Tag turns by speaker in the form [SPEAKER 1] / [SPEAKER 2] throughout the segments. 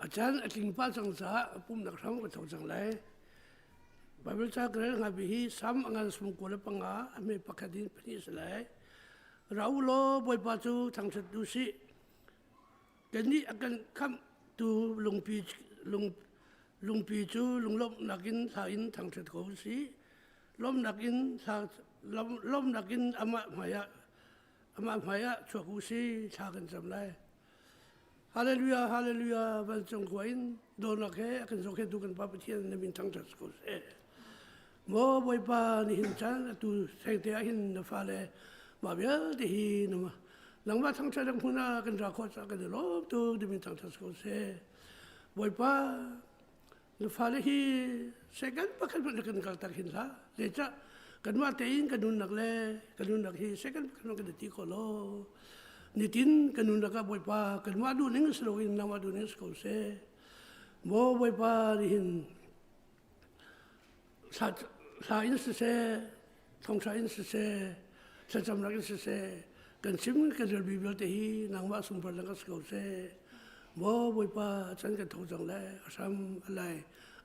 [SPEAKER 1] A caan a tling pah cang caah pumhnak hram ka tho cang lai. Baibal ca ka rel hnga bi hi Salm a ngan sum 25 a hme pakhat in pahnih a si lai. Ra u law Bawipa cu thangṭhat u sih. Kannih a kan khamhtu lungpi, lung, lungpi cu lunglawmhnak in hla in thangṭhat ko u sih. Lawmhnak in hla, lawmhnak in amah hmaiah amah hmaiah chuak u sih thla kan cam lai. Hallelujah, hallelujah, vancung khua in dawtnak he a kan zohkhenhtu kan Pa Pathian na min thangṭhat si ko seh. Maw Bawipa, nihin caan atu thengte ah hin na fale mah vialte hi nangmah thangṭhat ang hmun ah kan ra khawh caah kan i lawm tuk, na min thangṭhat si ko seh. Bawipa, Na fale hi second pakhat hmanh kan kaltak hin hlah. Zeicah kanmah tein kan nunnak le kan nunnak hi second pakhat hmanh kan i ti kho lo. Nitin kan nunnak ah Bawipa kanmah duhning si loin nangmah duhning si ko seh. Maw Bawipa nihin thla in siseh, thongṭha in siseh, thlacamnak in siseh, kan chim kan relmi vialte hi nangmah sunparnak si ko seh. Maw Bawipa, chan kan tho cang le a hram a lai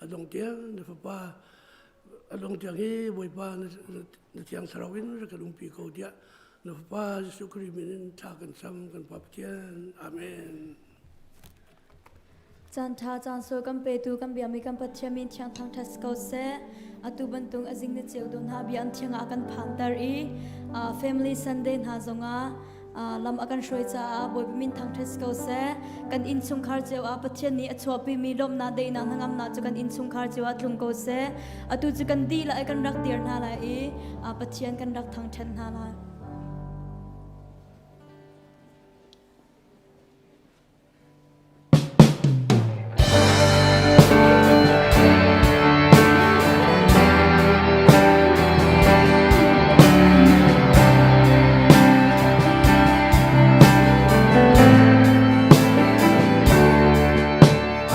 [SPEAKER 1] a dong tiang na fapa a dong tiang hi Bawipa na thiang thlarau in rak kan umpi ko tiah na fapa Jesuh Khrih min in thla kan cam kan Pa Pathian. Amen.
[SPEAKER 2] Caan ṭha caan sual kan petu kan biami kan Pathian min thiang thangṭhat si ko seh. Atu bantuk a zing na ceu dawh hna bia an thiang ah a kan phanter i Family Sunday hna zongah lam a kan hruai caah Bawipa min thangṭhat si ko seh. Kan innchungkhar cio ah Pathian nih a chuahpimi lawmhnak daihnak hnangamnak cu kan innchungkhar cio ah tlung ko seh. Atu cu kan dihlak i kan rak dir hna lai i Pathian kan rak thangṭhat hna lai.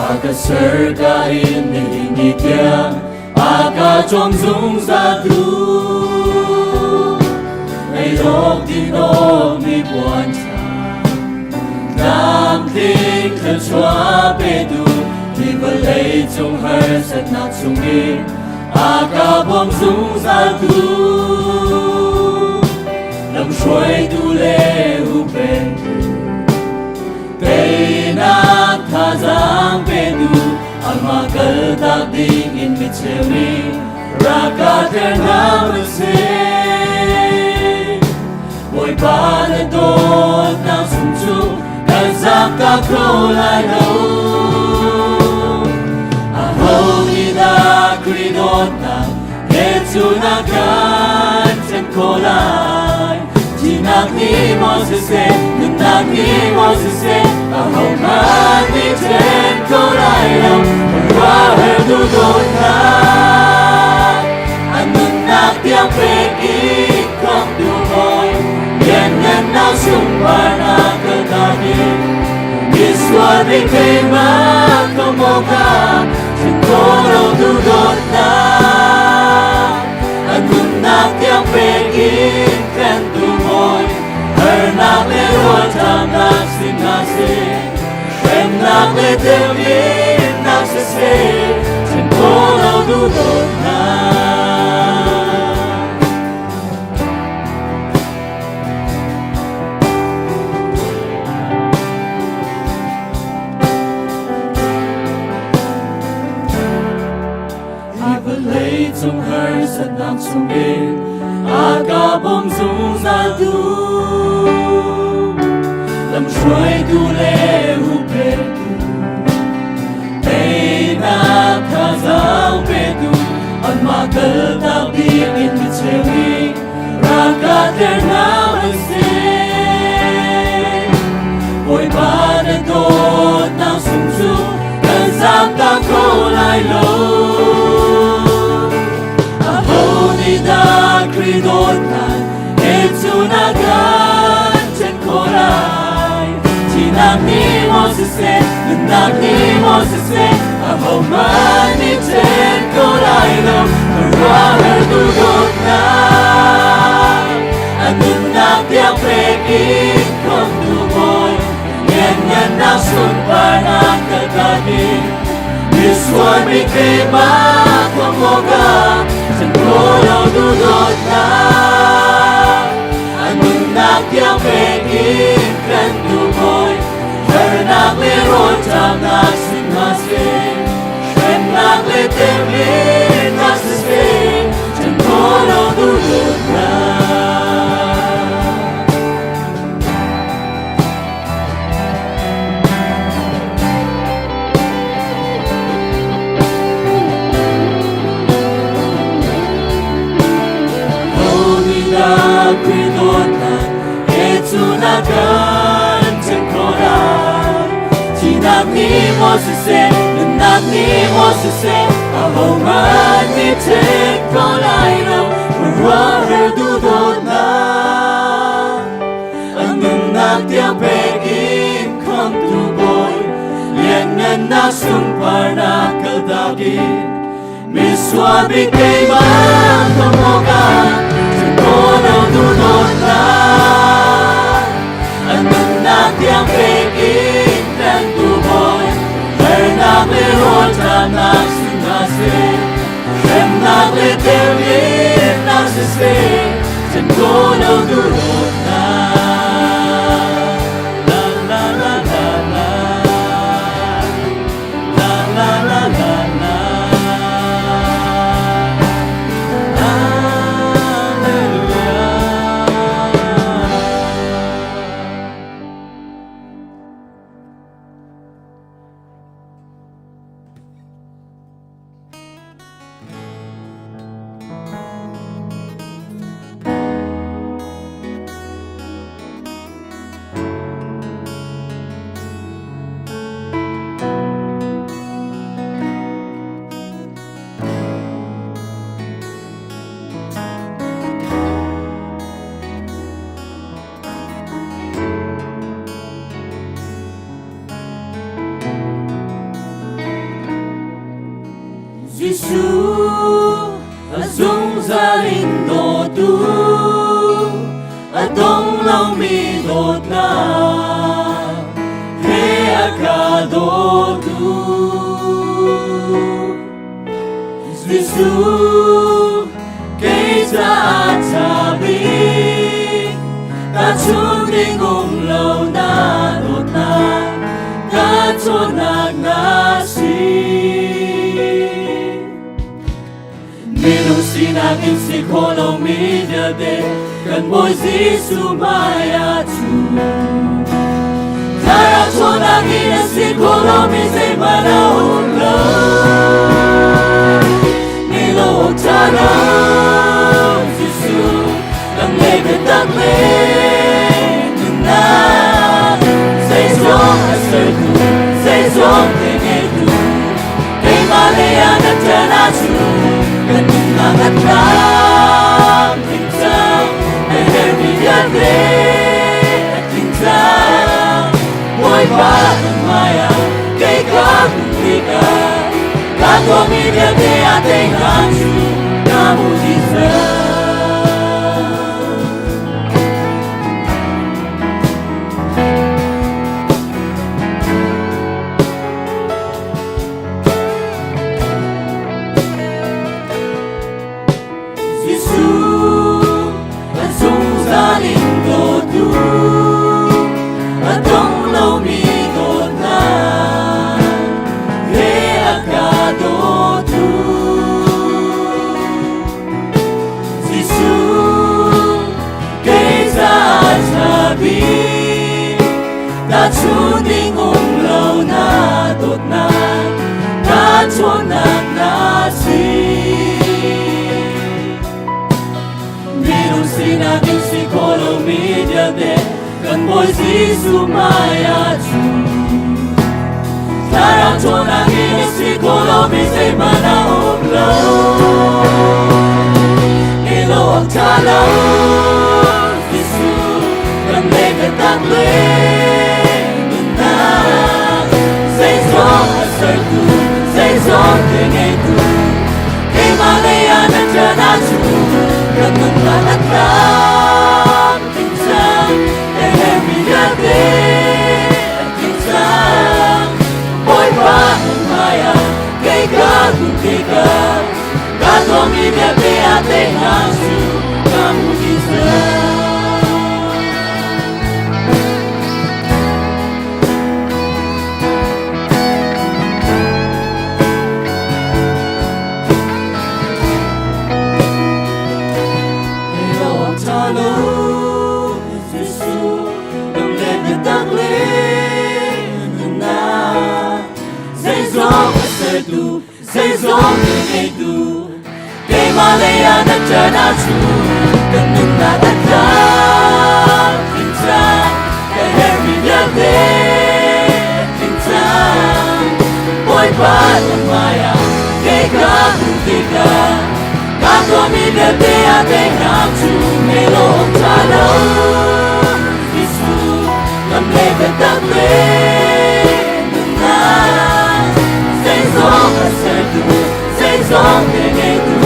[SPEAKER 3] Aka serka in nihin ni tiang aka cawm zungzal tu ei awk din awk mi puan Tlamtling thluachuah petu hi vawlei cung harsatnak chungin a ka bawm zungzaltu lamhruaitu le huhphentu teinak thazaang petu amah kaltak ding in micheu nih raka ter hna sih. Bawipa na dawtnak sung cu kan zaamtak kho lai lo. Aho nih dah Khrih dawtnak he cu na kan ṭhen khawh lai? Thihnak nih maw siseh, nunnak nih maw siseh, ahohmanh nih ṭhen kho lai lo. Khuaruahhar tu dawtnak, a nunnak tiang pek in khamhtu hawi, lianngannak sunparnak kaltak in, misual mi keimah khamh awkah, ṭhen khawh lo tu dawtnak, a nunnak tiang pek in kan duhmawi harnak le ruahṭamnak sin hna seh hremnak le temhinnak siseh ṭhen khawh lo duhdawtnak. Hi vawlei cung harsatnak chungin a ka bawm zungzal tu lamhruaitu le huhphentu teinak thazaang petu anmah kaltak ding in micheu nih ralka ter hna an si Bawipa na dawtnak sung cu kan zaamtak kho lai lo. Aho nih dah Khrih dawtnak he cu na kan ṭhen khawh lai? Thihnak nih maw siseh, nunnak nih maw siseh, ahohmanh nih ṭhen kho lai lo. Khuaruahhar tu dawtnak, a nunnak tiang pek in khawmtu Bawi, lianngannak sunparnak. Kaltaki Misual mi keimah khuamoka Chan ko lo du dawt na An nunnak tiang pek in kan du bawi Harnak le rawlṭamnak sin hna seh Hremnak le temhinnak siseh Chan ko lo du dawt na. Nunnak tiang pek in khamtu bawi lianngannak sunparnak kaltak in misual bik keimah khamawkah ko du dawtnak an nunnak tiang pek in tlantu bawi harnak le rawlṭamnak sin hna seh hremnak le temhinnak siseh chan ko lo du dawtnak. La la la la la la la la la la. Hallelujah. Jesuh a zungzal in dawtu a dong lomi dawtnak he a ka dawtu. Jesuh kei caah ṭha bik tahchunh ding um lo na dawtnak ka cawnnak na si. Minung sinak in si khawh lomi vialte kan Bawi Jesuh hmai ah cu Thlarau ṭhawnnak in a si khawh lomi zeihmanh a um lo. Ni lo ṭha lo Jesuh kan ngei biatak le nunnak zeizong a sertu zeizong te ngeitu keimah lei ah na ṭan ahcun kan nunnak a tlamtling cang na herhmi vialte a tling cang. Bawipa kan hmaiah kei ka hmuh tikah ka tuahmi vialte a teinak cu na hmuh dih cang. Jesuh kan zungzal in dawtu a dong lomi dawtnak he a ka dawtu. Jesuh kei caah ṭha bik tahchunh ding um lo na dawtnak na ṭhawnnak na si. Minung sinak in si khawh lomi vialte kan Bawi Jesuh hmai ah cu Thlarau ṭhawnnak in a si khawh lomi zeihmanh a um lo. Ni lo awk ṭha lo Jesuh kan lei biatak le nunnak zeizong a sertu zeizong te ngeitu keimah lei ah na ṭan ahcun kan nunnak a tlamtling cang na herhmi vialte a tling cang. Bawipa. vialte a teinak cu ka hmu dih cang. Zeizong ngeitu keimah lei ah na ṭan ahcun kan nunnak a tlamtling cang ka herhmi vialte tling cang Bawipa na hmaiah kei ka hmuh tikah ka tuahmi vialte a teinak cu ngei lo awk ṭha lo Jesuh lam le biatak le nunnak zeizong a sertu zeizong te ngeitu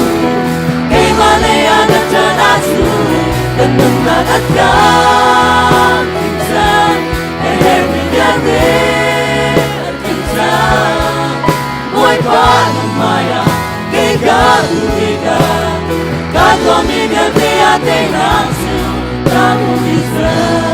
[SPEAKER 3] keimah lei ah na ṭan ahcun kan nunnak a tlamtling cang a herhmi vialte a tling cang Bawipa na hmaiah kei ka duh tikah ka tuahmi vialte a teinak cu ka hmuh dih cang.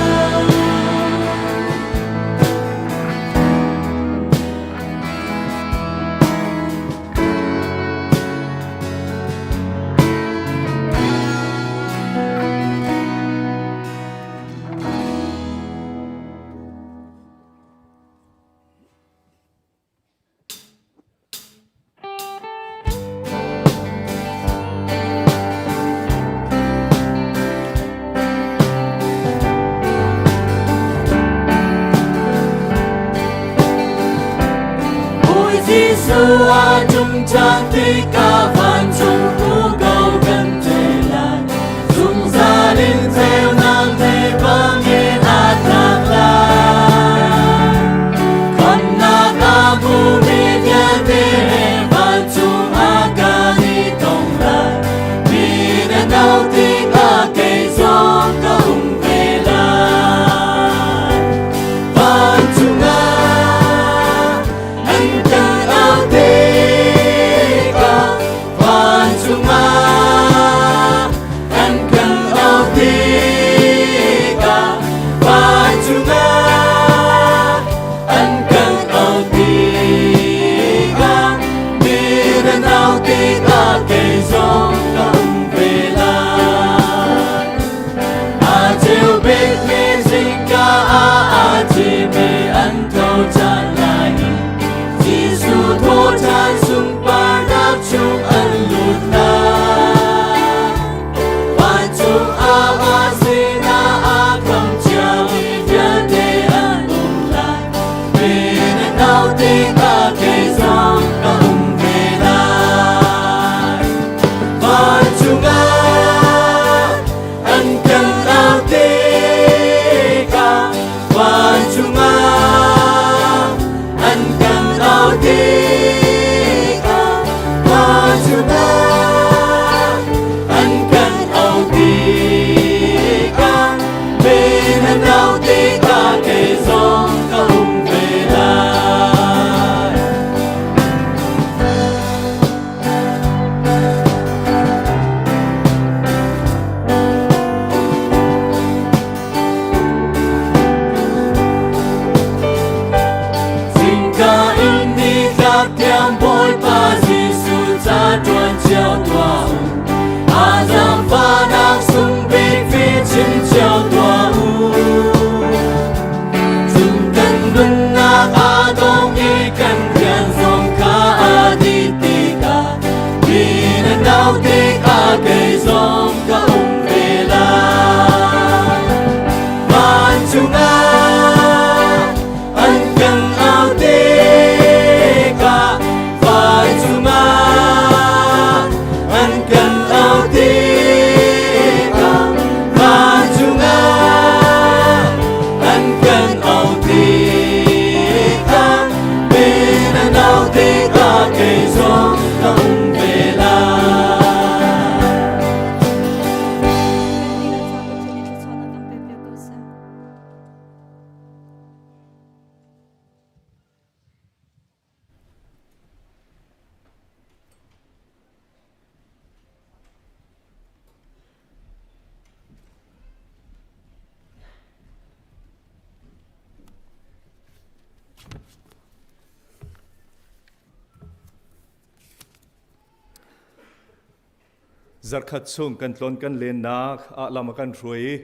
[SPEAKER 4] Zarkhat chung kan tlon kan lennak ah lam a kan hruai i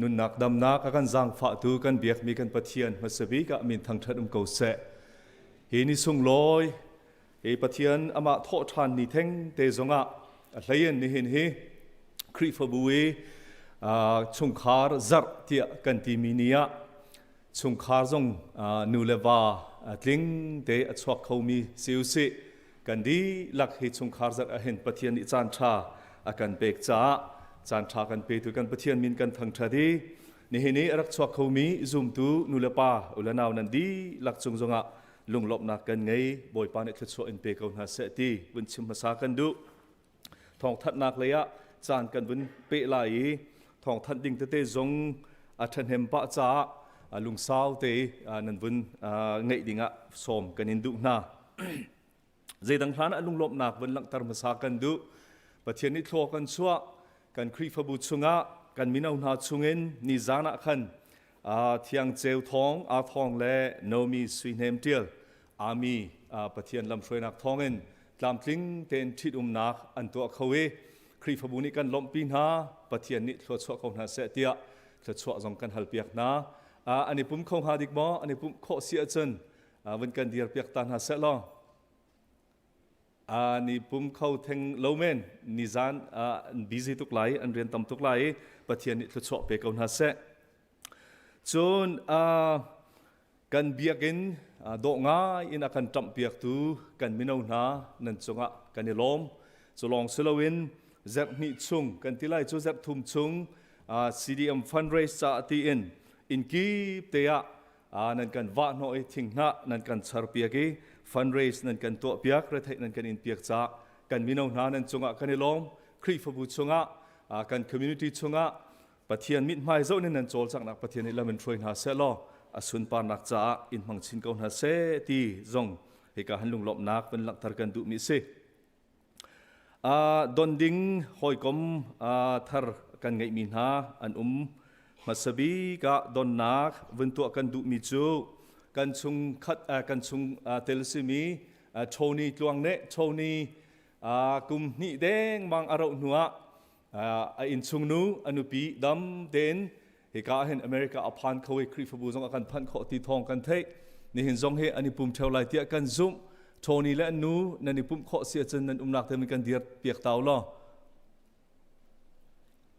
[SPEAKER 4] nunnak damnak a kan zaangfahtu kan biakmi kan Pathian hmasa bik ah min thangṭhat um ko seh. Hi ni sunglawi hi Pathian amah thawh ṭhan ni theng te zongah a hleiin nihin hi Khrihfabu i chungkhar zarh tiah kan timi ni ah chungkhar zong nu le va tling te a chuak khomi si usih. Kan dihlak hi chungkhar zarh ahhin Pathian nih caan ṭha a kan pek caah caan ṭha kan petu kan Pathian min kan thangṭhat i nihin i a rak chuak khomi zumtu nu le pa u le nau nan dihlak cung zongah lunglawmhnak kan ngei. Bawipa nih thluachuah in pe ko hna seh ti vun chim hmasa kan duh. Thawngthanhnak lei ah caan kan vun peh lai i thawngthanh ding tete zong a ṭhahnem pah caah lungsau te nan vun ngeih dingah sawm kan in duh hna. Zeidang hlan ah lunglawmhnak vun langhter hmasa kan duh. Pathian nih thlua kan chuah, kan Khrihfabu chungah kan mino hna chungin nizan ah khan Thiang Ceu Thawng, Aa Thawng le Nomi Sui Hnem Ṭial Ami Pathian lamhruainak thawngin tlamtling tein ṭhitumnak an tuah kho i Khrihfabu nih kan lawmhpi hna, Pathian nih thluachuah ko hna seh tiah thluachuah zong kan halpiak hna. An i pum kho hnga dik maw? An i pumh khawh si ahcun vun kan dirpiak ta hna seh law. Ni pum kho theng lo men nizan an busy tuk lai, an rian tam tuk lai i Pathian nih thluachuah pe ko hna seh. Cun kan biakinn dawh ngai in a kan ṭamhpiaktu kan mino hna nan cungah kan i lawm. Cu lawng si loin zarh hnih chung kan ti lai cu zarh thum chung CDM fundraise caah tiin inn kip te ah nan kan vahhnawh i thinghnah nan kan charpiak i fundraise nan kan tuahpiak, retheih nan kan inpiak caah kan mino hna nan cungah kan i lawm. Khrihfabu chungah kan community chungah Pathian mithmai zoh in nan cawlcanghnak Pathian nih lam in hruai hna seh law a sunparnak caah in hmang chin ko hna seh ti zong hika han lunglawmhnak van langhter kan duhmi a si. Don ding hawikom thar kan ngeihmi hna an um. Hmasa bik ah donnak vun tuah kan duhmi cu kan chung khat kan chung tel simi Tony Tluang nih Tony kum hnih dengmang a rauh hnuah a innchungnu a nupi dam tein hika ah hin America a phan kho i Khrihfabu zong a kan phanh khawh ti thawng kan theih. Nihin zong hi an i pum theo lai tiah kan zumh. Tony le an nu nan i pumh khawh si ahcun nan umnak te kan dir piak tau law.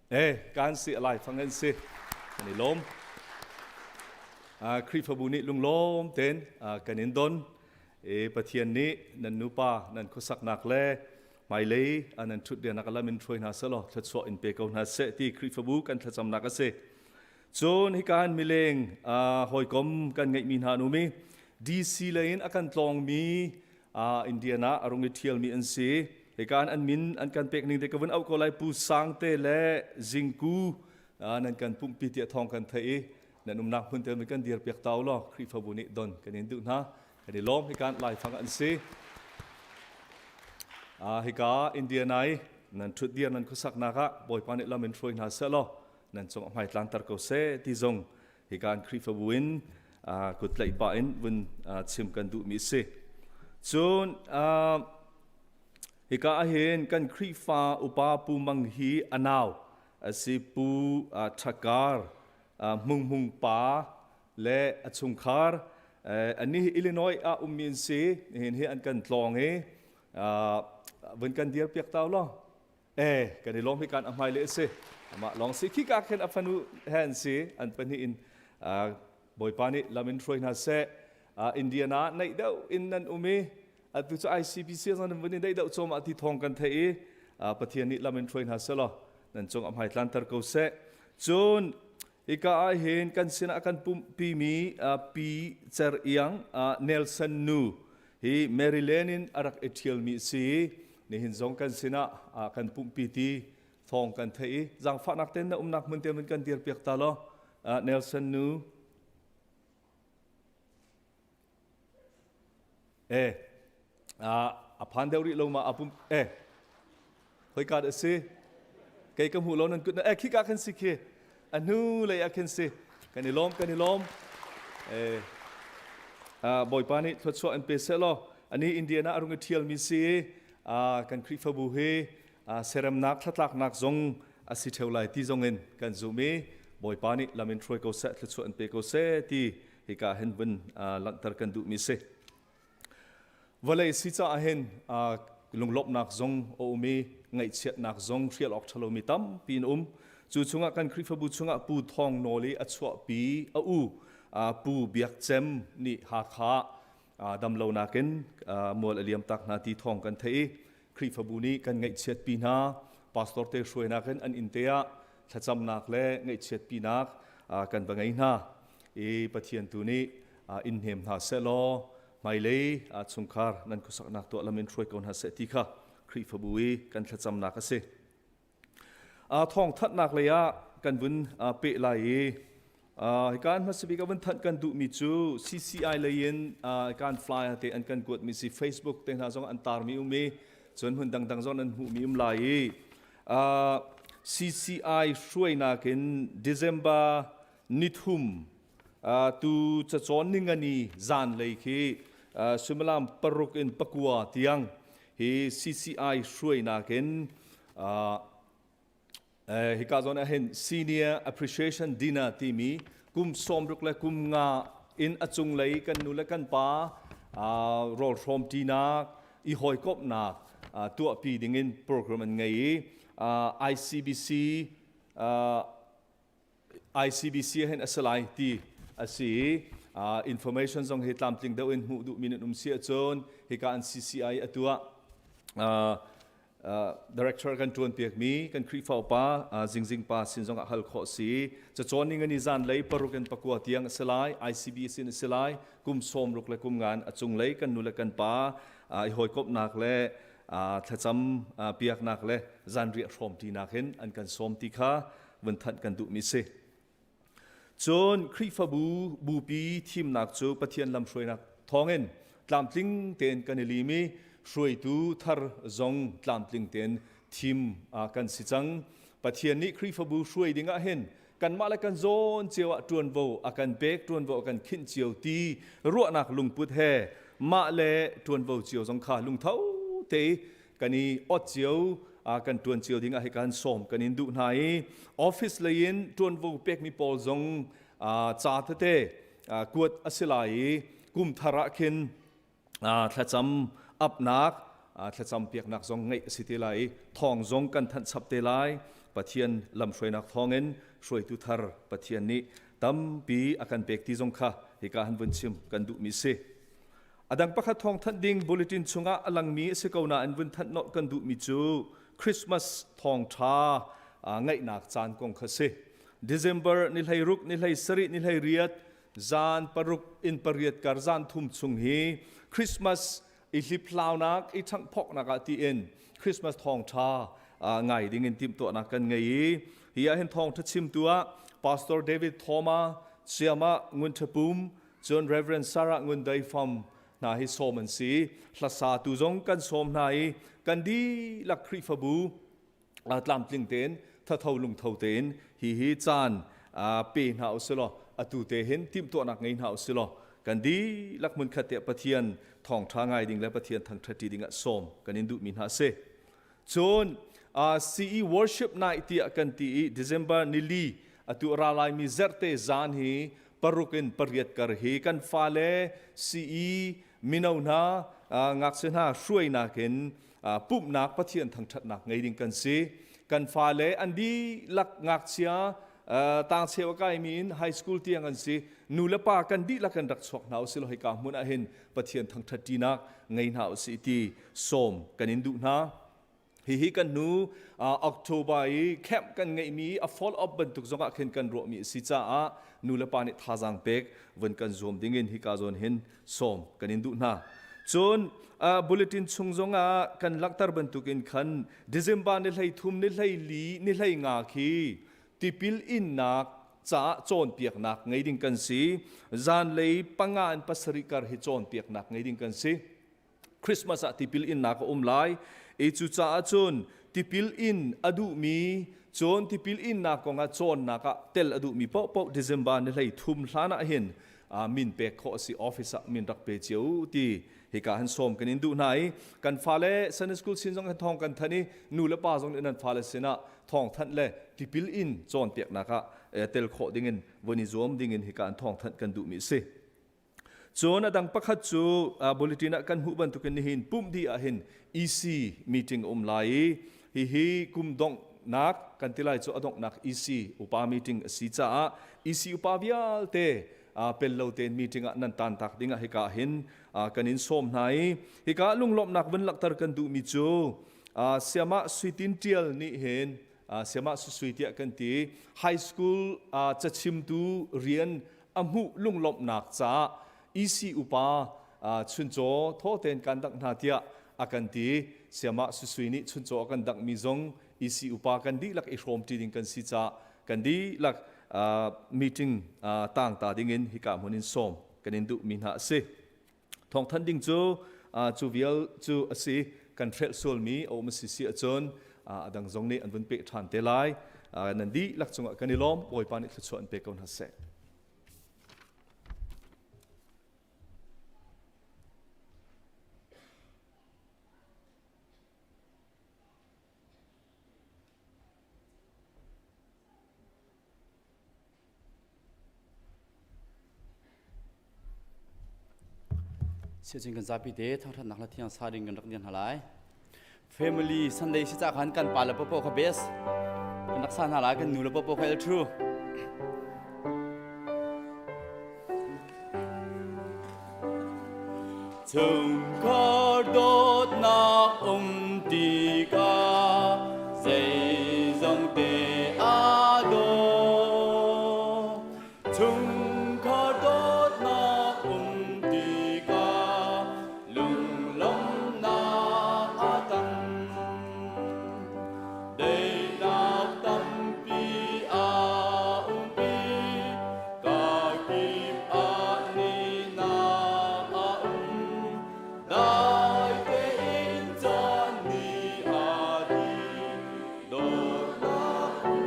[SPEAKER 4] Eh, kan si alai fang an si. Kan i lawm. Khrihfabu nih lunglawm tein kan in don. E Pathian nih nan nupa nan khuasaknak le hmailei nan ṭhut rianak lam in hruai hna selaw thluachuah in pe ko hna seh ti Khrihfabu kan thlacamnak a si. Cun hika in mileng hawikom kan ngeihmi hna an um i DC lei in a kan tlawngmi Indiana a rung i ṭhialmi an si. Hika in an min an kan pek ning te ka vun auh ko lai. Pu Sangte le Zingku nan kan pumhpi tiah thawng kan theih i nan umnak hmun te kan dir piak ta law Khrihfabu nih don kan in duh hna. Kan i lawm. Hika laifang an si. Hika Indiana i nan ṭhutdir nan khuasaknak ah Bawipa nih lam in hruai hna seh law nan cung a hmai tlanter ko seh ti zong hika an Khrihfabu in kut tlaih pah in vun chim kan duhmi a si. Cun hika ahhin kan Khrihfa upa Pu Mang hi a nau a si. Pu Ṭhakar Hmung Hmung pa le a chungkhar annih hi Illinois ah ummi an si. Nihin hi an kan tlawng i vun kan dir piak tau law. Eh, kan i lawm. Hi kan a hmai le a si, amah lawng si. Khi ka khin a fanu he an si, an pahnih in. Bawipa nih lam in hruai hna seh. Indiana naih deuh in nan um i atu cu ICBC zong nan vun i naih deuh cawm ah ti thawng kan theih i Pathian nih lam in hruai hna seh law nan cung a hmai tlanter ko seh. Cun hika ah hin kan sinah kan pumhpimi Pi Cer Iang Nelson nu hi Maryland in a rak i ṭhialmi a si. Nihin zong kan sinah kan pumhpi ti thawng kan theih i zaangfahnak tein na umnak hmun te kan dir piak ta law, Nelson nu. Eh, a phan deuh rih lo ma? A pum eh hoi ka a si, kei ka hmuh lo nan kut na eh khi ka khan si, khi a hnu lei ah khin si. Kan i lawm, kan i lawm. Eh, Bawipa nih thluachuah in pe seh law. Ani Indiana a rung i ṭhialmi si i kan Khrihfabu hi. Seremnak thlatlaknak zong a si ṭheo lai ti zong in kan zum i Bawipa nih lam in hruai ko seh, thluachuah in pe ko seh ti hika hin vun langhter kan duhmi si. Vawlei si caah hin lunglawmhnak zong a um i ngaihchiatnak zong hrial awk ṭhalomi tampi an um. Cu chungah kan Khrihfabu chungah Pu Thawng Nawl i a chuahpi a u Pu Biak Cem nih Hakha damlonak in mual a liam tak hna ti thawng kan theih i Khrihfabu nih kan ngaihchiatpi hna. Pastor te hruainak in an inn te ah thlacamnak le ngaihchiatpinak kan va ngei hna. I Pathian tu nih in hnem hna seh law hmailei chungkhar nan khuasaknak tuah lam in hruai ko hna seh ti kha Khrihfabu i kan thlacamnak a si. Thawngthanhnak lei ah kan vun peh lai i hika an hmasa bik a vun thanh kan duhmi cu CCI lei in kan flyer te an kan kuatmi si Facebook te hna zong an tarmi um i cun hmun dangdang zong an hmuhmi um lai i CCI hruainak in December nithum tu cacawn ningani zanlei khi suimilam 6 in 9 tiang hi CCI hruainak in hika zawn ah hin senior appreciation dinner timi kum 60 le kum nga in a cunglei kan nu le kan pa rawl hrawm ṭinak i hawikomhnak tuahpi dingin program an ngei i ICBC ICBC hin a si lai ti a si i information zong hi tlamtling deuh in hmuh duhmi nan um si ahcun hika an CCI a tuah director kan ṭuan piakmi kan Khrihfa upa Zingzing pa sin zong ah hal khawh si. Cacawn ning ani zan lei 6 in 9 tiang a si lai, ICB sin a si lai, kum 60 le kum ngan a cunglei kan nu le kan pa i hawikomhnak le thlacam piaknak le zanriah hrawmṭinak hin an kan sawm ti kha vun thanh kan duhmi si. Cun Khrihfabu bupi thimnak cu Pathian lamhruainak thawngin tlamtling tein kan i lim i hruaitu thar zong tlamtling tein thim kan si cang. Pathian nih Khrihfabu hruai ding ah hin kanmah le kan zawn cio ah ṭuanvo a kan pek, ṭuanvo a kan khinh cio ti ruahnak lungput he mah le ṭuanvo cio zong kha lungtho te kan i ot cio kan ṭuan cio ding ah hi kan sawm kan in duh hna i office lei in ṭuanvo pekmi pawl zong ca tete kuat a si lai i kum thar ah khin thlacam apnak thlacam piaknak zong ngeih a si te lai i thawng zong kan thanh chap te lai. Pathian lamhruainak thawngin hruaitu thar Pathian nih tampi a kan pek ti zong kha hika han vun chim kan duhmi si. A dang pakhat thawng thanh ding bulletin chungah a langmi a si ko nain vun thanh nolh kan duhmi cu Christmas thawngṭha ngaihnak caan kong kha si. December ni 16, ni 17, ni 18, zan 6 in 8 kar zan thum chung hi Christmas i hliphlaunak, i ṭhanghphawknak ah tiin Christmas thawngṭha ngai ding in timhtuahnak kan ngei i hi ah hin thawngṭha chimtu ah Pastor David Thoma, Siama Ngun Ṭha Pum, Cun Reverend Sarah Ngun Dai Fam hna hi sawm an si. Hlasatu zong kan sawm hna i kan dihlak Khrihfabu tlamtling tein thatho lungtho tein hi hi caan pe hna usilaw atu te hin timhtuahnak ngei hna usilaw kan dihlak hmunkhat te Pathian thawngṭha ngai ding le Pathian thangṭhatṭi ding ah sawm kan in duhmi hna a si. Cun CE Worship Night tiah kan ti i December nili atu ra laimi zerte zan hi 6 in 8 kar hi kan fale CE mino hna ngakchia hna hruainak in pumhnak Pathian thangṭhatnak ngei ding kan si. Kan fale an dihlak ngakchia tangcheu a kaimi in high school tiang an si. Nu le pa kan dihlak in rak chuak hna usih law hika hmun ah hin Pathian thangṭhat ṭinak ngei hna usih ti sawm kan in duh hna. Hihi kan hnu October i camp kan ngeihmi a follow up bantuk zongah khin kan ruahmi a si caah nu le pa nih thazaang pek vun kan zuam dingin hika zawn hin sawm kan in duh hna. Cun bulletin chung zongah kan langhter bantukin khan December ni 13 ni 14 ni 15 khi tipil innak caah cawnpiaknak ngei ding kan si. Zanlei 5 in 7 kar hi cawnpiaknak ngei ding kan si. Christmas ah tipil innak a um lai. E cucaah cun tipil in a duhmi cun tipil innak kongah cawnnak ah tel a duhmi paohpaoh December ni 13 hlan ah hin min pek khawh a si. Office ah min rak pe cio ti Hika han sawm kan in duh hna i kan fale Sunday school sin zong kan thawng kan thanh i nu le pa zong nih nan fale sinah thawng thanh le tipil in cawnpiaknak ah tel khawh dingin von i zuam dingin hika an thawng thanh kan duhmi a si. Cun a dang pakhat cu bulletin ah kan hmuh bantukin nihin pumh dih ah hin EC meeting a um lai i hihi kum donghnak kan ti lai cu a donghnak EC upa meeting a si caah EC upa vialte pel lo tein meeting ah nan tan tak ding ah hika hin kan in sawm hna i hika lunglawmhnak vun langhter kan duhmi cu Siamah Suitin Tial nih hin Siamah Susui tiah kan ti high school cachimtu rian a hmuh lunglawmhnak caah EC upa chuncaw thaw tein kan dangh hna tiah a kan ti. Siamah Susui nih chuncaw a kan danghmi zong EC upa kan dihlak i hrawmṭi ding kan si caah kan dihlak meeting tangta dingin hika hmun in sawm kan in duhmi hna a si. Thawngthanh ding cu cu vial cu a si. Kan hrelh sualmi a um a si si ahcun a dang zong nih an vun peh ṭhan te lai. Nan dihlak cungah kan i lawm. Bawipa nih thluachuah an pe ko hna seh.
[SPEAKER 5] Siacin kan zapi te thangthatnak la thiang sa ding kan rak dian hna lai. Family Sunday si ca khan kan pa le popo kha best. Kan rak sa hna lai kan nu le popo kha el true. Chungkhar dawtnak um tikah zeizong te aa daw. Chungkhar dawtnak um tikah lunglawmhnak a tam. Daihnak tampi a umpi, kakip ah nihnak a um. Dai tein caan ni a dih, dawtnak.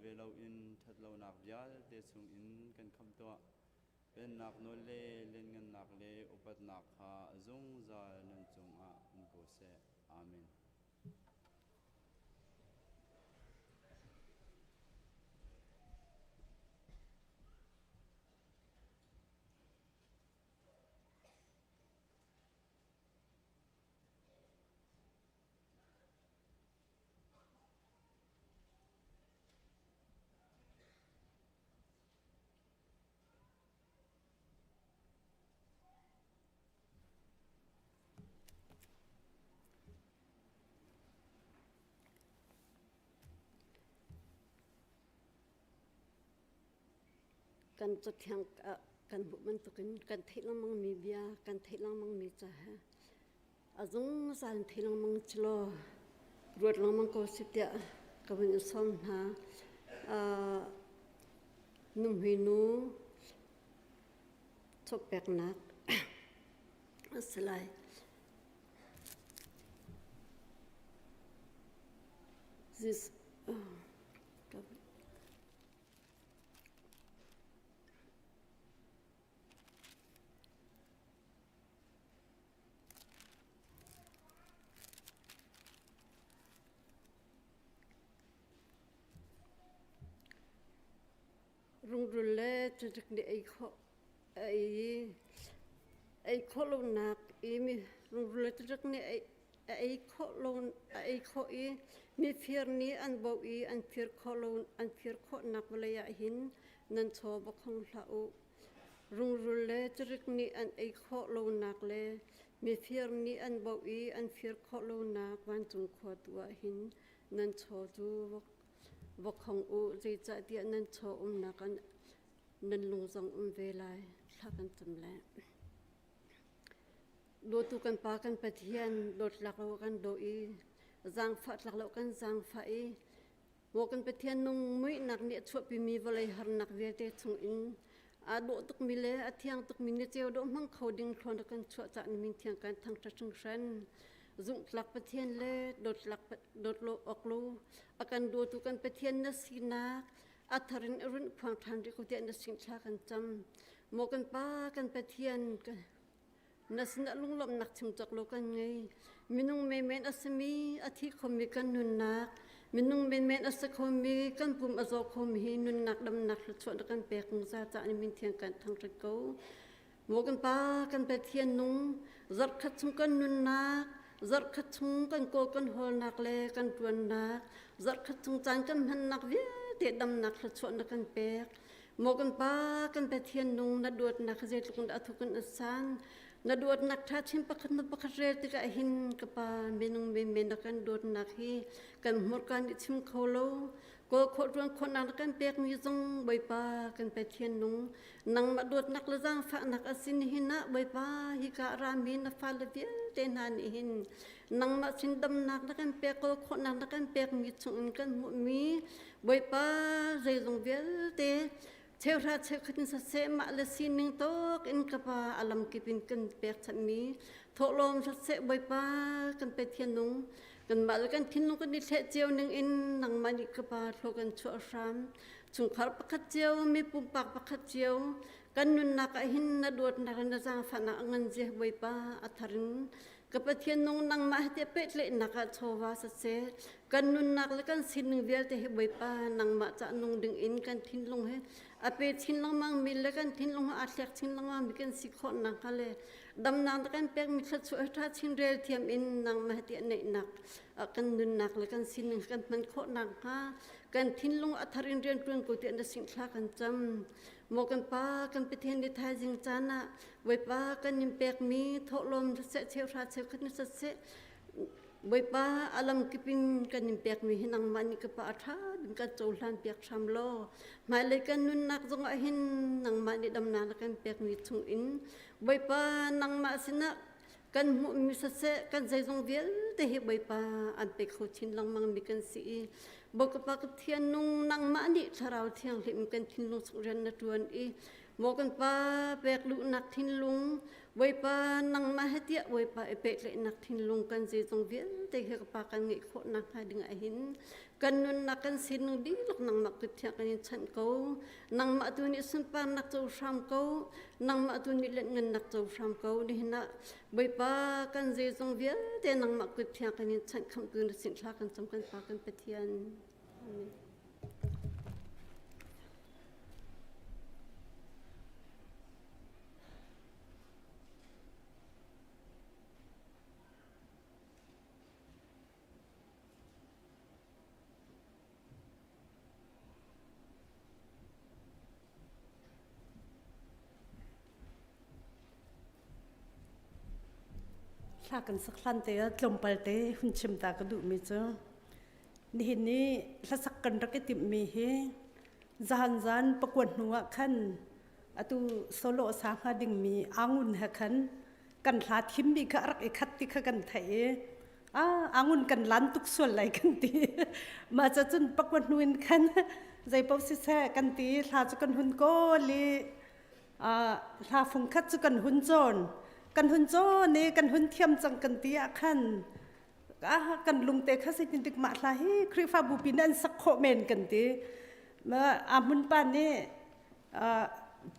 [SPEAKER 5] ve loin ṭhatlonak vialte chungin kan khamh tuah. Pennak nawl le lianngannak le upatnak kha a zungzal nan cungah um ko seh. Amen.
[SPEAKER 6] Kan cathiang kan hmuh bantukin kan theih lengmangmi bia, kan theih lengmangmi ca he a zungzal in thei lengmang ci law ruat lengmang ko sih tiah ka vun in sawm hna. Nuhmei nu chawpeknak a si lai. This, Rungrul le cacik nih ei khawh ei ei khawh lonak i mi rungrul le cacik nih ei a ei khawh lo a ei khawh i mifir nih an boh i an fir khawh lo an fir khawhnak vawlei ah hin nan chaw va khong hlah u. Rungrul le cirik nih an ei khawh lonak le mifir nih an boh i an fir khawh lonak vancung khua tu ah hin nan chaw cu va khong u, zeicahtiah nan chaw umnak ah nan lung zong um ve lai. Thla kan cam lai. Dawtu kan Pa kan Pathian dawtlak lo kan daw i zaangfah tlak lo kan zaangfah i Maw kan Pathian nung muihnak nih a chuahpimi vawlei harnak vialte chungin aa dawh tukmi le a thiang tukmi ni ceu dawh hmang kho ding thluan kan chuah cah na min thiang kan thangṭhat hringhran. Zumhtlak Pathian le dawtlak dawtlo awk lo a kan dawtu kan Pathian na sinak a thar in i runh phuang ṭhan rih ko tiah na sin thla kan cam. Maw kan Pa kan Pathian Na sinah lunglawmhnak chim cawk lo kan ngei. Minung menmen a simi, a thi khomi kan nunnak, minung menmen a si khomi, kan pum a zaw khomi hi nunnak damnak thluachuah na kan pek zungzal caah na min thiang kan thangṭhat ko. Maw kan Pa, kan Pathian nung, zarhkhat chung kan nunnak, zarhkhat chung kan kawl kan hawlnak le kan ṭuannak, zarhkhat chung caan kan hmannak vialte damnak thluachuah na kan pek. Maw kan Pa, kan Pathian nung na dawtnak zeitluk in dah a thuk in a san. Na dawtnak ṭha chin pakhat hnu pakhat rel tikah hin ka Pa minung menmen na kan dawtnak hi kan hmurka nih chim kho lo. Kawl khawh ṭuan khawhnak na kan pekmi zong Bawipa kan Pathian nung nangmah dawtnak le zaangfahnak a sin hin ah Bawipa hika a rami na fale vialte hna nih hin nangmah sin damnak na kan pek kawl khawhnak na kan pekmi chungin kan hmuhmi Bawipa zeizong vialte cheuhra cheukhat in siseh mah le sining tawk in ka pa a lamkip in kan pekchanhmi thawhlawm siseh Bawipa kan Pathian nung kanmah le kan thinlung kan i thleh cio ning in nangmah nih ka pa thlaw kan chuah hram chungkhar pakhat cio mi pumpak pakhat cio kan nunnak ah hin na dawtnak le na zaangfahnak a ngan zia Bawipa a thar in Ka Pathian nung nangmah he tiah pehtlaihnak ah chawva siseh, kan nunnak le kan sining vialte hi Bawipa nangmah cah nung ding in kan thinlung he a pe chin lengmang mi le kan thinlung he aa thlek chin lengmang mi kan si khawh nakhnga le damnak na kan pekmi thluachuah he ṭha chin rel thiam in nangmah he tiah neihnak kan nunnak le kan sining kan hman khawh nakhnga kan thinlung a thar in rian ṭuan ko tiah na singthla kan cam. Maw kan Pa, kan Pathian ni thaizing caan ah Bawipa kan in pekmi thawhlawm siseh cheuhra cheukhat na siseh Bawipa a lamkip in kan in pekmi hi nangmah nih ka pa a ṭha ding kan cohlan piak hram law hmailei kan nunnak zongah hin nangmah nih damnak na kan pekmi chungin Bawipa nangmah sinah kan hmuhmi siseh kan zeizong vialte hi Bawipa an pe kho chin lengmang mi kan si i Bawipa Pathian nung nangmah nih Thlarau Thianghlim kan thinlung chung rian na ṭuan i Maw kan pa pek luhnak thinlung Bawipa nangmah he tiah Bawipa i pehtlaihnak thinlung kan zeizong vialte he ka pa kan ngeih khawh nakhnga ding ah hin. Kan nunnak kan sining dihlak nangmah kut thiang kan in chanh ko. Nangmah tu nih sunparnak co hram ko. Nangmah tu nih lianhngannak co hram ko. Nihin ah Bawipa kan zeizong vialte nangmah kut thiang kan in chanh khamhtu na sin thla kan cam kan Pa kan Pathian. Amen.
[SPEAKER 7] Hla kan sak hlan te ah tlawmpal te hun chim ta ka duhmi cu nihin ni hlasak kan rak i timhmi hi zahan zan pakuan hnu ah khan atu solo sa hnga dingmi angun he khan kan hla thimmi kha a rak i khat ti kha kan theih i angun kan lan tuk sual lai kan ti. Mah ca cun pakua hnu in khan zeipaoh siseh kan ti, hla cu kan hun kawl i hla fung khat cu kan hun cawn. Kan hun cawn i kan hun thiam cang kan ti ah khan kan lungte kha zeitintik mah hla hi Khrihfabu pi nih an sak khawh men kan ti. A hmun pa nih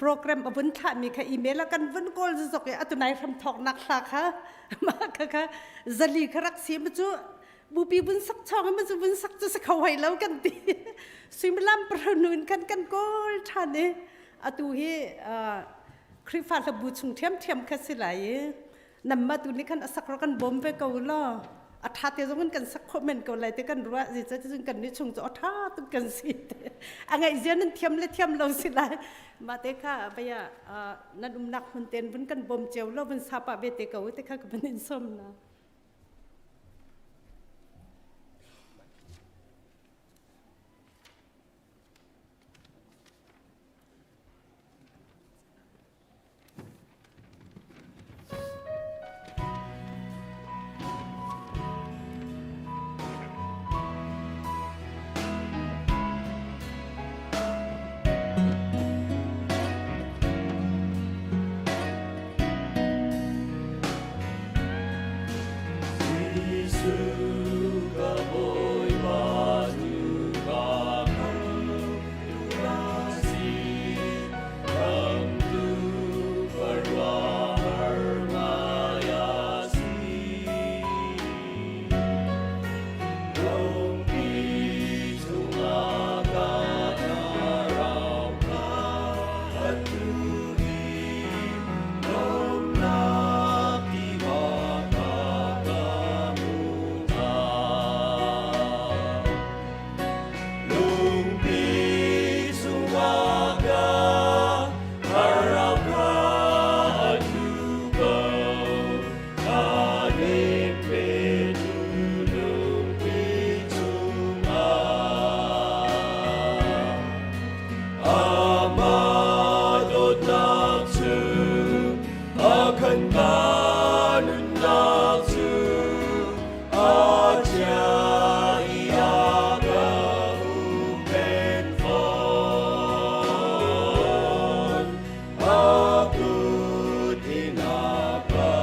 [SPEAKER 7] program a vun thlahmi kha email ah kan vun kawl zok i atu nai hram thawknak hla kha mah kha kha zali kha rak si ma cu bupi vun sak chong ma cu vun sak cu si kho hoi lo kan ti. Suimilam paranu in khan kan kawl ṭhan i atu hi Khrihfa hlabu chung ṭhiamṭhiam kha si lai i namma tu nih khan a sak ro kan bawm ve ko law a ṭha te zong in kan sak khawh men ko lai te kan ruah. Zeicah cun kan nih chung cu a ṭha tuk kan si te a ngaih zia nan thiam le thiam lo si lai. Mah te kha vaya nan umnak hmun ten vun kan bawm cio lo vun sa pah ve te ko te kha ka van in som na.
[SPEAKER 3] Jesuh ka Bawipa cu ka khamhtu a si. Khamhtu khuaruahhar ngai a si. Lungpi chungah ka thlarau kha a tu i lawmhnak tiva kha ka hmuh Lungpi chungah ka thlarau kha a thu ko. Ka petu lungpi chungah. Amah dawtnak cu a kan ka nunnak cu a chia i a ka huhphenh fawn. A kut in a ka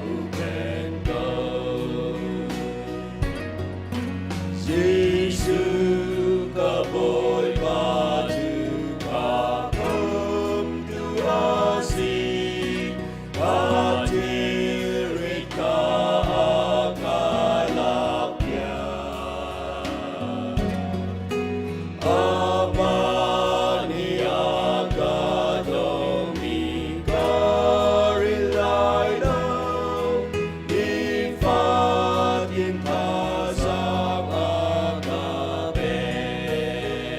[SPEAKER 3] huhphenh ko. Jesuh ka Bawipa cu ka khamhtu a si. Ka thilrit kha a ka lakpiak. Amah nih a ka dawmi ka ril lai lo. Nifatin thazaang a ka pek.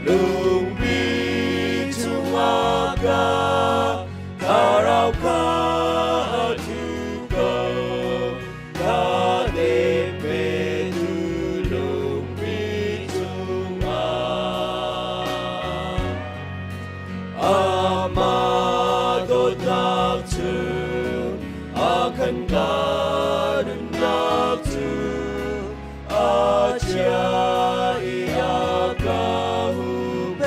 [SPEAKER 3] Lungpi chungah ka thlarau kha a thu ko. Ka petu lungpi chungah. Amah dawtnak cu a kan ka nunnak cu a chia i a ka huhphenh.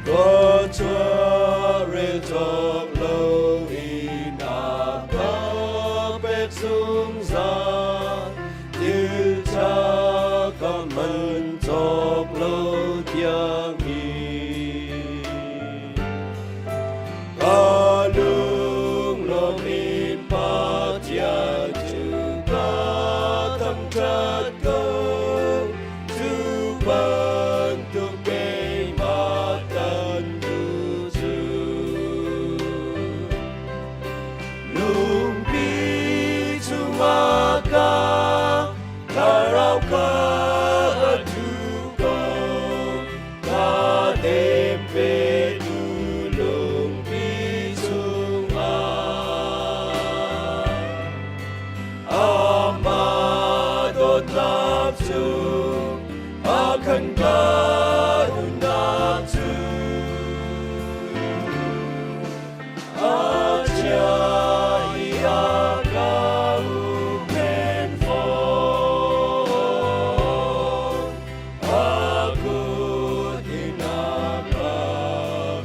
[SPEAKER 3] Thluachuah rel cawk loin a ka pek zungzal. Thil ṭha ka man cawk lo tiangin. Ka lunglawm in Pathian cu ka thangṭhat ko. Cu bantuk keimah kan duh cu. Lungpi chungah ka thlarau kha a ṭhu ko. Ka tempetu lungpi chungah. Amah dawtnak cu a kan ka nunnak cu a chia i a ka huhphenh fawn. A kut in a ka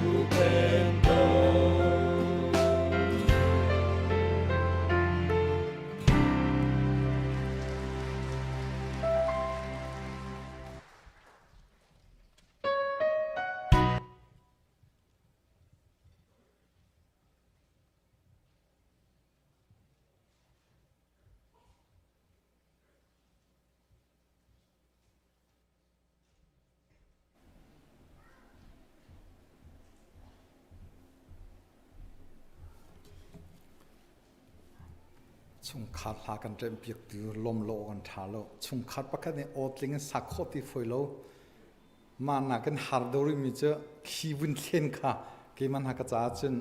[SPEAKER 3] huhphenh tawn.
[SPEAKER 8] Chungkhar hla kan remhpiaktu lawmlo kan ṭha lo. Chungkhar pakhat nih aw tling in sak khawh ti fawi lo. Mah nakin har deuh rihmi cu khi vun thlen kha keimah hna ka caah cun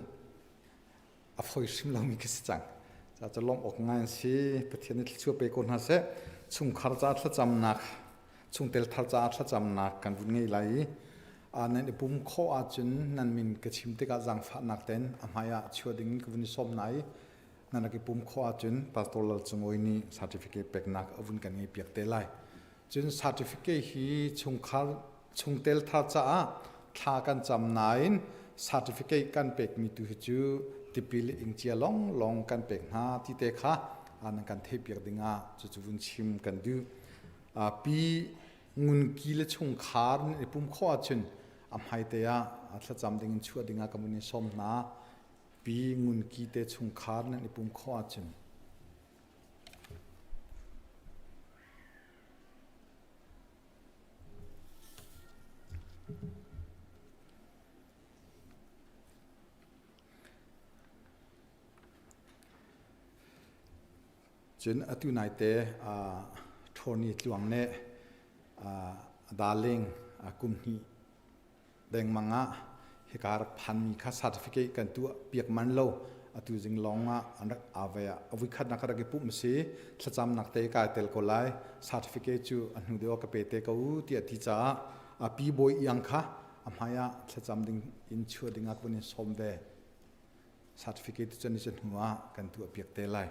[SPEAKER 8] a foi hrim lomi khi si cang. Ca cu lawmh awk ngai an si. Pathian nih thluachuah pe ko hna seh. Chungkhar caah thlacamnak, chungtel thar caah thlacamnak kan vun ngei lai i nan i pum khawh ahcun nan min ka chim tikah zaangfahnak ten a hmai ah chuah ding in ka vun i sawm hna i nan rak i pum khawh ahcun Pastor Lal Cung Awi nih certificate peknak a vun kan ngei piak te lai. Cun certificate hi chungkhar chungtel thar caah thla kan cam nain certificate kan pekmi tu hi cu tipil ing cia longlong kan pek hna ti te kha nan kan theihpiak dingah cucu vun chim kan duh. Pi ngunki le chungkhar nan i pum khawh ahcun a hmaite ah thlacam ding in chuah dingah ka vun in sawm hna. Pi ngunki te chungkhar nan i pum khawh ahcun. Cun atu naite Tony Tluang nih darling kum hnih dengmang ah hika rak phanmi kha certificate kan tuah piak man lo atu zing lawng ah an rak ave ah a vuikhatnak rak i pumh si thlacamnak te kai tel ko lai certificate cu a hnu deuh ka pe te ko tiah ti caah a pi bawi iang kha a hmai ah thlacam ding in chuah ding ah kun in sawm ve certificate cu ni hnu ah kan tuah piak te lai.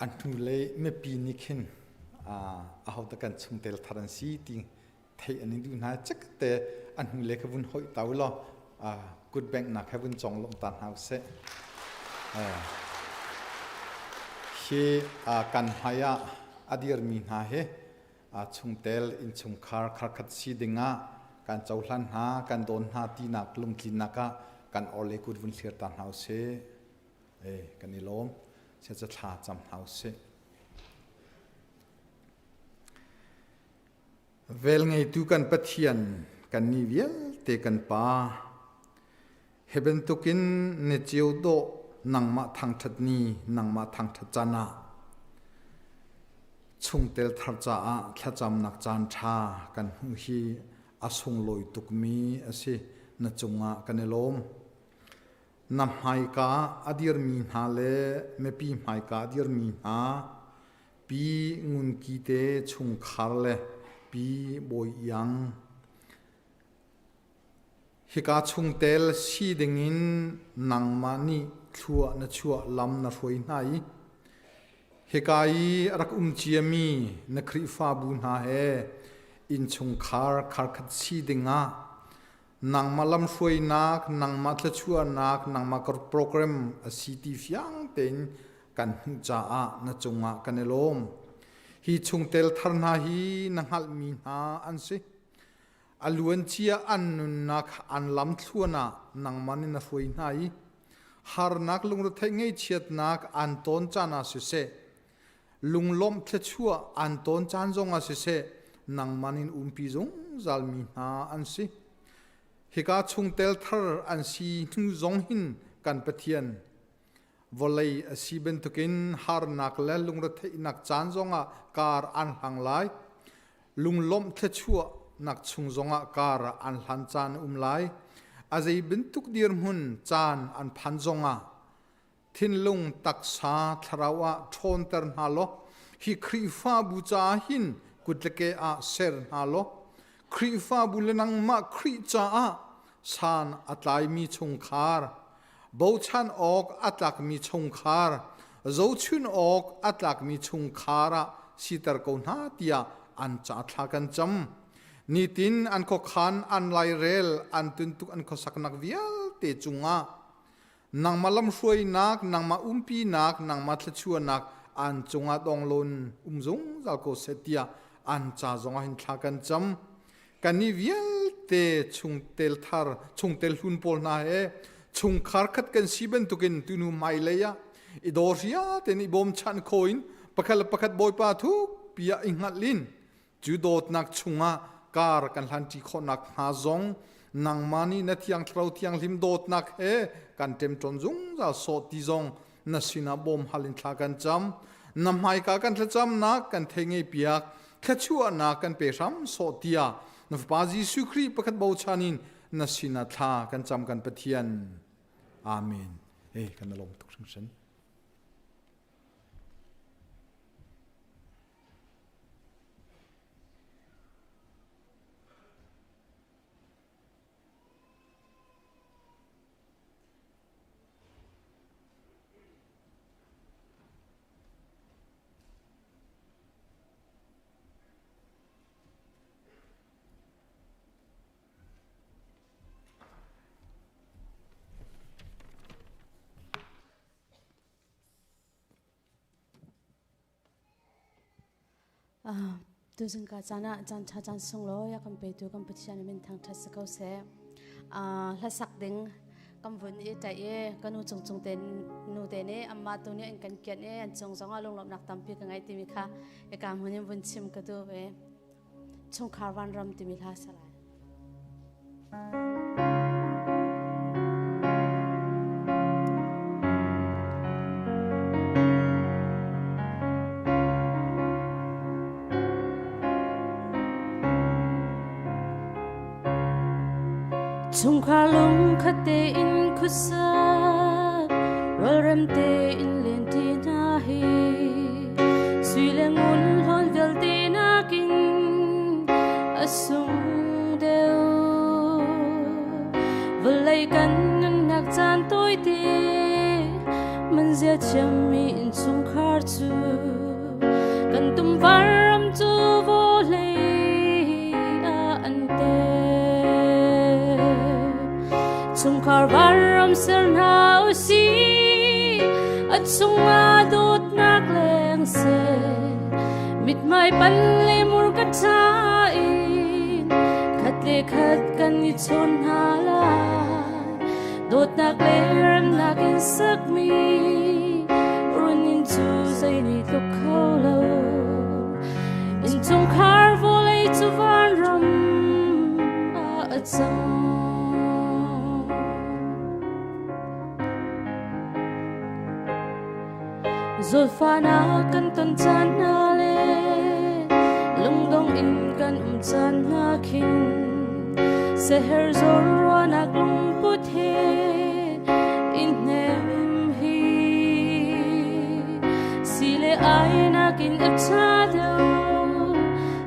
[SPEAKER 8] An hnulei mipi nih khin ahodah kan chungtel thar an si ti theih an in duh hna. Chikkhatte an hnulei kha vun hoih ta u law kut benghnak he vun conglawmh ta hna usih. Hi kan hmai ah a dirmi hna hi chungtel innchungkhar kharkhat si dingah kan cohlan hna, kan dawn hna tinak lungtlinnak ah kan orhlei kut vun thlir ta hna usih. Kan i lawm. Sia thla cam hna usih. Vel ngeitu kan Pathian, kan ni vialte kan Pa, hi bantukin ni cio dawh nangmah thangṭhat ni, nangmah thangṭhat caan ah chungtel thar caah thlacamnak caan ṭha kan hmuh hi a sunglawi tukmi a si. Na cungah kan i lawm. Na hmaika a dirmi hna le mipi hmaika a dirmi hna Pi Ngun Ki te chungkhar le Pi Bawi Iang hika chungtel si dingin nangmah nih thlua na chuah lam na hruai hna i. Hika i a rak um ciami na Khrihfabu hna he innchungkhar kharkhat si dingah nangmah lamhruainak, nangmah thluachuahnak, nangmah program a si ti fiang tein kan hmuh caah na cungah kan i lawm. Hi chungtel thar hna hi na hngalhmi hna an si. A luancia an nunnak an lamthluan ah nangmah nih na hruai hna i harnak lungretheih ngaihchiatnak an tawn caan ah siseh, lunglawmh thluachuah an tawn caan zong ah siseh, nangmah nin umpi zungzal mi hna an si. Hika chungtel thar an si hnu zong hin kan Pathian vawlei a si bantukin harnak le lungretheihnak caan zongah kar an hlang lai. Lunglawmh thluachuahnak chung zongah kar an hlan caan a um lai. A zei bantuk dirhmun caan an phan zongah thinlung taksa thlarau ah ṭhawnter hna law hi Khrihfabu caah hin kut le ke ah ser hna law Khrihfabu le nangmah Khrih caah san a tlaimi chungkhar bochan awk a tlakmi chungkhar zohchun awk a tlakmi chungkhar ah siter ko hna tiah an ca thla kan cam nitin an khuakhan an lairel an tuntuk an khuasaknak vialte cungah nangmah lamhruainak nangmah umpinak nangmah thluachuahnak an cungah donglawn um zungzal ko seh tiah an ca zongah hin thla kan cam Kannih vialte chungtel thar chungtel hlun pawl hna he chungkhar khat kan si bantukin tunu hmailei ah i dawhria tein i bawmchan kho in pakhat le pakhat Bawipa thuk piah i hngalh in cu dawtnak chungah kar kan hlanṭi khawhnak hnga zong nangmah nih na thiang thlarau thianghlim dawtnak he kan ṭemṭawn zungzal sawh ti zong na sinah bawm hal in thla kan cam na hmaika kan thlacamnak kan thei ngei piak thluachuahnak kan pe hram sawh tiah na fapa Jesuh Khrih pakhat bochan in na sinah thla kan cam kan Pathian amen eh kan lawm tuk hringhran
[SPEAKER 9] Tuzing ka caan ah caan ṭha caan sunglawi a kan petu kan Pathian min thangṭhat si ko seh. Hlasak ding kan vun i ṭaih i ka nu cung cung te nu te nih amma tu nih an kan kianh i an cung zongah lunglawmhnak tampi ka ngei timi kha hika hmun in vun chim ka duh ve. Chungkhar vanram timi hla sa lai. Chungkhar lungkhat tein khuasak rualrem tein lenti hna hi sui le ngun hlawn vialte nakin a sung deuh vawlei kan nunnak caan tawite man zia thiammi innchungkhar cu kan tumvar ram cu vawlei ah an tel chungkhar vanram ser hna usih a chungah dawtnak leng seh mithmai pan le murka ṭha in khat le khat kan i chawn hna lai dawtnak le remnak in sakmi runin cu zei nih tluk kho lo innchungkhar vawlei cu vanram ah a cang Zulfahnak kan ton caan hna le lungdong in kan um caan hna khin seher zor ruahnak lungput he in hnem hi si le ai nakin a ṭha deuh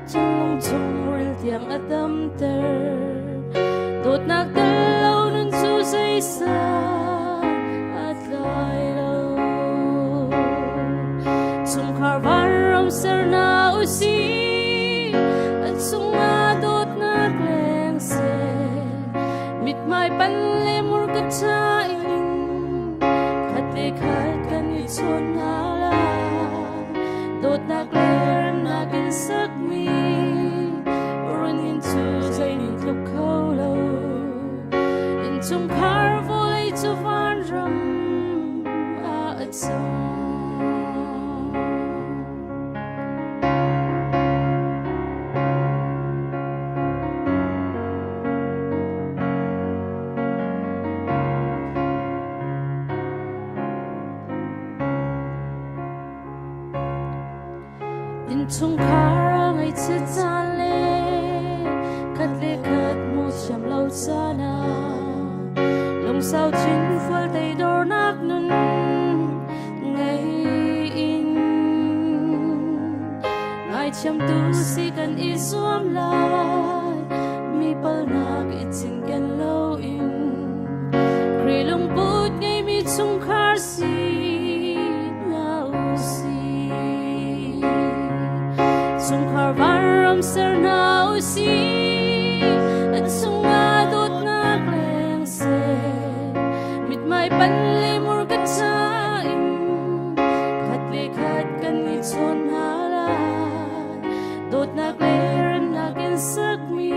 [SPEAKER 9] thinlung chungril tiang a damter dawtnak tel lo nun cu zeisah a tlai lo. vanram ser hna usih, a chungah dawtnak leng seh. Mithmai pan le murka ṭha in khat le khat kan i chawn hna lai. Dawtnak le remnak in sakmi run inn cu zei nih tluk kho lo. Innchungkhar vawlei cu vanram ah a cang. Innchungkhar a ngaihchiat caan le khat le khat hmuh thiam lo caan ah lungsau thinfual teidornak nun ngei in ngaithiamtu si kan i zuam lai mi palnak i cinken loin Khrih lungput ngeimi chungkhar si hna usih. Chungkhar vanram ser hna usih, an chungah dawtnak leng seh. Mithmai pan le murka ca in khat le khat kan i chawn hna lai. Dawtnak le remnak in sakmi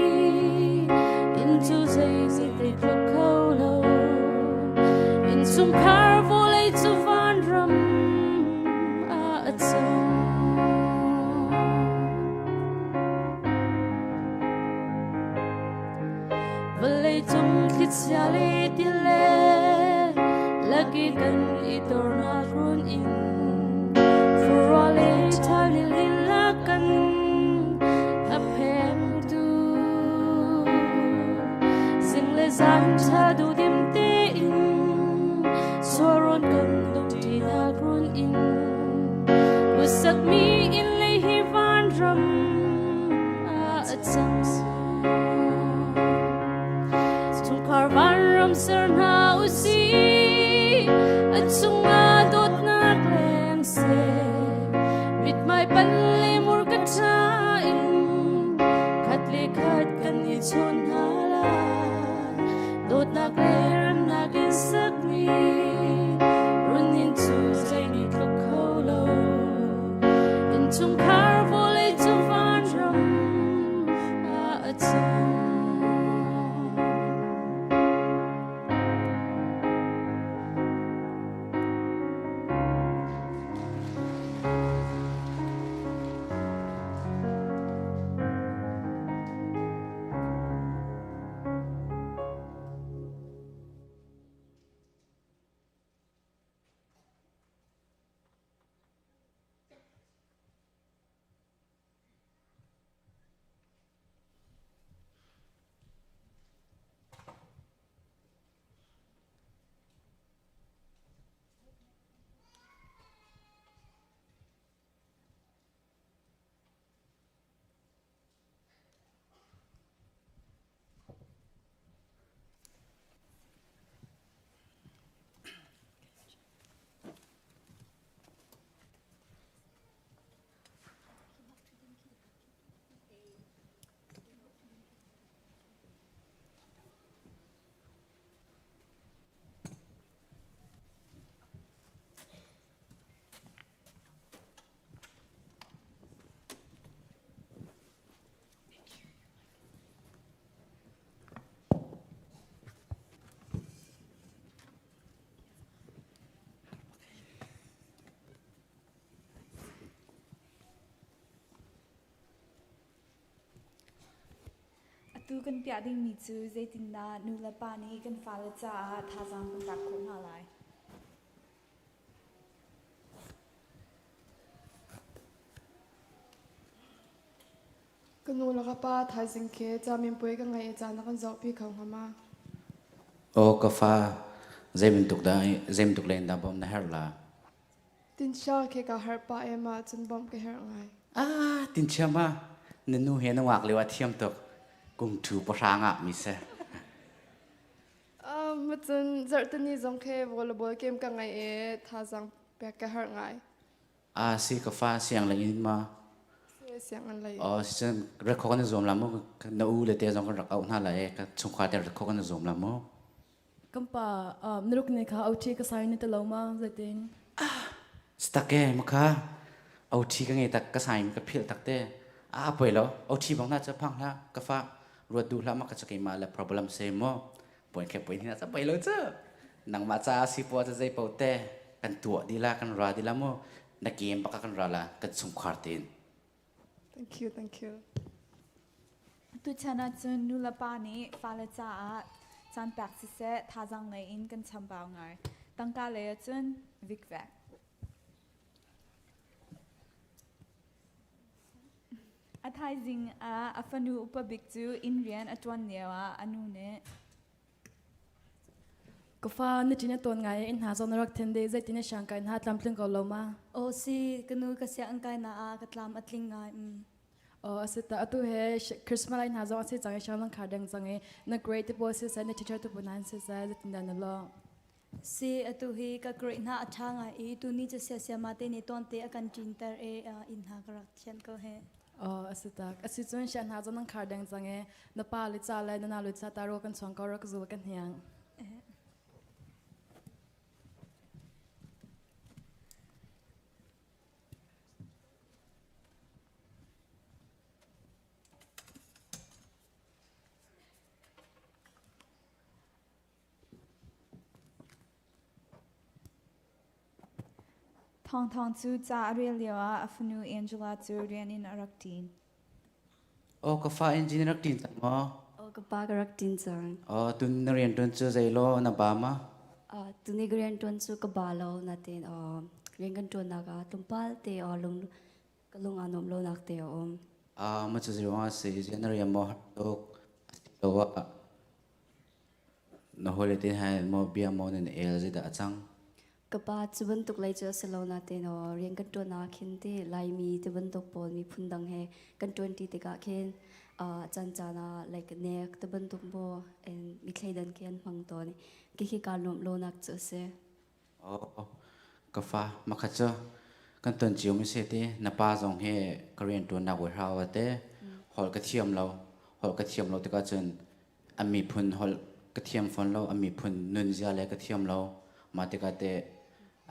[SPEAKER 9] inn cu zei zei tluk kho lo. Innchungkhar vawlei cu vanram ah a cang. Vawlei cung thlichia le tile laki kan i tornak run in furua le ṭhal ni lila kan a phengtu zing le zan ṭha duhdim tein sualrawn kan dongṭinak run in Kusakmi inn lei hi vanram ah a cang. Chungkhar vanram ser hna usih, a chungah dawtnak leng seh. Mithmai pan le murka ṭha in khat le khat kan i chawn hna lai. Dawtnak le remnak in sakmi run inn cu zei nih tluk kho lo. Innchungkhar vawlei cu vanram ah a cang.
[SPEAKER 10] Atu kan piah dingmi cu zeitindah nu le pa nih kan fale caah thazaang kan pek khawh hna lai?
[SPEAKER 11] Ka nu le ka pa thaizing khi caminpuai ka ngeih i caan na kan zohpi kho hnga ma?
[SPEAKER 12] Aw ka fa, zei bantuk dah zei bantuk len dah bawmh na herh la?
[SPEAKER 11] Tinchia khi ka herh pah em ah cun bawmh ka herh ngai.
[SPEAKER 12] Ah, tinchia ma? Na nu he na ngak lio ah thiam tuk. Kum thu pahrang ah mi se.
[SPEAKER 11] Macun zarhtini zong khi volleyball game ka ngei i thazaang pek ka herh ngai.
[SPEAKER 12] A si ka fa siang lei in ma?
[SPEAKER 11] Siang an lei.
[SPEAKER 12] Oh, si cun rak kho kan zuam la mu. Na u le te zong kan rak auh hna lai ka chungkhar te rak kho kan zuam la mu.
[SPEAKER 11] Kan pa naruk ne kha OT ka sai ni te lo ma zeitin?
[SPEAKER 12] Stak e maka OT ka ngei tak ka sai ka phil tak te. A poi lo OT bang na cha phang hla ka fa ruat du hla ma ka chakai ma le problem se mo. Poi khe poi ni na cha poi lo chu. Nangmah ca si po cha zei po te kan tuah dila kan ra dila mu na kem baka kan ra la kan chungkhar tin.
[SPEAKER 11] Thank you, thank you.
[SPEAKER 10] Tuchan ahcun nulepa nih fale caah caan pek siseh thazaang ngei in kan chambau ngai. Tangka lei ahcun vikvek. A thaizing ah a fanu upa bik cu inn rian a ṭuan lioah a nu nih
[SPEAKER 11] Ka fa na ṭin a tawn ngai in hna zawn na rak then de zeitin na siang kai hna tlamtling ko lo ma?
[SPEAKER 2] Aw si ka nu ka siang kai na ah ka tlam a tling ngai.
[SPEAKER 11] Aw a si ta atu he Christmas lai hna zong a si cang i siang lang khar deng cang i na grade te pawl si sai na teacher te pawl nan si sai zeitin dah na lo?
[SPEAKER 2] Si atu hi ka grade hna a ṭha ngai i tuni cu siasiama te nih tuan te a kan ṭinter i inn hna ka rak thianh ko he.
[SPEAKER 11] Aw a si tak. A si cun sian hna zong nan khar deng cang i na pa le ca le na nau le ca ta ro kan chuang ko rak zul ka hniang.
[SPEAKER 10] Thawngthawng cu ca a rel lioah a fanu Angela cu rian in a rak ṭin.
[SPEAKER 12] Aw ka fa engineer rak ṭin cang maw?
[SPEAKER 13] Aw ka pa ka rak ṭin cang.
[SPEAKER 12] Aw tun na rian ṭuan cu zei law na ba ma?
[SPEAKER 13] Tuni ka rian ṭuan cu ka ba lo natin rian kan ṭuannak ah tlawmpal te lung ka lung aa nuam lo nak te a um.
[SPEAKER 12] Ma cu zei ruangah si na rian maw har tuk asiloah Na hawile te he maw bia maw nan el zeidah a cang?
[SPEAKER 13] Ka pa cu bantuk lei cu a si lo nain aw rian kan ṭuan ah khin ti Laimi ti bantuk pawl miphun dang he kan ṭuanṭi tikah khin caan caan ah like nek ti bantuk maw mi thleidan khi an hmang tawn i khi kaa nuamh lonak cu a si.
[SPEAKER 12] Oh, ka fa makhat cu kan ton cio mi si ti na pa zong hi ka rian ṭuannak warehouse ah te holh ka thiam lo holh ka thiam lo tikah cun an miphun holh ka thiam fawn lo an miphun nunzia le ka thiam lo mah tikah teh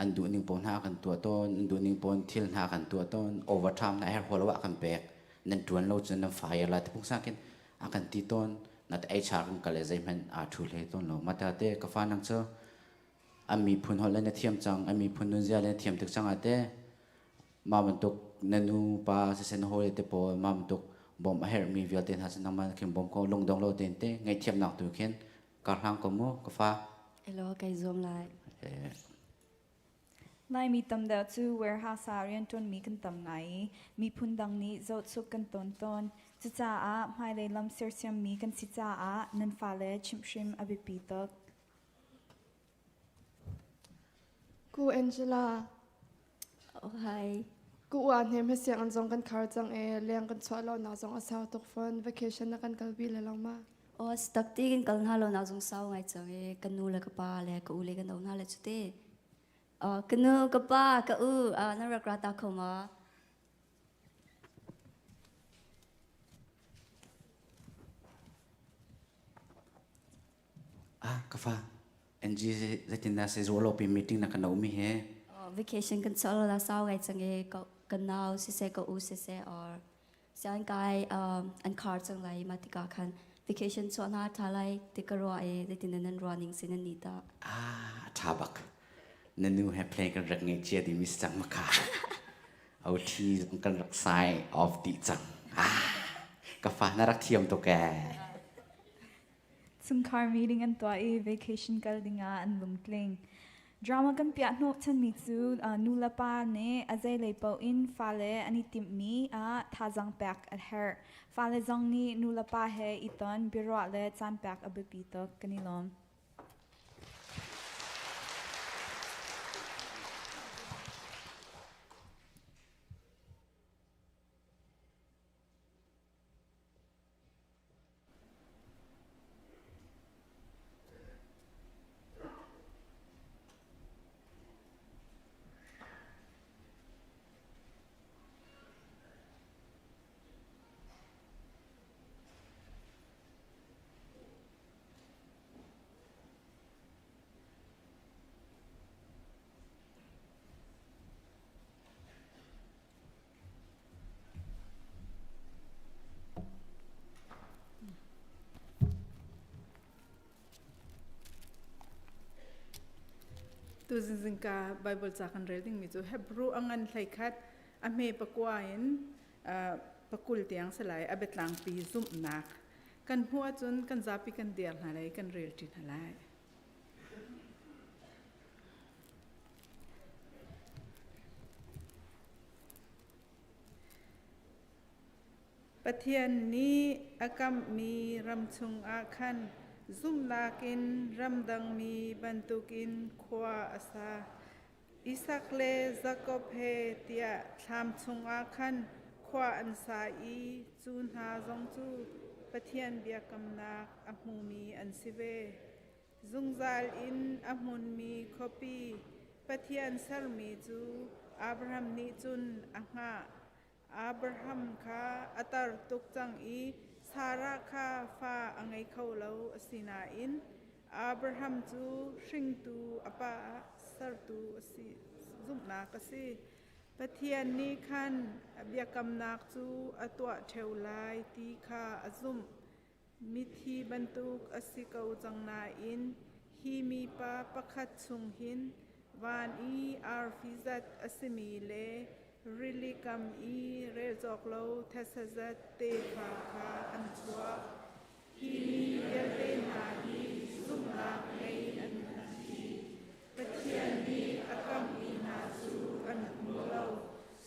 [SPEAKER 12] an duh ning pawl hna kan tuah tawn an duh ning pawl thil hna kan tuah tawn overtime hna her haw lo ah kan pek nan ṭuan lo cun nan fire la ti phungsa khin a kan ti tawn na te HR kan kal le zeihmanh aa ṭhu hlei tawn lo mah tikah teh ka fa nang cu an miphun holh le na thiam cang an miphun nunzia le na thiam tuk cang ah teh mah bantuk na nu pa siseh na hawile te pawl mah bantuk bawmh a herhmi vialte hna cu nangmah khin bawm ko lungdong lo tein te ngaihthiamnak tu khin kar hlang ko mu ka fa.
[SPEAKER 13] Elo kai zuam lai.
[SPEAKER 10] Laimi tam deuh cu warehouse ah rianṭuanmi kan tam ngai i miphun dang nih zohchuk kan tawn tawn. Cucaah hmailei lam sersiammi kan si caah nan fale chimhhrim a biapi tuk.
[SPEAKER 11] Ku Angela.
[SPEAKER 13] Oh, hi.
[SPEAKER 11] Ku ua hnem he siang an zong kan khar cang e leng kan chuah lo na zong a sau tuk fon vacation na kan kal bi le lo ma.
[SPEAKER 13] Oh, stak ti kan kal hna lo na zong sau ngai cang e kan nu le ka pa le ka u le kan o hna le chu te. Oh, ka nu ka pa ka u na rak ra ta kho ma?
[SPEAKER 12] Ah, ka fa. NG zeitindah se zualo pi meeting na kan umi he.
[SPEAKER 13] Vacation kan chol la sau ngai chang e ka nau si se ka u si se or sian kai an khar chang lai ma tika khan vacation chuan ha tha lai ti ka ro e zeitin nan running sin an ni ta.
[SPEAKER 12] Ah, tha bak. Na nu he plane kan rak ngei chia di mis chang maka. Au thi zong kan rak sai off di chang. Ah, ka fa na rak thiam to ke.
[SPEAKER 10] Chungkhar meeting an tuah i vacation kal dingah an lungtling. Drama kan piah hnawhchanmi cu nu le pa nih a zeilei paoh in fale an i timhmi ah thazaang pek a herh. Fale zong nih nu le pa he i ton, biaruah le caan pek a biapi tuk. Kan i lawm.
[SPEAKER 14] Tu zingka Bible ca kan rel dingmi cu Hebrew a ngan 11 a hme 9 in 20 tiang si lai, a biatlangpi zumhnak. Kan hmuh ahcun kan zapi kan dir hna lai, kan rel ṭi hna lai. Pathian nih a kamhmi ram chungah khan zumhnak in ramdangmi bantukin khua a sa. Isak le Jakob he tiah thlam chungah khan khua an sa i cu hna zong cu Pathian biakamnak a hmumi an si ve. Zungzal in a hmunmi khuapi Pathian sermi cu Abraham nih cun a hngah. Abraham kha a tar tuk cang i Sarah kha fa a ngei kho lo. Asinain Abraham cu hringtu a pa sertu a si zumhnak a si. Pathian nih khan a biakamnak cu a tuah ṭheo lai ti kha a zumh. Mithi bantuk a si ko cang nain hi mipa pakhat chung hin van i arfi zat a simi le rili kam i rel cawk lo thetse zat tefa kha an chuak. Hi mi vialte hna hi zumhnak ngei an si. Pathian nih a kamhmi hna cu an hmu lo.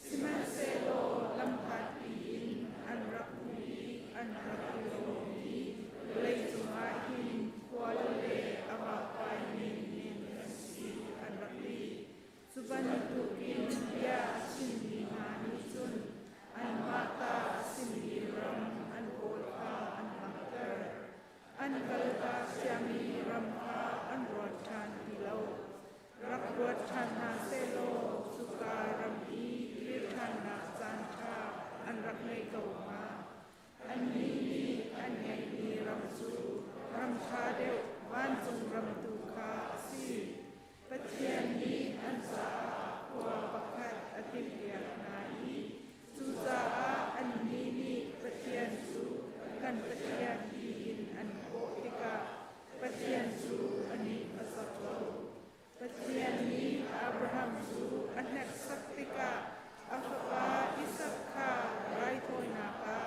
[SPEAKER 14] Sihmanhsehlaw lamhlatpi in an rak hmuh i an rak i lawm i vawleicung ah hin khual le a vakvai menmen kan si an rak ti. Cu bantukin bia a chimmi hna nih cun anmah ta a simi ram an kawl kha an langhter. An kaltak ciami ram kha an ruat ṭhan ti lo. Rak ruat ṭhan hna sehlaw cuka ram i kir ṭhannak caanṭha an rak ngei ko hnga. Annih nih an ngeihmi ram cu ram ṭha deuh vancung ram tu kha a si. Pathian nih an caah khua pakhat a timhpiak hna i cucaah annih nih Pathian cu kan Pathian tiin an kawh tikah Pathian cu a nih a zak lo. Pathian nih Abraham cu a hneksak tikah a fapa Isak kha raithawinak ah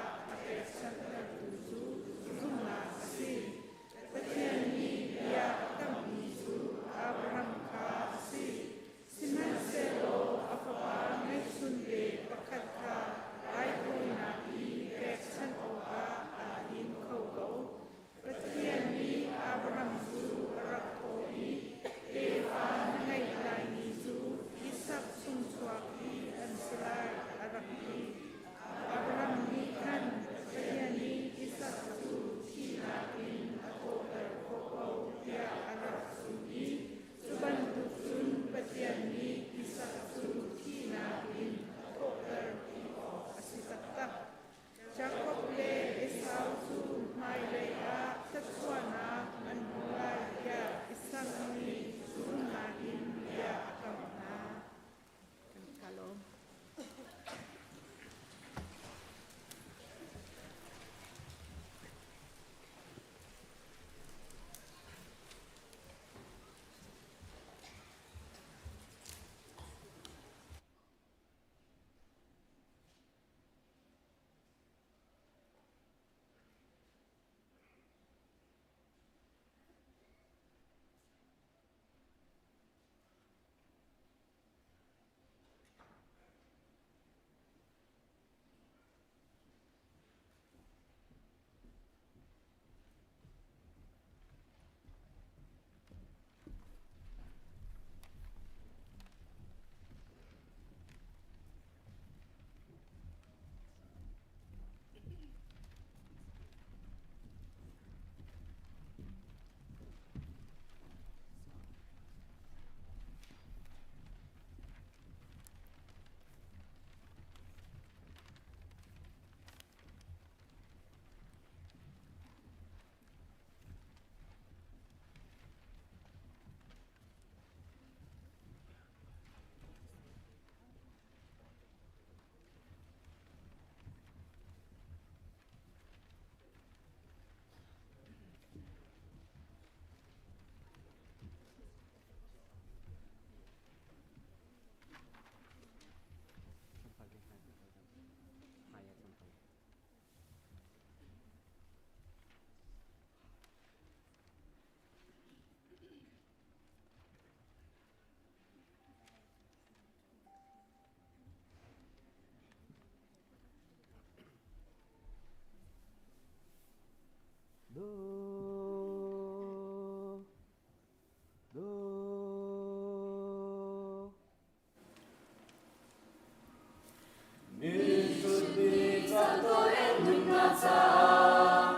[SPEAKER 3] nunnak caah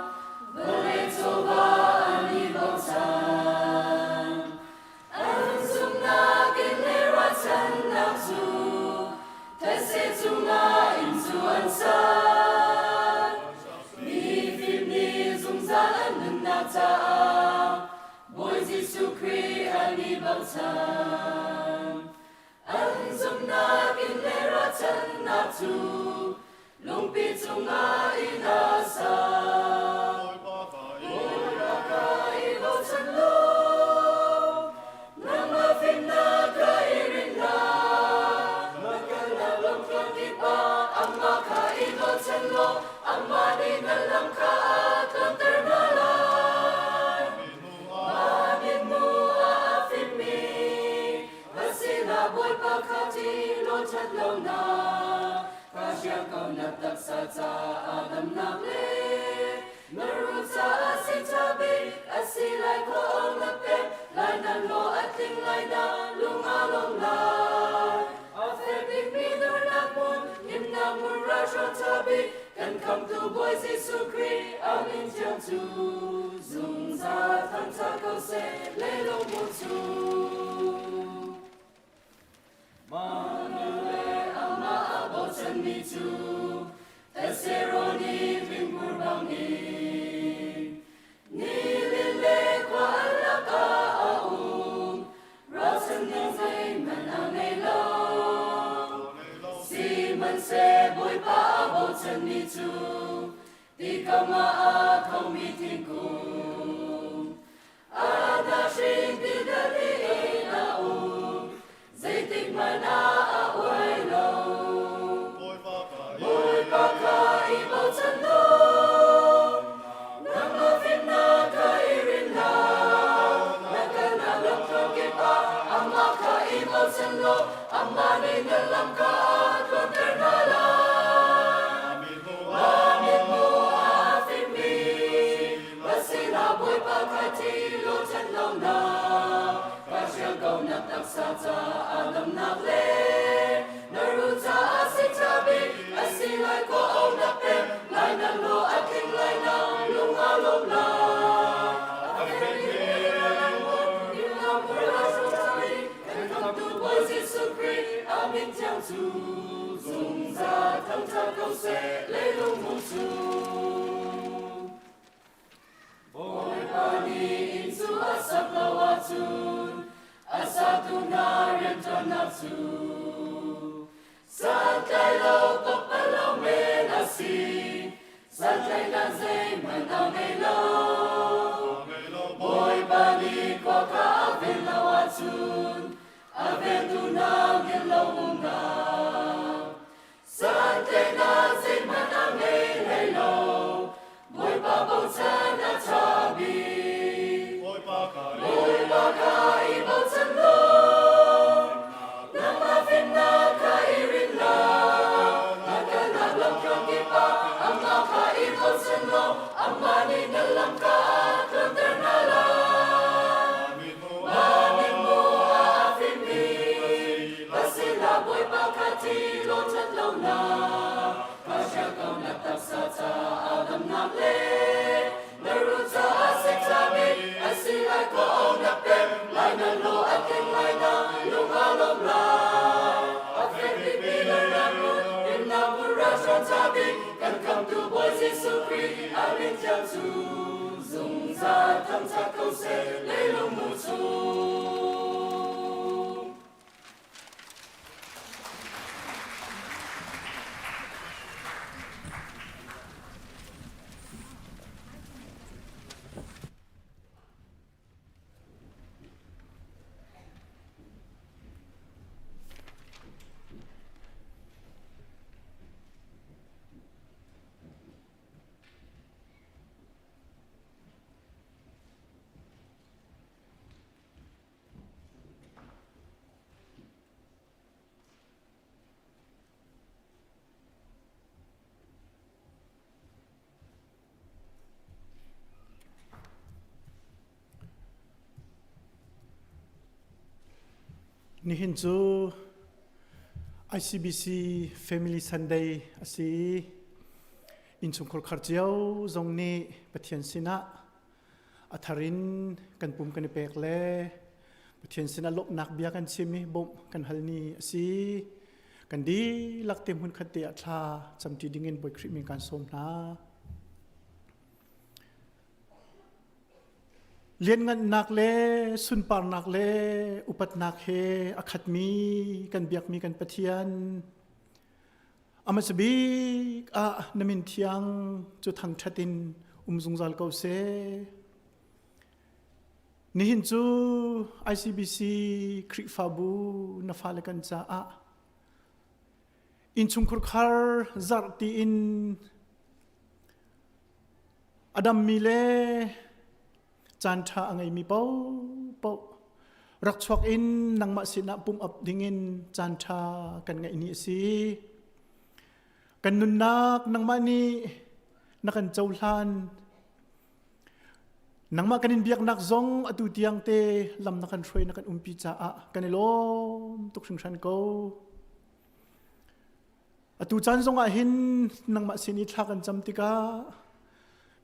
[SPEAKER 3] vawlei chawva an i bochan. An zumhnak in le ruahchannak cu thetse cungah inn cu an sak. Mifim nih zungzal an nunnak caah Bawi Jesuh Khrih an i bochan. An zumhnak in le ruahchannak cu lungpi cungah inn a sa. Bawipa kha i bochan law, nangmah fimnak kha i rinh hlah. Na kalnak lamtluan kip ah amah kha i bochan law, amah nih na lam kha a tluanter hna lai. Mah mithmuh ah a fimmi va sinah Bawipa kha ṭih law ṭhat lonak ka hrial ko na taksa caah damnak le na ruh caah si ṭha bik a si lai khua awng na pek lai na hlawh a tling lai na lung aa lawm lai. A fel bikmi dornak hmun himnak hmun ralhrang ṭha bik kan khamhtu Bawi Jesuh Khrih a min thiang cu zungzal thangṭhat ko seh leilung bu cu. Mah le amah a bochanmi cu thetse rawn i fingpur bangin Nilin le khua an lakah a um, ruahchan ding zeihmanh a ngei lo. Sihmanhseh Bawipa a bochanmi cu ti kam ah a khomi thingkung. A hna hring ti dali in a um, zeitik hmanh ah a uai lo. Bawipa kha i bochan law, nangmah fimnak kha i rin hlah. Na kalnak lamtluan kip ah amah kha i bochan law, amah nih na lam kha a tluanter hna lai. Mah mithmuh ah a fimmi va sinah Bawipa kha ṭih law ṭhat lonak ka hrial ko na taksa caah damnak le na ruh caah si ṭha bik a si lai khua o na pek lai na hlawh a tling lai na lung aa lawm lai. A fekmi kan khamtu Bawi Jesuh Khrih a min thiang cu zungzal thangṭhat ko seh leilung mu cu. Bawipa nih inn cu a sak lo ahcun a satu hna rianṭuannak cu santlai lo pakpalawng men a si. Santlaihnak zeihmanh a ngei lo. Bawipa nih khua kha a ven lo ahcun a ventu hna hngilh lo umnak. Santlaihnak zeihmanh a ngei hlei lo. Bawipa bochan a ṭha bik. Bawipa kha i bochan law, nangmah fimnak kha i rinh hlah. Na kalnak lamtluan kip ah amah kha i bochan law, amah nih na lam kha a tluanter hna lai. Mah mithmuh ah a fimmi va sinah Bawipa kha ṭih law ṭhat lonak ka hrial ko na taksa caah damnak le na ruh caah sikṭha bik a si lai khua o na pek lai na hlawh a tling lai na lung aa lawm lai. A fek bikmi na ram hmun himnak hmun ralhrang ṭha bik kan khamhtu Bawi Jesuh Khrih a min thiang cu zungzal thangṭhat ko seh leilung mu chung.
[SPEAKER 15] Nihin cu ICBC Family Sunday a si i. Innchungkhar khar cio zong nih Pathian sinah a thar in kan pum kan i pek le Pathian sinah lawmhnak bia kan chim i bawmh kan hal ni a si. Kan dihlak te hmun khat te ah thla camṭi dingin Bawi Khrih min kan sawm hna. Lianngannak le sunparnak le upatnak he a khatmi kan biakmi kan Pathian Amasa bik ah na min thiang cu thangṭhat in um zungzal ko seh. Nihin cu ICBC Khrihfabu na fale kan caah innchungkhar khar zarh tiin a dammi le caan ṭha a ngeimi paohpaoh rak chuak in nangmah sinah pumh up dingin caan ṭha kan ngeih ni a si. Kan nunnak nangmah nih na kan cohlan. Nangmah kan in biaknak zong atu tiang te lam na kan hruai na kan umpi caah kan i lawm tuk hringhran ko. Atu caan zongah hin nangmah sin i thla kan cam tikah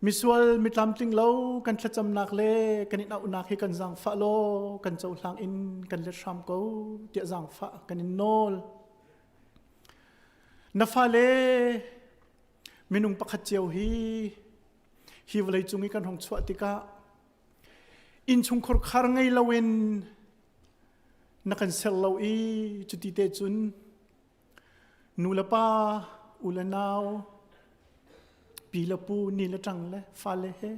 [SPEAKER 15] misual mitlamtling lo kan thlacamnak le kan in auhnak hi kan zaangfah law kan cohlang in kan let hram ko tiah zaangfah kan in nawl. Na fale minung pakhat cio hi hi vawlei cung i kan hong chuah tikah innchungkhar khar ngei loin na kan ser lo i cuti te cun Nu le pa, u le nau, pi le pu, ni le ṭang le fale he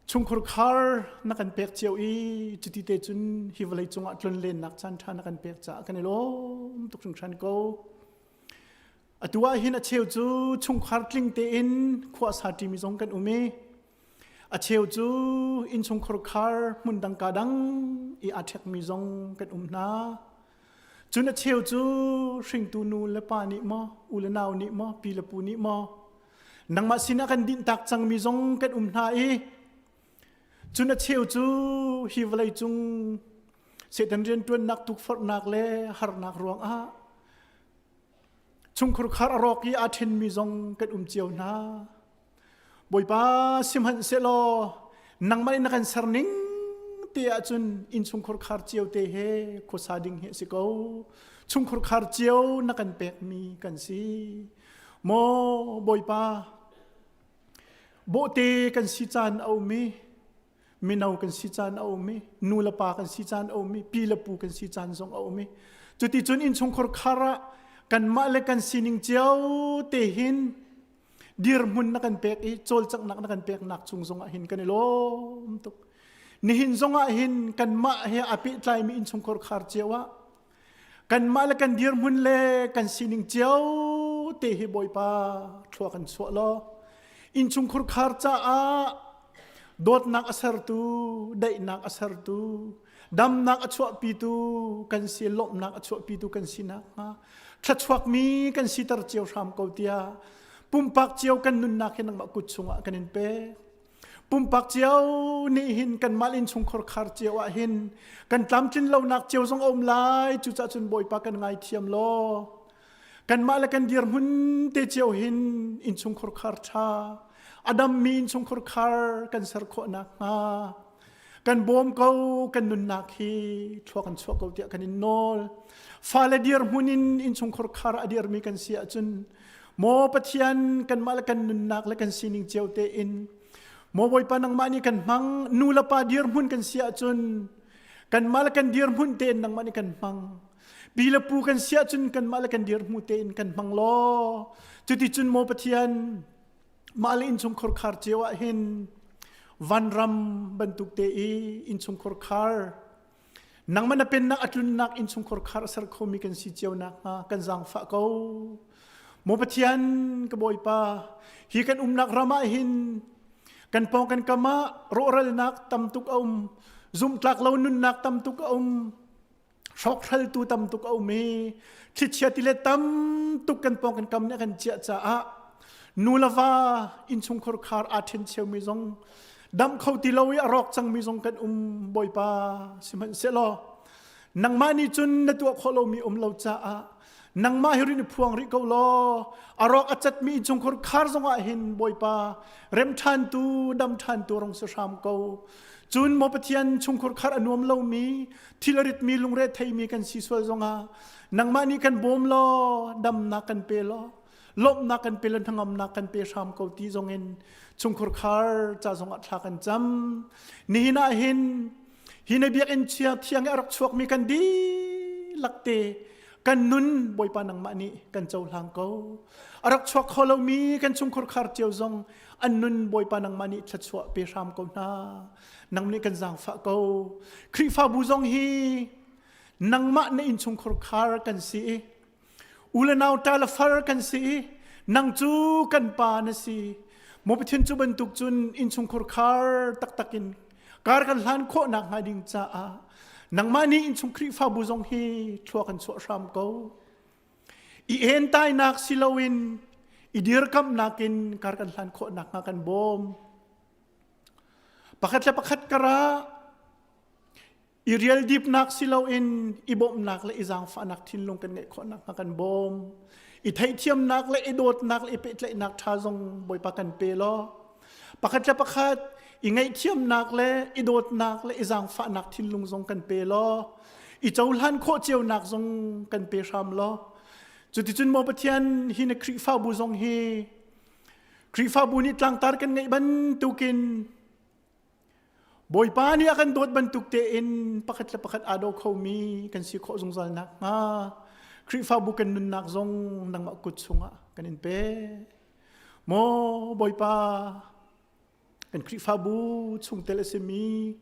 [SPEAKER 15] chungkhur khar na kan pek cio i cuti te cun hi vawlei cungah tlonlennak caan ṭha na kan pek caah kan i lawm tuk hringhran ko. Atu ah hin a cheu cu chungkhar tling tein khua sa ṭimi zong kan um i A cheu cu innchungkhar khar hmun dang ka dang i aa ṭhekmi zong kan um hna. Cun a cheu cu hringtu nu le pa nih maw, u le nau nih maw, pi le pu nih maw, nangmah sinah kan dinhtak cangmi zong kan um hna i cun a cheu cu hi vawlei cung Satan rianṭuannak tukforhnak le harnak ruangah chungkhur khar a rawk i aa ṭhenmi zong kan um cio hna. Bawipa sihmanhsehlaw nangmah nih na kan ser ning te ahcun innchungkhur khar cio te he khuasa ding hi a si ko. Chungkhur khar cio na kan pekmi kan si. Maw Bawipa, bawhte kan si caan a um i mino kan si caan a um i nu le pa kan si caan a um i pi le pu kan si caan zong a um i cuticun innchungkhur khar ah kanmah le kan sining cio te hin dirhmun na kan pek i cawlcanghnak na kan peknak chung zongah hin kan i lawm tuk nihin zongah hin kanmah he a pehtlaimi innchungkhar khar cio ah kanmah le kan dirhmun le kan sining cio te hi bawipa thlua kan chuah law innchungkhar khar caah dawtnak a sertu daihnak a sertu damnak a chuahpitu kan si lawmhnak a chuahpitu kan si nakhnga thluachuakmi kan siter cio hram ko tiah pumpak cio kan nunnak hi nangmah kut chungah kan in pek pumpak cio nih hin kanmah innchungkhar khar cio ah hin kan tlamtlin lonak cio zong a um lai cucaah cun bawipa kan ngaithiam law kanmah le kan dirhmun te cio hin innchungkhar khar ṭha a dammi innchungkhar khar kan ser khawh nakhnga kan bawm ko kan nunnak hi thlua kan chuah ko tiah kan in nawl fale dirhmun in innchungkhar khar a dirmi kan si ahcun maw Pathian kanmah le kan nunnak le kan sining cio tein maw Bawipa nangmah nih kan hmang nu le pa dirhmun kan si ahcun kanmah le kan dirhmun tein nangmah nih kan hmang pi le pu kan si ahcun kanmah le kan dirhmu tein kan hmang law cuticun maw Pathian mah le innchungkhar khar cio ah hin vanram bantuk te i innchungkhar khar nangmah na pennak a tlunnak innchungkhar khar a ser khomi kan si cio nakhnga kan zaangfah ko maw Pathian ka Bawipa hi kan umnak ram ah hin kan pawng kan kam ah rawhralnak tam tuk a um zumhtlak lo nunnak tam tuk a um hrawkhraltu tam tuk a um i thlichia tilet tam tuk kan pawng kan kam nih a kan ciah caah nu le va innchungkhar khar aa ṭhen cheumi zong dam kho ti lo i a rawk cangmi zong kan um bawipa sihmanhsehlaw nangmah nih cun na tuah khawh lomi um lo caah. Nangmah hi rin i phuang rih ko law a rawk a catmi innchungkhar khar zongah hin Bawipa rem ṭhantu dam ṭhantu rong si hram ko. Cun maw Pathian chungkhur khar a nuam lomi thil a ritmi lungre theimi kan si sual zongah nangmah nih kan bawm law damnak kan pe law lawmhnak kan pe le hnangamnak kan pe hram ko ti zongin chungkhur khar ca zongah thla kan cam. Nihin ah hin hi na biakinn chia thiang i a rak chuakmi kan dihlak te kan nun Bawipa nangmah nih kan cohlang ko. A rak chuak kho lomi kan chungkhur khar cio zong an nun Bawipa nangmah nih thluachuah pe hram ko hna. Nang nih kan zaangfah ko. Khrihfabu zong hi nangmah na innchungkhur khar kan si i u le nau ṭa le far kan si i nang cu kan pa na si. Maw Pathian cu bantuk cun innchungkhur khar taktak in kar kan hlan khawh nak hnga ding caah nangmah nih innchung Khrihfabu zong hi thlua kan chuah hram ko. I entainak si loin i dirkamhnak in kar kan hlan khawh nak hnga kan bawm. Pakhat le pakhat karah i rialdipnak si loin i bawmhnak le i zaangfahnak thinlung kan ngeih khawh nakhnga kan bawm. I theihthiamnak le i dawtnak le i pehtlaihnak ṭha zong Bawipa kan pe law pakhat le pakhat i ngaihthiamnak le i dawtnak le i zaangfahnak thinlung zong kan pe law i cohlan khawh cionak zong kan pe hram law cuticun maw Pathian hi na Khrihfabu zong hi Khrihfabu nih tlangtar kan ngeih bantukin Bawipa nih a kan dawt bantuk tein pakhat le pakhat aa daw khomi kan si khawh zungzal nakhnga Khrihfabu kan nunnak zong nangmah kut chungah kan in pe. Maw Bawipa, kan Khrihfabu chungtel a simi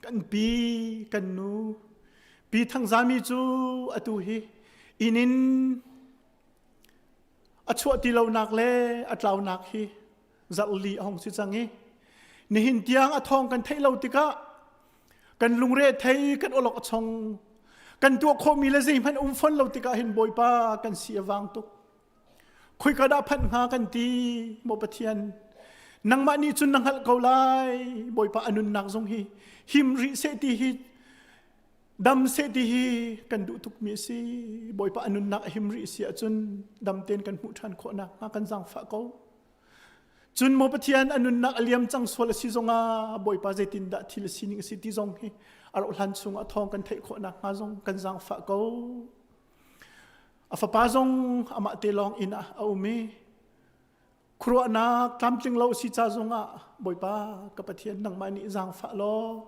[SPEAKER 15] kan pi, kan nu, pi Thangzami cu atu hi inn in a chuah ti lonak le a tlaunak hi zarh li a hung si cang i nihin tiang a thawng kan theih lo tikah kan lungre thei kan awlok a chong kan tuah khawhmi le zeihmanh um fon lo tikah hin Bawipa kan si a vang tuk khoika dah phanh hnga kan ti maw Pathian nangmah nih cun na hngalh ko lai Bawipa a nunnak zong hi him rih seh ti hi dam seh ti hi kan duh tukmi a si Bawipa a nunnak a him rih si ahcun dam tein kan hmuh ṭhan khawh nakhnga kan zaangfah ko Cun maw Pathian a nunnak a liam cang sual a si zongah Bawipa zeitindah thil a sining a si ti zong hi a rauh hlan chungah thawng kan theih khawh nakhnga zong kan zaangfah ko. A fapa zong amah te lawng inn ah a um i khuaruahnak tlamtling lo a si ca zongah Bawipa ka Pathian nangmah nih zaangfah law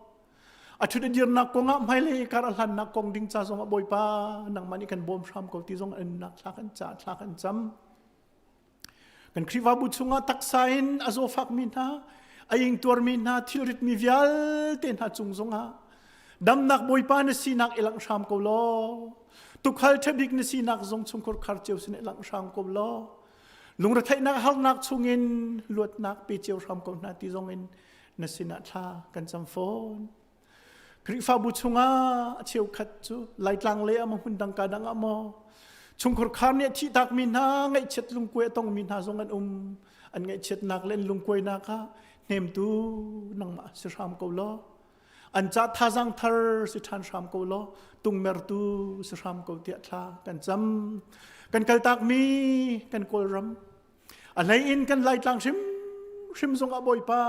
[SPEAKER 15] a ṭhut a dirnak kongah hmailei kar a hlannak kong ding ca zongah Bawipa nangmah nih kan bawm hram ko ti zong an nunnak thla kan ca thla kan cam. Kan Khrihfabu chungah taksa in a zawfakmi hna, a ingtuarmi hna, thilritmi vialte hna cung zongah damnak Bawipa na sinak i langh hram ko law, tukhal ṭhabik na sinak zong chungkhur khar cio sin i langh hram ko law, lungretheihnak harnak chungin luatnak pe cio hram ko hna ti zongin na sinah thla kan cam fawn. Khrihfabu chungah a cheukhat cu Laitlang lei ah maw hmun dang ka dang ah maw chungkhur khar nih a thihtakmi hna ngaihchiat lungkuai a tongmi hna zong an um an ngaihchiatnak le an lungkuainak ah hnemtu nangmah si hram ko law an ca thazaang thar si ṭhan hram ko law tungmertu si hram ko tiah thla kan cam kan kaltakmi kan Kawlram A hlei in kan Laitlang hrim hrim zongah Bawipa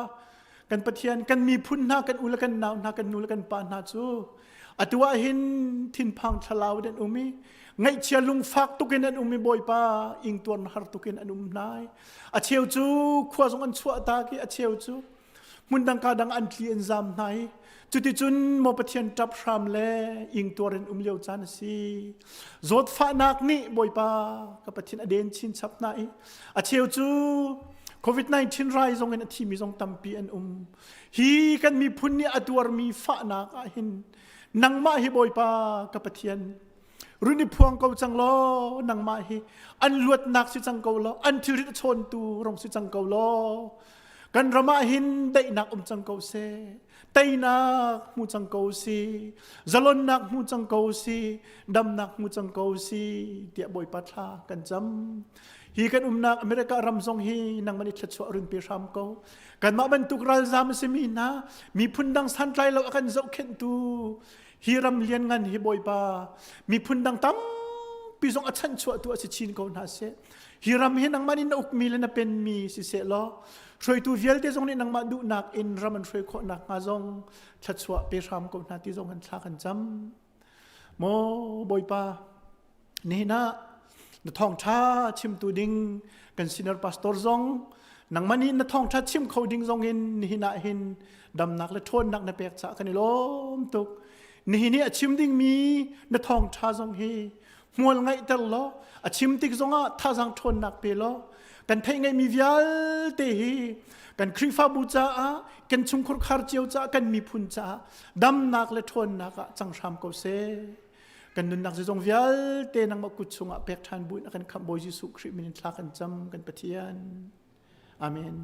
[SPEAKER 15] kan Pathian kan miphun hna kan u le kan nau hna kan nu le kan pa hna cu atu ah hin thinphang thlalau in an um i ngaihchia lungfak tukin an um i Bawipa ingtuar har tukin an um hna a cheu cu khua zong an chuah tak i a cheu cu hmun dang ka dang an tli an zam hna i cuticun maw Pathian ṭap hram le ingtuar in um lio caan a si zawtfahnak nih Bawipa ka Pathian a den chin chap hna i a cheu cu COVID-19 rai zong in a thimi zong tampi an um hi kan miphun nih a tuarmi fahnak ah hin nangmah hi Bawipa ka Pathian run i phuang ko cang law nangmah hi an luatnak si cang ko law an thilrit a chawntu rong si cang ko law kan ram ah hin daihnak um cang ko seh teinak hmu cang ko si zalonnak hmu cang ko si damnak hmu cang ko si tiah bawipa thla kan cam hi kan umnak America ram zong hi nangmah nih thluachuah run pe hram ko kanmah bantuk ralzam a simi hna miphun dang santlai lo a kan zohkhenhtu hi ram lianngan hi bawipa miphun dang tampi. tampi zong a chanchuah tu a si chin ko hna seh. Hi ram hi nangmah nih na ukmi le na penmi si seh law hruaitu vialte zong nih nangmah duhnak in ram an hruai khawh nakhnga zong thluachuah pe hram ko hna ti zong kan thla kan cam. Maw Bawipa, nihin ah na thawngṭha chimtu ding kan senior pastor zong nangmah nih na thawngṭha chim kho ding zong in nihin ah hin damnak le ṭhawnnak na pek caah kan i lawm tuk. Nihin i a chim dingmi na thawngṭha zong hi hmual ngaihter law a chim tik zongah thazaang ṭhawnnak pe law kan theih ngeihmi vialte hi kan Khrihfabu caah kan chungkhur khar cio caah kan miphun caah damnak le ṭhawnnak ah cang hram ko seh. Kan nunnak zeizong vialte nangmah kut chungah pek ṭhan buin a kan khamh Bawi Jesuh Khrih min in thla kan cam kan Pathian. Amen.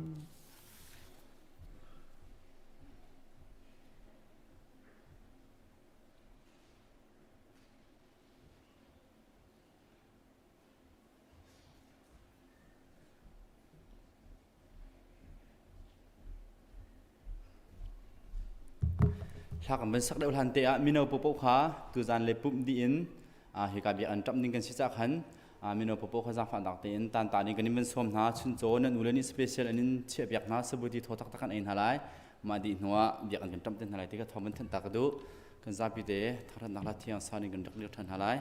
[SPEAKER 5] Hla kan van sak deuh hlan te ah mino popo kha tuzan le pumh dih in hika biak an ṭamh ding kan si cah khan mino popo kha zaangfahnak tein tan ta ding kan in van sawm hna chuncaw nan u le nih special an in chiah piak hna sabuti thaw taktak kan ei hna lai mah dih hnu ah biak an kan ṭamh te hna lai ti kha thawng van thanh ta ka duh kan zapi te thangṭhatnak hla thiang sa ning kan rak lir ṭhan hna lai.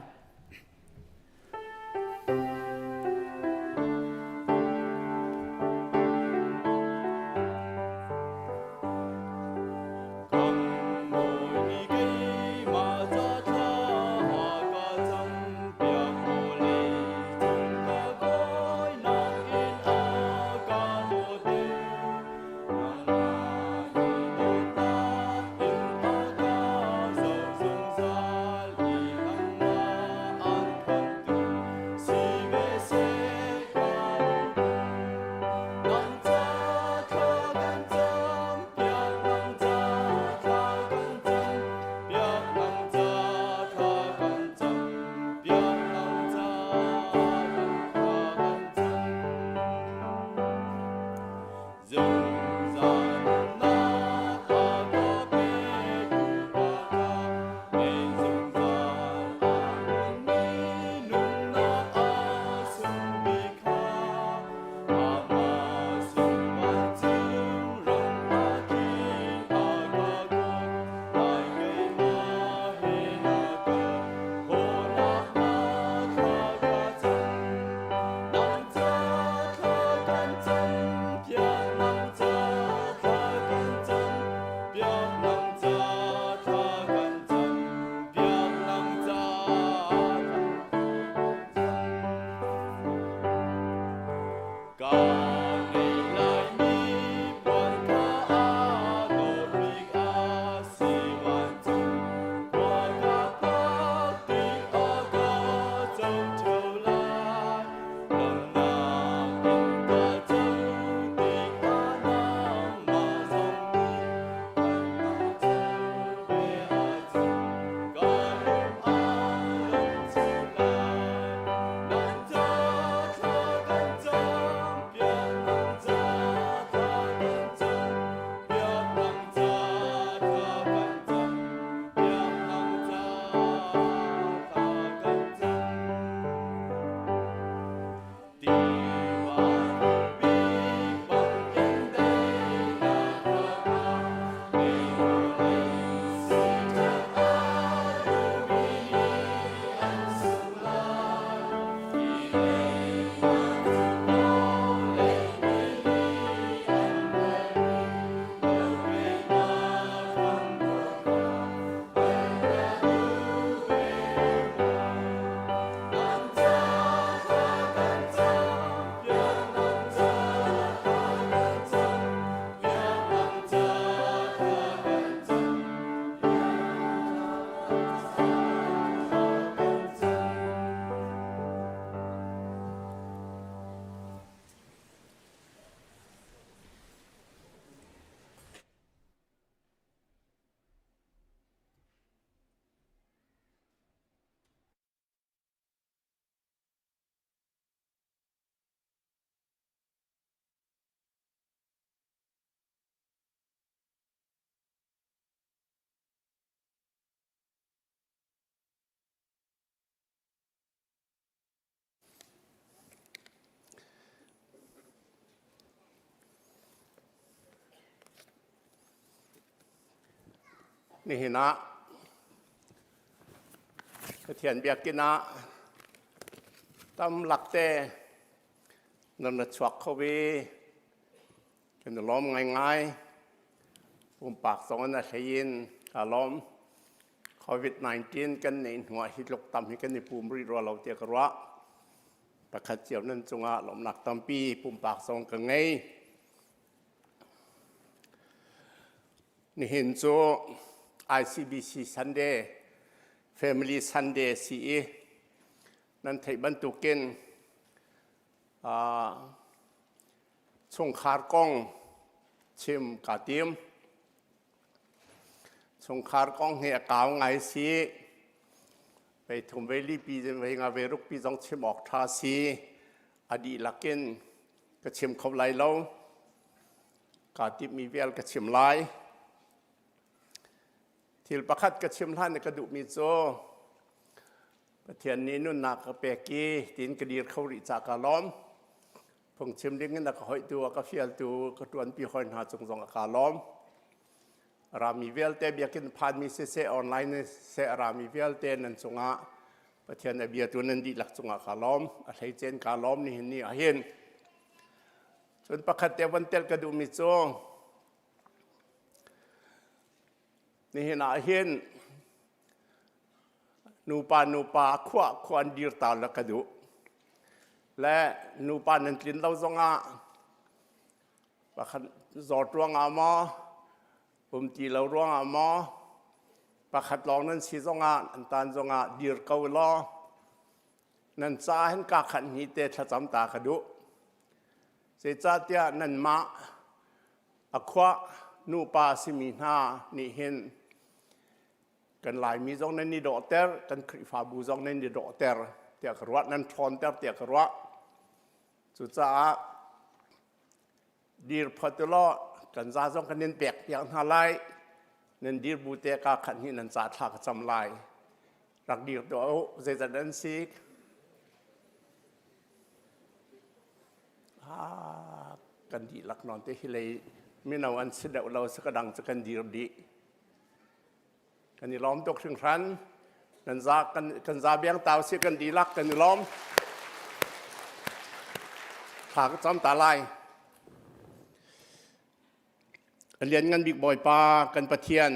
[SPEAKER 16] Nihin ah Pathian biakinn ah tam lakte nan ra chuak kho i kan i lawm ngaingai. Pumpak zong in a hlei in kaa lawm. COVID-19 kan neih hnu ah hi tluk tam hi kan i pum rih rua lo tiah ka ruah. Pakhat cio nan cungah lawmhnak tampi pumpak zong ka ngei. Nihin cu ICBC Sunday, Family Sunday si i nan theih bantukin uh, chungkhar kong chim kaa tim. Chungkhar kong hi a kau ngai si. Vei thum vei li pi vei nga vei ruk pi zong chim awk ṭha si. A dihlak in ka chim kho lai lo. Kaa timhmi vial ka chim lai. Thil pakhat ka chim hlan i ka duhmi cu Pathian nih nunnak ka pek i tiin ka dir kho rih ca ka lawm. Phungchim ding in a ka hoihtu, a ka fialtu, ka ṭuanpi hawi hna cung zong a ka lawm. Rami vialte biakinn phanmi siseh, online siseh, rami vialte nan cungah Pathian a biatu nan dihlak cungah ka lawm. A hleicen ka lawm nihin ni ahhin. Cun pakhat te von tel ka duhmi cu nihin ah hin nupa nupa khua khua an dir ta la ka duh. Le nupa nan tlin lo zongah pakhat zawt ruangah maw um ti lo ruangah maw pakhat lawng nan si zongah an tan zongah dir ko law nan ca hin ka khat hni te thlacam ta ka duh. Zeicahtiah nanmah a khua nupa simi hna nih hin kan Laimi zong nan i dawhter, kan Khrihfabu zong nan i dawhter tiah ka ruah, nan ṭhawnter tiah ka ruah. Cucaah dir phot u law kan za zong kan in pek piak hna lai. Nan dir bu te ka khat hnih nan ca thla ka cam lai. Rak dir tuah u, zeizat an si? Ah, kan dihlak nawn te hi lei mino an si deuh lo si ka dang cu kan dir dih. Kan i lawm tuk hringhran. Kan za kan kan za biang tau si kan dihlak kan i lawm. Thla ka cam ta lai. A lianngan bik Bawipa kan Pathian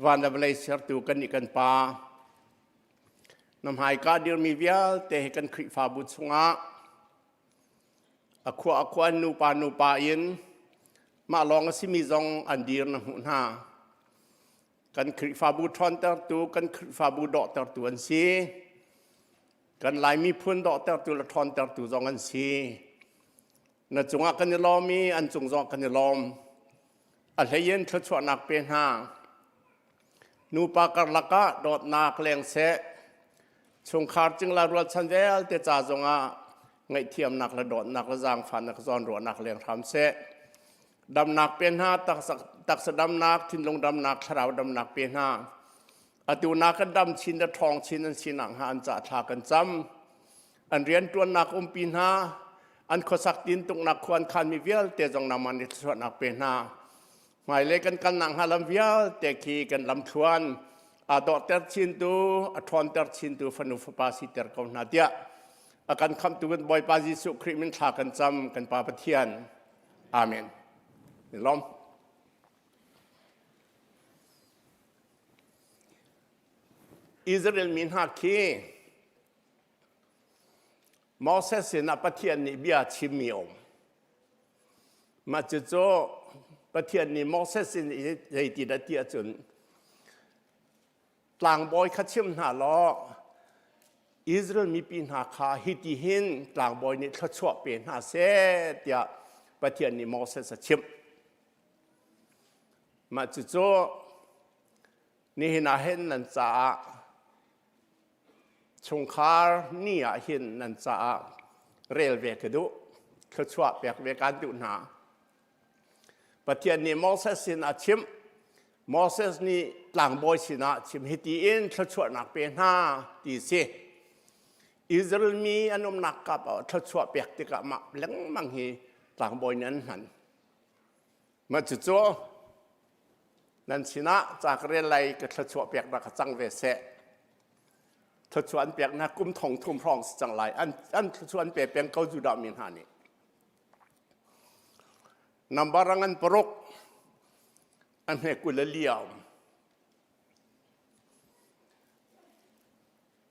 [SPEAKER 16] van le vawlei sertu kan nih kan Pa na hmaika dirmi vialte hi kan Khrihfabu chungah a khua a khua nupa nupa in mah lawng a simi zong an dir na hmuh hna. Kan Khrihfabu ṭhawntertu, kan Khrihfabu dawhtertu an si. Kan Lai miphun dawhtertu le ṭhawntertu zong an si. Na cungah kan i lawm i an cung zong kan i lawm. A hleiin thluachuahnak pe hna. Nupa karlak ah dawtnak leng seh. Chungkhar cingla rualchan vialte ca zongah ngaihthiamnak le dawtnak le zaangfahnak zawnruahnak leng hram seh. Damnak pe hna, taksa damnak, thinlung damnak, thlarau damnak pe hna. Atu na kan dam chin le ṭhawng chin an sinak hnga an ca thla kan cam. An rianṭuannak umpi hna, an khuasak tintuknak khua an khanmi vialte zong nangmah nih thluachuahnak pe hna. Hmailei kan kalnak hnga lam vialte khi kan lamthluan aa dawhter chintu, a ṭhawnter chintu fanu fapa siter ko hna tiah a kan khamhtu kan Bawipa Jesuh Khrih min thla kan cam kan Pa Pathian. Amen. Lawm. Israel mi hna khi Moses sinah Pathian nih bia chimmi a um. Mah cucu Pathian nih Moses sin i zeiti dah ti ahcun tlangbawi kha chim hna law Israel mipi hna kha hiti hin tlangbawi nih thluachuah pe hna seh tiah Pathian nih Moses a chimh. Mah cucu nihin ah hin nan caah chungkhar ni ah hin nan caah rel ve ka duh thluachuah pek ve kaan duh hna Pathian nih Moses sin a chimh Moses nih tlangbawi sinah chim hiti in thluachuahnak pe hna ti si Israel mi an umnak kap ah thluachuah pek tikah mah lengmang hi tlangbawi nih an hman mah cucu. Nan sinah ca ka rel lai ka thluachuah peknak ka cang ve seh. Thluachuah an peknak kum thong thum hrawng si cang lai. An, an thluachuah an pe peng ko Judah mi hna nih. Number ngan paruk a hme 20 le liam.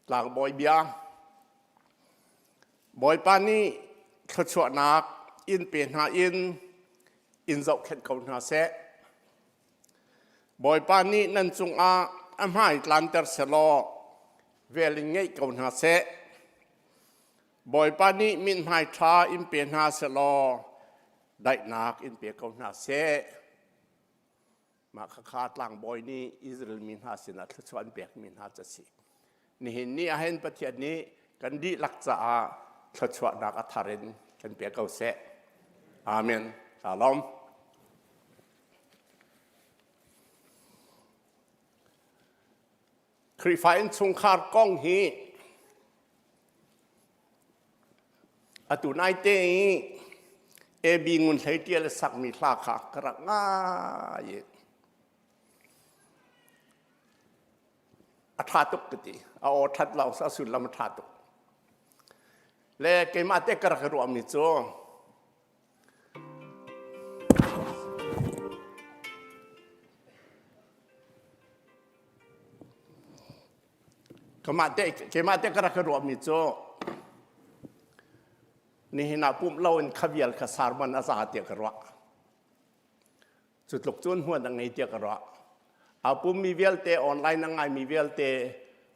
[SPEAKER 16] Tlangbawi bia Bawipa nih thluachuahnak in pe hna in in zohkhenh ko hna seh. Bawipa nih nan cungah a hmai tlanter selaw vel in ngeih ko hna seh. Bawipa nih mithmai ṭha in pe hna selaw daihnak in pe ko hna seh. Mah khakha tlangbawi nih Israel mi hna sinah thluachuah an pekmi hna cu a si. Nihin ni ahhin Pathian nih kan dihlak caah thluachuahnak a thar in kan pe ko seh. Amen. Ka lawm. Khrihfa innchungkhar kong hi atu naite i AB Ngun Hlei Ṭial a sakmi hla kha ka rak ngai i a ṭha tuk ka ti. A aw ṭhat lo a sullam a ṭha tuk. Le keimah te ka rak i ruahmi cu Keimah te keimah te ka rak i ruahmi cu nihin ah pumh loin kha vial kha sermon a za tiah ka ruah. Cu tluk cun hmuan a ngei tiah ka ruah. Aa pummi vialte online a ngaimi vialte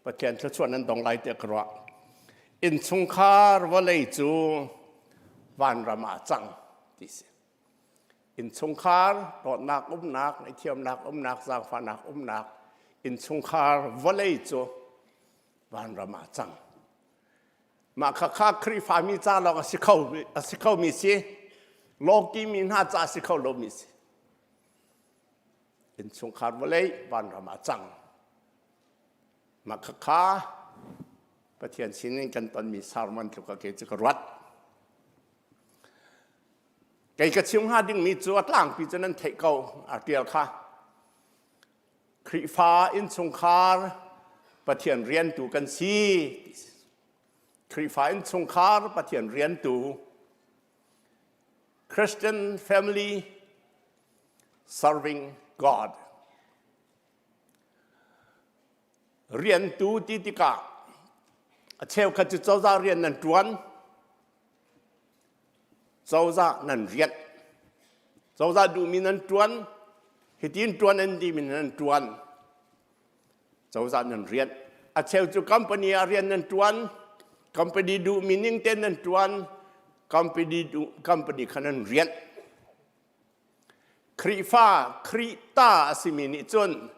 [SPEAKER 16] Pathian thluachuah nan dong lai tiah ka ruah. Innchungkhar vawlei cu vanram ah a cang ti si. Innchungkhar dawtnak umnak, ngaihthiamnak umnak, zaangfahnak umnak, innchungkhar vawlei cu vanram ah cang. Mah khakha Khrihfami ca lawng a si kho a si khomi si, lawki mi hna ca a si kho lomi si. Innchungkhar vawlei vanram ah cang. Mah khakha Pathian sinin kan tonmi sermon tluk a ke cu ka ruat. Kei ka chim hnga dingmi cu a tlangpi cu nan theih ko a ṭial kha. Khrihfa innchungkhar Pathian riantu kan si. Khrihfa innchungkhar Pathian riantu Christian family serving God. Riantu ti tikah a cheukhat cu cozah rian nan ṭuan Cozah nan rianh. Cozah duhmi nan ṭuan. Hitin ṭuan an timi nan ṭuan. Cozah nan rianh. A cheu cu company ah rian nan ṭuan. Company duhmi ning tein nan ṭuan. Company, duh, company kha nan rianh. Khrihfa, Khrihta a simi nih cun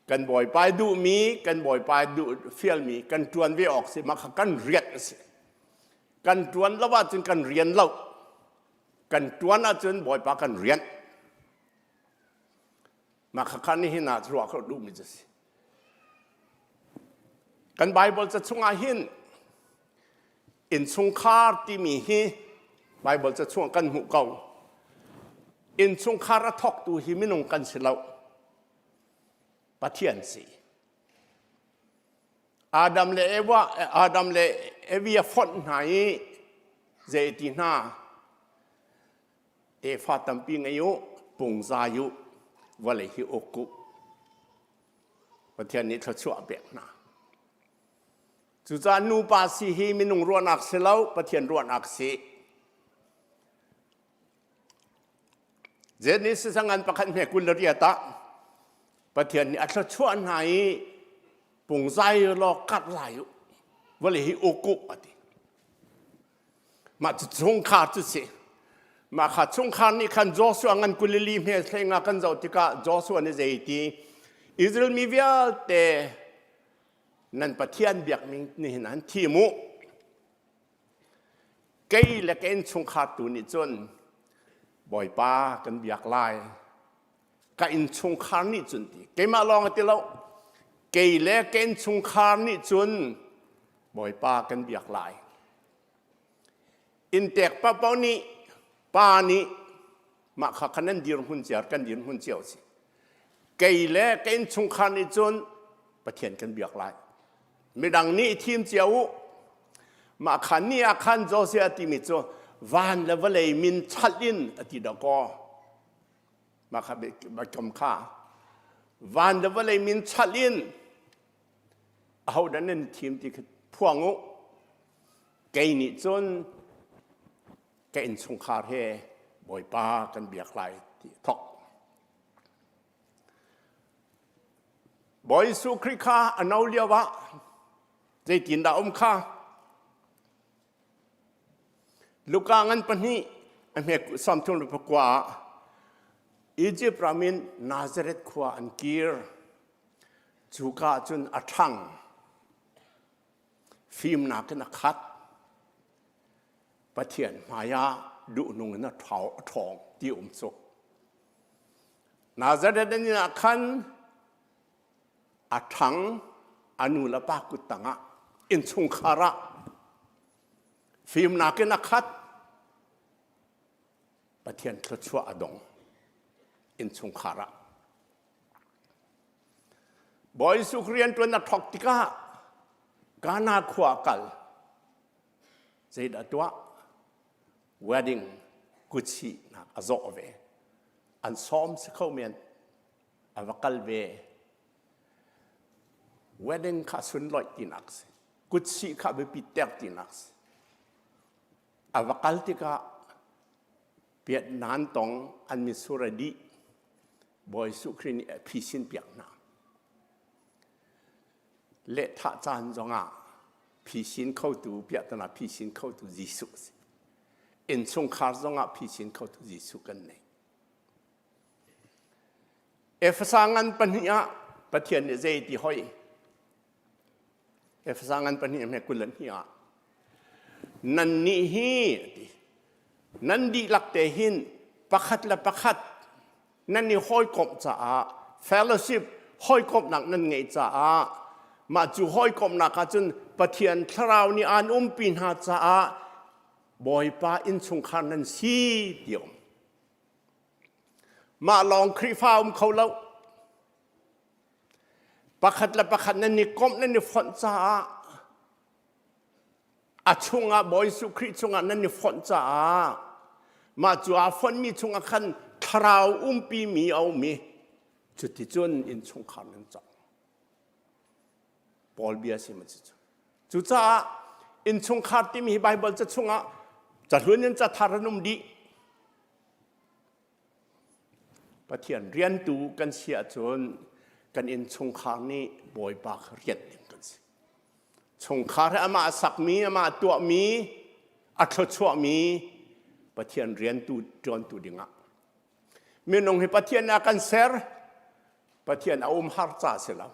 [SPEAKER 16] kan bawipa duhmi, kan bawipa duh fialmi kan ṭuan ve awk si, mah kha kan rianh a si. Kan ṭuan lo ahcun kan rian lo. Kan ṭuan ahcun Bawipa kan rian. Mah khakha nihin ah ruah ka duhmi cu si. Kan Bible ca chungah hin innchungkhar timi hi Bible ca chungah kan hmuh ko. Innchungkhar a thawktu hi minung kan si lo. Pathian si. Adam le Eva Adam le Evi a fonh hna i zei ti hna tefa tampi ngei u pungzai u vawlei hi uk u Pathian nih thluachuah a pek hna cucaah nupa si hi minung ruahnak si lo Pathian ruahnak si Genesis a ngan pakhat hme 28 ah Pathian nih a thluachuah hna i pungzai law karh lai u vawlei hi uk u a ti. Mah cu chungkhar cu si. Mah kha chungkhar nih khan Joshua ngan 24 hme thlenga kan zoh tikah Joshua nih zei ti Israel mi vialte nan Pathian biakning nihin an thim u. Kei le ka innchungkhar tu nih cun Bawipa kan biak lai. Ka innchungkhar nih cun ti. Keimah lawng a ti lo. Kei le ka innchungkhar nih cun Bawipa kan biak lai. Inntek paohpaoh nih pa nih mah kha khan nan dirhmun cio kan dirhmun cio si. Kei le ka innchungkhar nih cun Pathian kan biak lai. Midang nih thim cio u. Mah khan ni ah khan Josiah timi cu van le vawlei min chalh in a ti dakaw. Mah kha biakam kha van le vawlei min chalh in ahodah nan thim ti kha phuang u. Kei nih cun ka innchungkhar he Bawipa kan biak lai ti a thawk. Bawi Jesuh Khrih kha a no lio ah zeitindah um kha? Luka ngan pahnih a hme sawmthum le pakua ah Egypt ram in Nazareth khua an kir. Cuka ah cun a ṭhang. Fimnak in a khat. Pathian hmai ah duhnung in a ṭhawng ti um cu. Nazareth in ah khan a ṭhang a nu le pa kut tangah innchungkhar ah fimnak in a khat Pathian thluachuah a dong innchungkhar ah Bawi Jesuh rian ṭuan a thawk tikah Kana khua a kal zeidah tuah wedding kuchihnak a zawh ve an sawm si kho men a va kal ve wedding kha sunlawih tinak si kutsih kha biapi ter tinak si a va kal tikah piat nan tong an mitsur a dih Bawi Jesuh Khrih nih a phisin piak hna lehthah caan zongah phisin khotu piahtana phisin khotu Jesuh a si. Innchungkhar zongah phisin khotu Jesuh kan nei. Efesa ngan pahnih ah Pathian nih zei ti hoi? Efesa ngan pahnih hme 22 ah nan nih hi ti nan dihlak te hin pakhat le pakhat nan i hawikomh caah fellowship hawikomhnak nan ngeih caah mah cu hawikomhnak ah cun Pathian thlarau nih aan umpi hna caah Bawipa innchungkhar nan si ti um mah lawng Khrihfa um kho lo pakhat le pakhat nan i komh nan i fonh caah A chungah Bawi Jesuh Khrih chungah nan i fonh caah mah cu aa fonhmi chungah khan thlarau umpimi a um i cuticun innchungkhar nan cang. Paul bia si ma cu. Cucaah innchungkhar timi hi Baibal ca chungah cahlun in cathar an um dih. Pathian riantu kan si ahcun kan innchungkhar nih Bawipa kha rianh ding kan si. Chungkhar hi amah sakmi, amah tuahmi, a thluachuahmi Pathian riantu ṭuantu dingah. Minung hi Pathian nih a kan ser, Pathian a umhar ca si lo.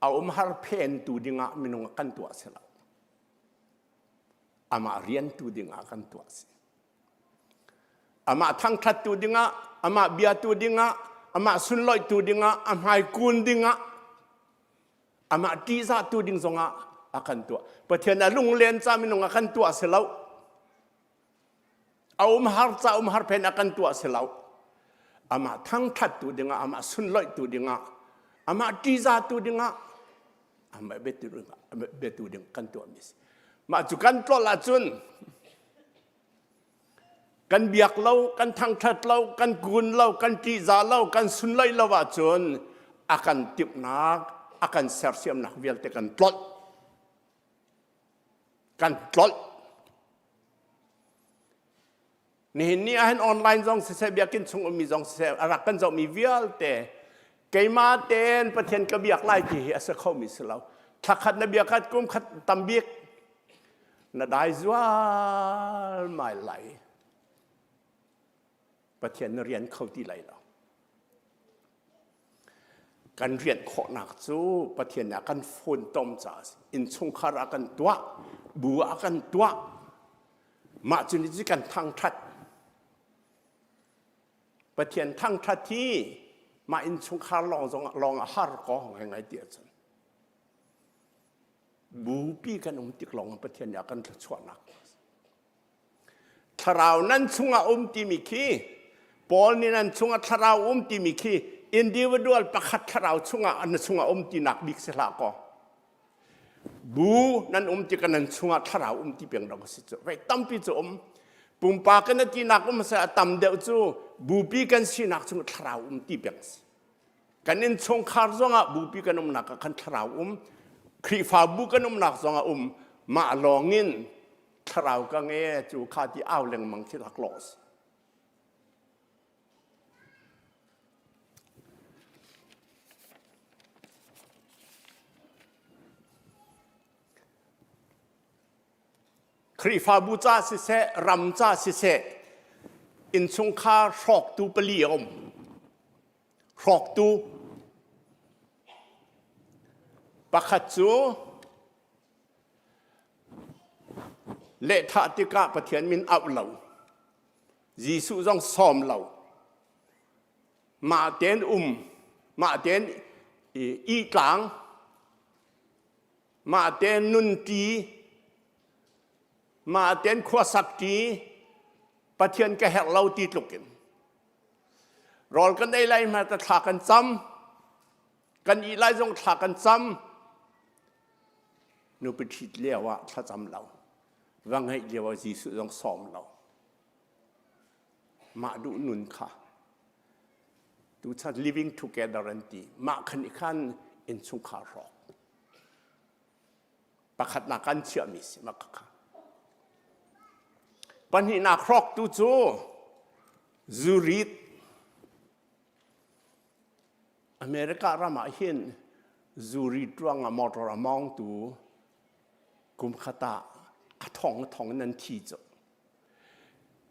[SPEAKER 16] A umhar phentu dingah minung a kan tuah si lo. Amah riantu dingah kan tuah si. Amah thangṭhattu dingah, amah biatu dingah, amah sunlawihtu dingah, a hmaikun dingah, amah ṭihzahtu ding zongah a kan tuah. Pathian a lunglen ca minung a kan tuah si lo. A umhar ca umhar phen a kan tuah si lo. Amah thangṭhattu dingah, amah sunlawihtu dingah, amah ṭihzahtu dingah, amah biatu ding kan tuahmi si. Mah cu kan tlolh ahcun kan biak lo, kan thangṭhat lo, kan kun lo, kan ṭihzah lo, kan sunloih lo ahcun a kan timhnak, a kan sersiamnak vialte kan tlolh. Kan tlolh. Nihin ni ahhin online zong siseh, biakinn chung ummi zong siseh, a rak kan zohmi vialte keimah tein Pathian ka biak lai ti hi a si khomi si lo. Thla khat na biak khat kum khat tam bik na dai zual mai lai. Pathian na rian kho ti lai lo. Kan rian khawhnak cu Pathian nih a kan funtom caah a si. Innchungkhar ah kan tuah, bu ah kan tuah. Mah cu ni cu kan thangṭhat. Pathian thangṭhat hi mah innchungkhar lawng zong lawng a har ko ngaingai ti ahcun. Bupi kan um tik lawng Pathian nih a kan thluachuahnak. Thlarau nan chungah um timi khi Paul nih nan chungah thlarau um timi khi individual pakhat thlarau chungah na chungah um tinak bik si hlah kaw. Bu nan um tikah nan chungah thlarau um ti peng dong si cu. Vei tampi cu um. Pumpak kan tinak um se a tam deuh cu bupi kan sinak chung thlarau um ti peng si. Kan innchungkhar zongah bupi kan umnak ah khan thlarau um. Khrihfabu kan umnak zongah um. Mah lawngin thlarau ka nge cu kha ti au lengmang khi laklawh si. Khrihfabu ca siseh, ram ca siseh, innchungkhar hrawktu pali a um. Hrawktu pakhat cu lehthah tikah Pathian min auh lo. Jesuh zong sawm lo. Mah tein um, mah tein i tlang, mah tein nunṭi, mah tein khuasakṭi, Pathian ka herh lo ti tluk in. Rawl kan ei lai hmanh thla kan cam. Kan ih lai zong thla kan cam. Nupi ṭhit lio ah thlacam lo. Va ngeih lio ah Jesuh zong sawm lo. Mah duh nun kha tuchan living together an ti. Mah khan i khan innchungkhar hrawk. Pakhatnak kan chiahmi si mah kha. Pahnihnak hrawktu cu zurit America ram ah hin zurit ruangah motor a mawngtu kum khat ah a thong a thong in an thi cu.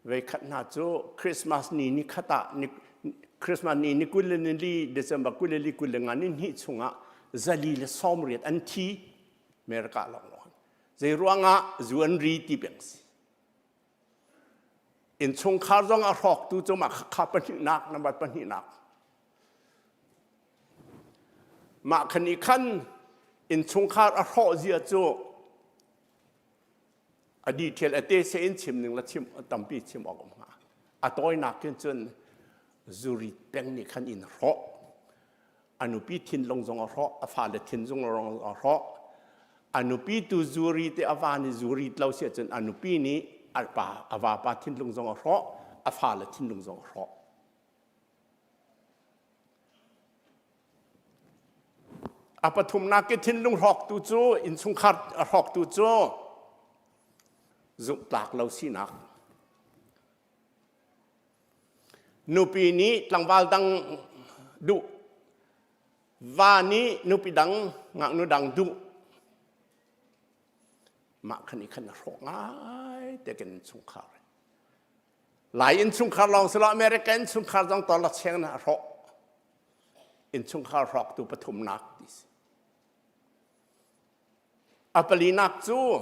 [SPEAKER 16] Veikhat hna cu Christmas ni ni khat ah ni Christmas ni ni 20 le ni December 24 25 ni hnih chungah 180 an thi America lawnglawng. Zei ruangah zu an ri ti peng si. Innchungkhar zong a hrawktu cu mah kha pahnihnak number pahnihnak. Mah khan i khan innchungkhar a hrawh zia cu a detail a te se in chim ning la chim tampi chim awk um hnga. A tawinak kin cun zuri peng nih khan in hrawh. A nupi thinlung zong a hrawh, a fale thinlung zong a hrawh. A nupi tu zuri te a va nih zuri lo si ahcun a nupi nih a pa a vapa thinlung zong a hrawh, a fale thinlung zong a hrawh. A pathumnak i thinlung hrawktu cu innchungkhar a hrawktu cu zumhtlak lo sinak. Nupi nih tlangval dang duh, va nih nupi dang, ngaknu dang duh. Mah khan i khan a hrawk ngai te kan innchungkhar. Lai innchungkhar lawng si lo America innchungkhar zong tawlak cheng na a hrawk. Innchungkhar hrawktu pathumnak ti si. A palinak cu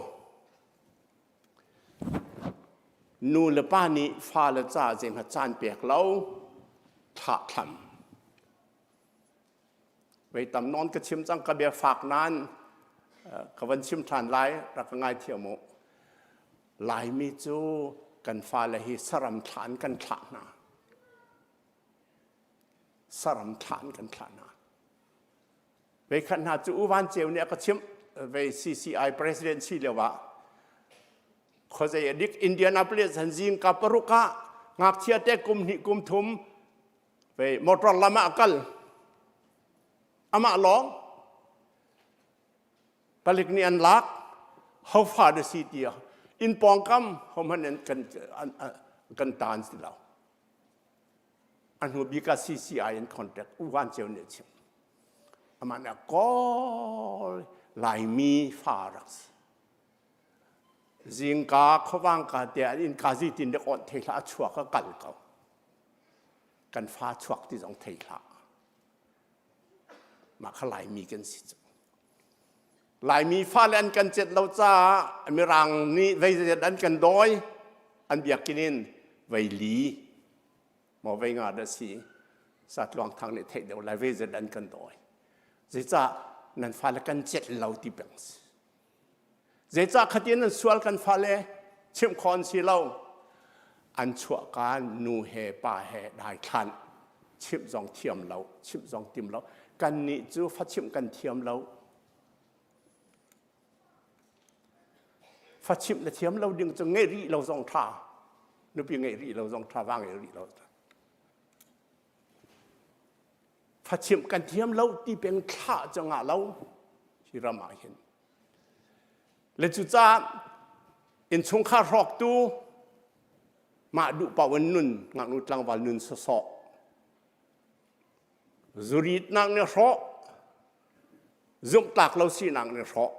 [SPEAKER 16] nu le pa nih fale ca zeihmanh caan pek lo thlahthlam. Vei tam nawn ka chim cang ka bia fak nain ka van chim ṭhan lai rak ka ngaithiam u. Laimi cu kan fale hi saram thla in kan thlah hna. Saram thla in kan thlah hna. Veikhat hna cu U Van Ceu nih a ka chimh vei CCI president si lio ah khuazei a dik Indianapolis han zing ka paruk ah ngakchia te kum hnih kum thum vei motor lam ah a kal amah lawng palik nih an lak hofa da si ti in pawngkam hohmanh an kan kan tan si lo A hnu bik ah CCI in contact U Van Ceu nih a chimh. Amah nih a kawl Laimi fa rak si. Zingka khuavangka te an innka zitin dek awnh thei hlah a chuak a kal ko. Kan fa chuak ti zong thei hlah. Mah kha Laimi kan si cu. Laimi fale an kan cet lo caah Mirang nih veizet an kan dawi an biakinn in vei li maw vei nga dah si satluang thang nih theih deuh lai veizet an kan dawi zeicah nan fale kan cet lo ti peng si zeicah khatin an sual kan fale chimh khawh an si lo. An chuahka nu he pa he daithlan chimh zong thiam lo, chimh zong tim lo. Kannih cu fa chimh kan thiam lo. Fa chimh na thiam lo ding cu ngeih rih lo zong ṭha. Nupi ngeih rih lo zong ṭha, va ngeih rih lo. Fa chimh kan thiam lo ti peng thlah cu ngah lo hi ram ah hin. Le cucaah innchungkhar hrawktu mah duh paoh in nun ngaknu tlangval nun sawsawh zuritnak nih hrawh zumhtlak lo sinak nih hrawh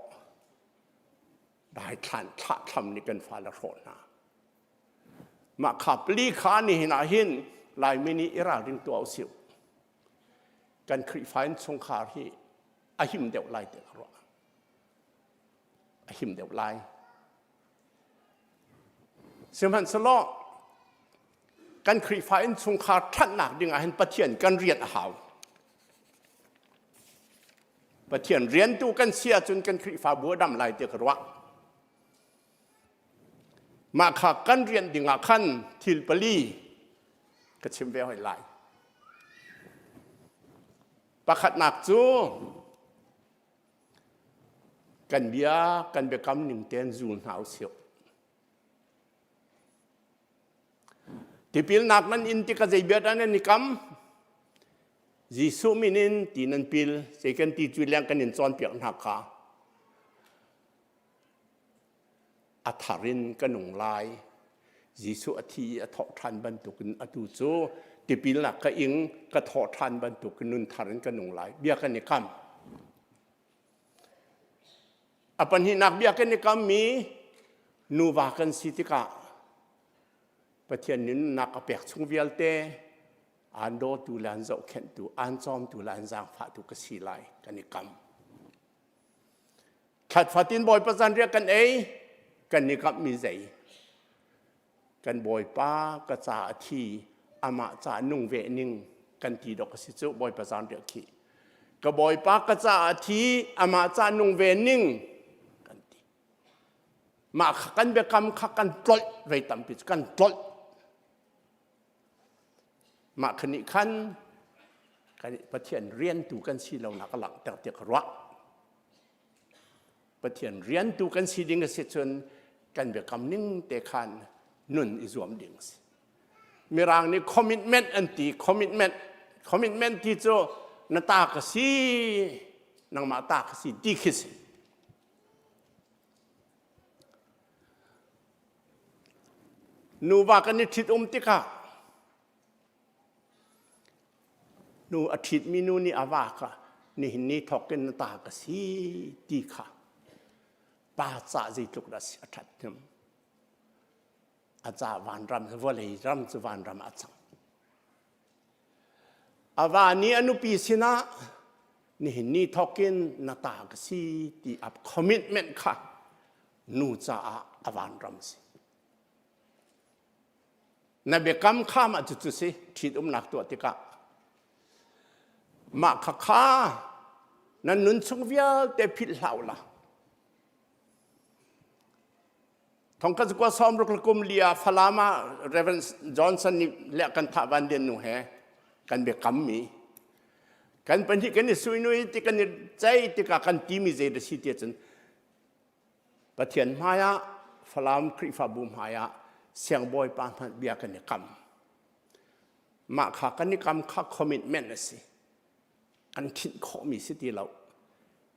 [SPEAKER 16] daithlan thlahthlam nih kan fale hrawh hna mah kha pali kha nihin ah hin Laimi nih i ralring tuah usih kan Khrihfa innchungkhar hi a him deuh lai ti ka ruah a him deuh lai sihmanhsehlaw kan Khrihfa innchungkhar ṭhatnak ding ah hin Pathian kan rian a hau Pathian riantu kan si ahcun kan Khrihfabu a dam lai ti ka ruah mah kha kan rian ding ah khan thil pali ka chim ve hoi lai Pakhatnak cu kan bia kan biakam ning tein zul hna usih. Tipilnak nan in tikah zei bia dah nan i kam? Jesuh min in ti nan pil, zei kan ti cu leng kan in cawnpiak hna kha. A thar in ka nung lai. Jesuh a thi i a thawh ṭhan bantukin atu cu tipilnak ka ing, ka thawh ṭhan bantukin nun thar in ka nung lai. Bia kan i kam. A pahnihnak bia kan i kammi nuva kan si tikah Pathian nih nunnak a pek chung vialte aan dawtu le aan zohkhenhtu, aan cawmtu le aan zaangfahtu ka si lai kan i kam. Thlat fatin Bawipa zanriah kan ei, kan i kamhmi zei? Kan Bawipa ka ca a thi, amah ca nung ve ning kan ti dok a si cu Bawipa zanriah khi. Ka Bawipa ka ca a thi, amah ca nung ve ning kan ti. Mah kha kan biakam kha kan tlolh vei tampi cu kan tlolh. Mah kha nih khan kan Pathian riantu kan si lonak a langhter tiah ka ruah. Pathian riantu kan si ding a si cun kan biakam ning te khan nun i zuam ding a si. Mirang nih commitment an ti commitment commitment ti cu na ta ka si nangmah ta ka si ti khi si. Nuva kan i ṭhit um tikah nu a ṭhitmi nu nih a va kha nihin ni thawk in na ta ka si ti kha pa ca zeitluk dah si a ṭhat hnem. A ca vanram vawlei ram cu vanram ah a cang. A va nih a nupi sinah nihin ni thawkin na ta ka si ti a commitment kha nu caah a vanram si. Na biakam kha mah cucu si ṭhitumnak tuah tikah mah kha kha nan nun chung vialte philh hlah u la. Thongkhat zakua sawmruk le kum li ah Falam ah Reverend Johnson nih le kan thah van lian nu he kan biakam mi kan pahnih kan i suinui ti kan i cei tikah kan timi zei da si ti cun Pathian hmai ah Falam Khrihfabu hmai ah siangbawi pa hmanh bia kan i kam mah kha kan i kam kha commitment a si kan khinh khawhmi si ti lo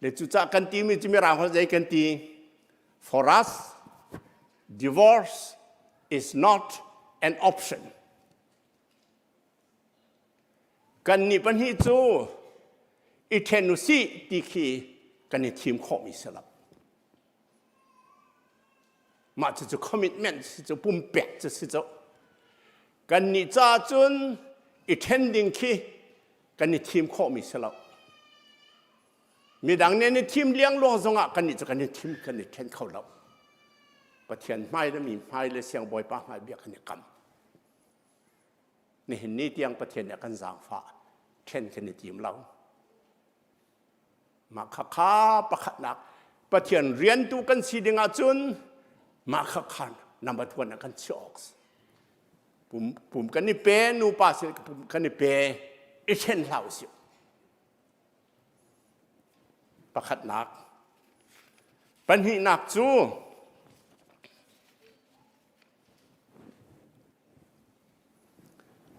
[SPEAKER 16] le cucaah kan timi cu mirang holh zei kan ti for us divorce is not an option kan nih pahnih cu i ṭhen usih ti khi kan i thim khawhmi si lo Mah cucu commitment si cu pumpek cu si cu. Kannih ca cun i ṭhen ding khi kan i thim khawhmi si lo. Midang nih an i thim liangluang zongah kannih cu kan i thim kan i ṭhen kho lo. Pathian hmai le mi hmai le siangbawipa hmai bia kan i kam. Nihin ni tiang Pathian nih a kan zaangfah ṭhen kan i tim lo. Mah khakha pakhatnak Pathian riantu kan si ding ahcun mah khakha number one ah kan chiah awk si. Pum, pum kan i pe, nupa sin pum kan i pe, i ṭhen hlah usih. Pakhatnak. Pahnihnak cu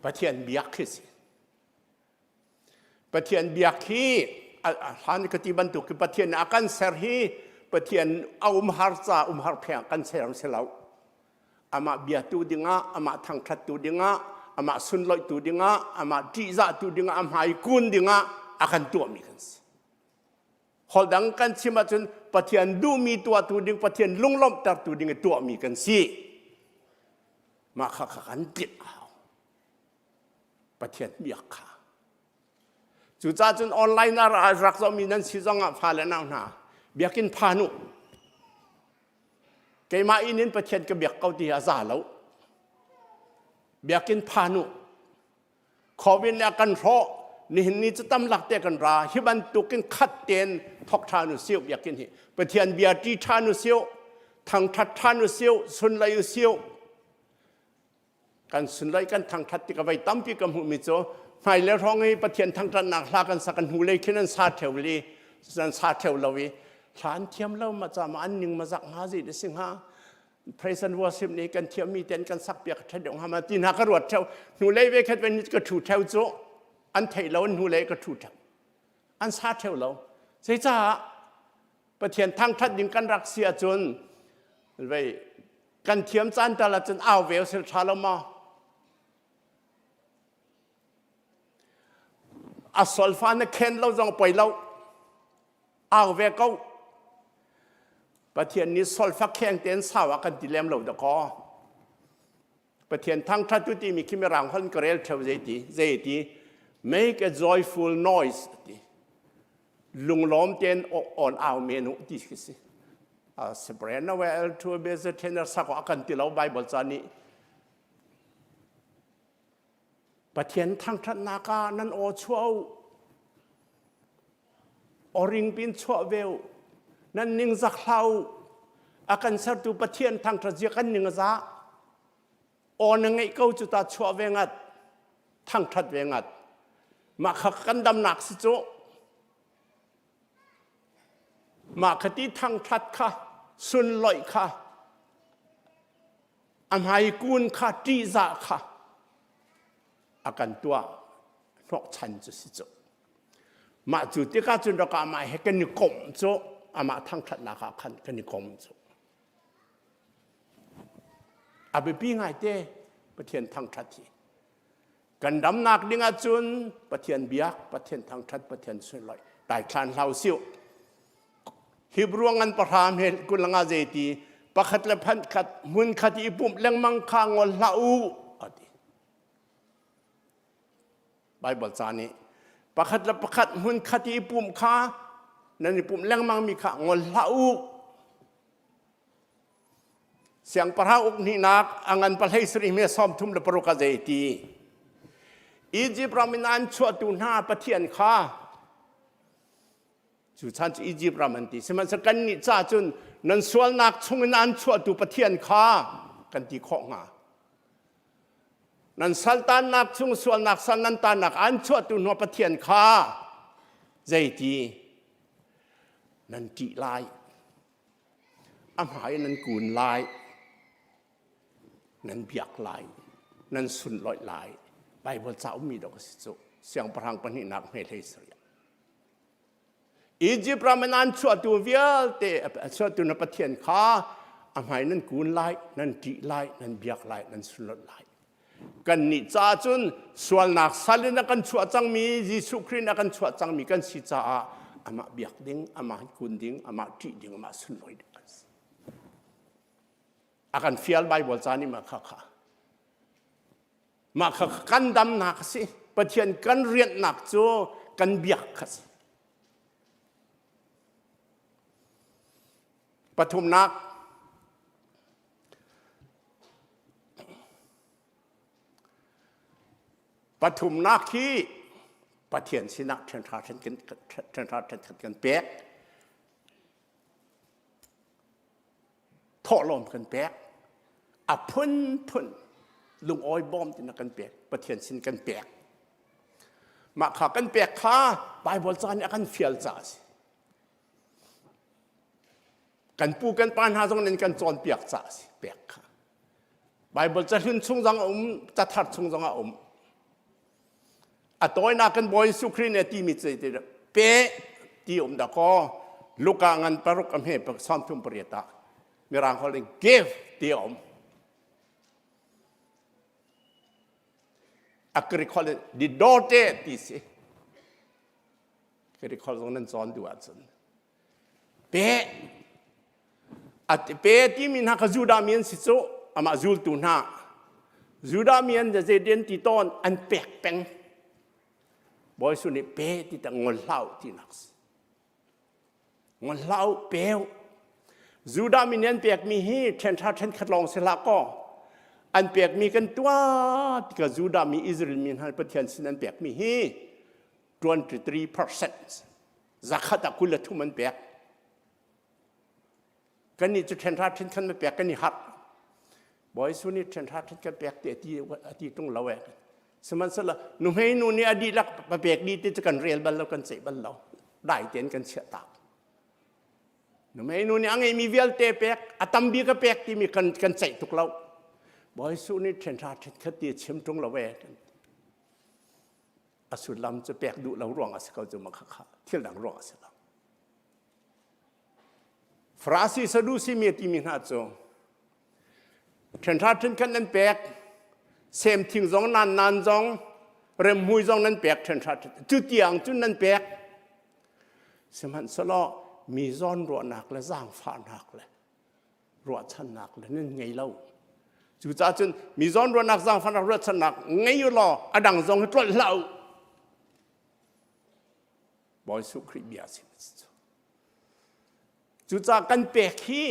[SPEAKER 16] Pathian biak khi si. Pathian biak hi hlan ka ti bantuk ki Pathian a kan ser hi Pathian a umhar ca umhar pheng kan ser si lo. Amah biatu dingah, amah thangṭhattu dingah, amah sunloihtu dingah, amah ṭihzahtu dingah, a hmai kun dingah a kan tuahmi kan si. Holh dang kan chim ahcun Pathian duhmi tuahtu ding, Pathian lunglawmhtertu ding i tuahmi kan si. Mah kha kha kan tlinh a hau. Pathian biak kha. Cucaah cun online ah rak zohmi nan si zongah fale nau hna biakinn phan u. Keimah inn in Pathian ka biak ko ti hi a za lo. Biakinn phan u. Covid nih a kan hrawh. Nihin ni cu tam lak te kan ra. Hi bantukin khat tein thok ṭhan u siu biakinn hi. Pathian bia ṭi ṭhan u siu. Thangṭhat ṭhan u siu. Sunlei u siu. Kan sunlei kan thangṭhat tik a vei tampi ka hmuhmi cu hmailei hrawng i Pathian thangṭhatnak hla kan sak kan hnulei khin an sa ṭheo li an sa ṭheo lo i hla an thiam lo ma ca ma an ning ma zak hnga zei da si hnga praise and worship nih kan thiammi ten kan sak piak ṭha deuh hnga ma ti hna ka ruat ṭheo hnulei ve khat ve ka ṭhu ṭheo cu an theih lo an hnulei ka ṭhu ṭheo an sa ṭheo lo zeicah Pathian thangṭhat ding kan rak si ahcun vei kan thiam caan tal ahcun au ve sil ṭha lo maw a solfa na khen lo zong poi lo au ve ko Pathian nih solfa kheng tein sau ah kan ti lem lo dakaw Pathian thangṭhat tu timi khi mirang hon ka rel ṭheo zei ti zei ti make a joyful noise ti lunglawm tein on au men u ti khi si sebrena we el tu be ze thener sako akan ti lo bible ca nih Pathian thangṭhatnak ah nan aw chuah u Oring pin chuah ve u nan ningzak hlah u a kan sertu Pathian thangṭhat zia kan ning a za aw na ngeih ko cu ta chuah ve ngat thangṭhat ve ngat mah kha kan damnak si cu mah kha ti thangṭhat kha sunloih kha a hmai kun kha ṭihzah kha a kan tuah hnawhchan cu si cu mah cu tikah cun rak amah he kan i komh cu amah thangṭhatnak ah khan kan i kom cu a biapi ngaite Pathian thangṭhat hi kan damnak ding ahcun Pathian biak Pathian thangṭhat Pathian sunlawih daithlan hlau siu Hebrew ngan pahram he kulanga zeiti pakhat le phan khat hmun khat i pumh lengmang kha ngol hlah u ati Bible ca nih pakhat le pakhat hmun khat i pumh kha nan i pumh lengmang mi kha ngol hlah u Siangpahrang uk hnihnak a ngan pahlei sarih me 36 a zei ti Egypt ram in an chuahtu hna Pathian kha cu chan cu Egypt ram an ti sihmanhsehlaw kannih ca cun nan sualnak chungin an chuahtu Pathian kha kan ti khawh hnga nan saltannak chung sualnak sal nan tannak an chuahtu hna Pathian kha zeiti nan ṭih lai a hmai nan kun lai nan biak lai nan sunlawih lai Bible ca ummi dawh a si cu siangpahrang pahnihnak hme hlei sarih Egypt ram in an chuahtu vialte chuahtu na Pathian kha a hmai nan kun lai nan ṭih lai nan biak lai nan sunlawih lai Kannih caah cun sualnak sal in a kan chuah cangmi Jesuh Khrih in a kan chuah cangmi kan si caah amah biak ding, amah kun ding, amah ṭih ding, amah sunlawi ding kan si. A kan fial Bible ca nih mah kha kha. Mah kha kan damnak a si. Pathian kan rianhnak cu kan biak kha si. Pathumnak Pathumnak hi Pathian sinah ṭhenhra ṭhenkhat kan pek. Thawhlawm kan pek. A phunphun. Lungawi bawm tina kan pek. Pathian sin kan pek. Mah kha kan pek kha Bible ca nih a kan fial ca a si. Kan pu kan pa hna zong nih kan cawnpiak ca a si pek kha. Bible cahlun chung zong a um, cathar chung zong a um. A tawinak kan Bawi Jesuh Khrih nih a timi cu ti pe ti um dah kaw Luka ngan paruk a hme 38 ah mirang holh in give ti a um. A Greek holh in didote ti si. Greek holh zong nan cawn duh ahcun pe a pe timi hna kha Judah mi an si cu amah zultu hna Judah mi an zeiden ti tawn an pek peng Bawi Jesuh nih pe ti ta ngol hlah u tinak si ngol hlah u peu Judah mi nih an pekmi hi ṭhenṭha ṭhenkhat lawng si hlah kaw an pekmi kan tuah tikah Judah mi Israel mi hna Pathian sin an pekmi hi 23% zakhat ah 23 an pek kannih cu ṭhenhra ṭhenkhan na pek kan i harh Bawi Jesuh nih ṭhenhra ṭhenkhan pek ti ati ati ṭung lo eh sihmanhsehlaw nuhmei nu nih a dihlak pa pek dih ti cu kan rel bal lo kan ceih bal lo dai tein kan chiah tak nuhmei nu nih a ngeimi vialte pek a tam bik a pek timi kan kan ceih tuk lo Bawi Jesuh nih ṭhenhra ṭhenkhat ti a chim ṭung lo eh a sullam cu pek duh lo ruang a si ko cu ma kha thil dang ruang a si lo Farasi Sadusi mi timi hna cu ṭhenṭha ṭhenkhat nan pek sem thing zong nan nan zong remhmui zong nan pek ṭhenṭha cu tiang cun nan pek sihmanhsehlaw mi zawn ruahnak le zaangfahnak le ruahchannak le nan ngei lo. Cucaah cun mi zawn ruahnak zaangfahnak ruahchannak ngei u law a dang zong hi tlolh hlah u. Bawi Jesuh Khrih bia a si. Cucaah kan pek hi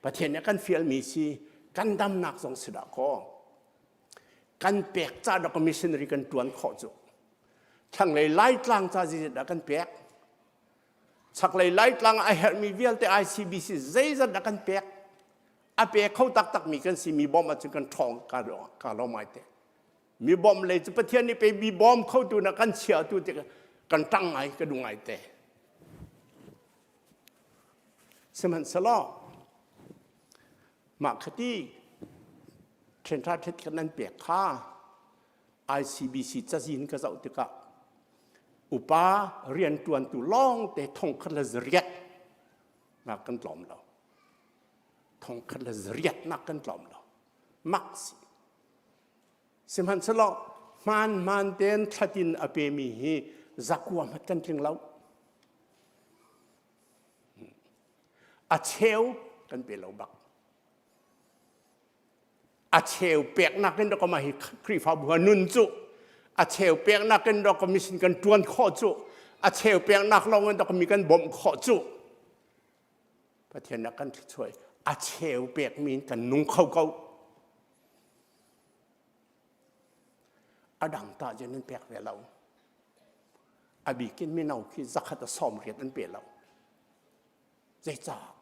[SPEAKER 16] Pathian nih kan fialmi si kan damnak zong si dah kaw kan pek ca dah missionary kan tuan khawh cu thlanglei laitlang ca zizit dah kan pek Chaklei Laitlang a herhmi vialte ICBC zeizat dah kan pek? A pe kho taktakmi kan si mi bawmh ahcun kan ṭhawng ka ka lo mai te. Mi bawmh lei cu Pathian nih pe mi bawm khotu na kan chiatu ti kan ṭang ngai ka duh ngai te. Sihmanhsehlaw mah khati ṭhenṭha ṭhet kan nan pek kha ICBC cazin ka zoh tikah upa rianṭuantu lawngte thongkhat le zariat nak kan tlawm lo. Thongkhat le zariat nak kan tlawm lo. Mak si. Sihmanhsehlaw hmaan hmaan tein thlatin a pemi hi zakua hmat kan tling lo. A cheu kan pe lo bak. A cheu peknak in dawk hi Khrihfabu ha nun cu a cheu peknak in dawk mission kan tuan khawh cu a cheu peknak lawng in dawk mi kan bawmh khawh cu Pathian nih kan thluachuah a cheu pekmi in kan nung kho ko a dang ta je nan pek ve lo a bikin mino khi zakhat a sawm riat an pe lo zeicah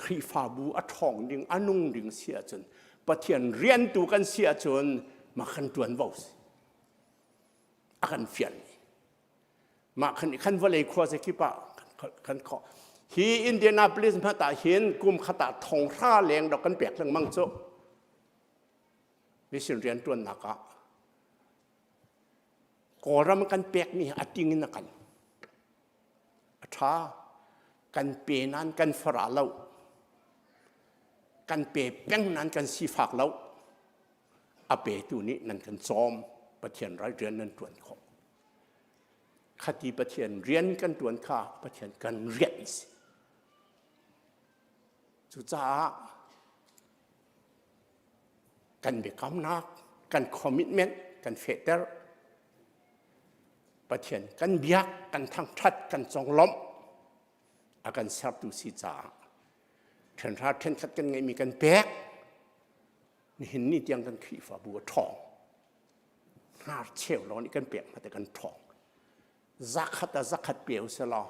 [SPEAKER 16] Khrihfabu a ṭhawng ding, a nung ding si ahcun Pathian riantu kan si ahcun mah kan ṭuanvo si. A kan fialmi. Mah khan khan vawlei khua zakip ah kan khawh. Hi Indianapolis hmat ah hin kum khat ah thong hra leng dok kan pek lengmang cu. Mission rian ṭuannak ah Kawlram kan pekmi a ting in a kan. A ṭha. Kan pe nain kan fara lo. Kan pe peng nain kan sifak lo. A petu nih nan kan cawm. Pathian ral rian nan ṭuan khawh. Khati Pathian rian kan ṭuan kha Pathian kan rian si. Cucaah kan biakamnak, kan commitment kan fehter. Pathian kan biak, kan thangṭhat, kan conglawmh a kan sertu si caah ṭhenhra ṭhenkhat kan ngeihmi kan pek nihin ni tiang kan Khrihfabu a ṭhawng hnar cheu lawng nih kan pek hmate kan ṭhawng zakhat ah zakhat pe u sih law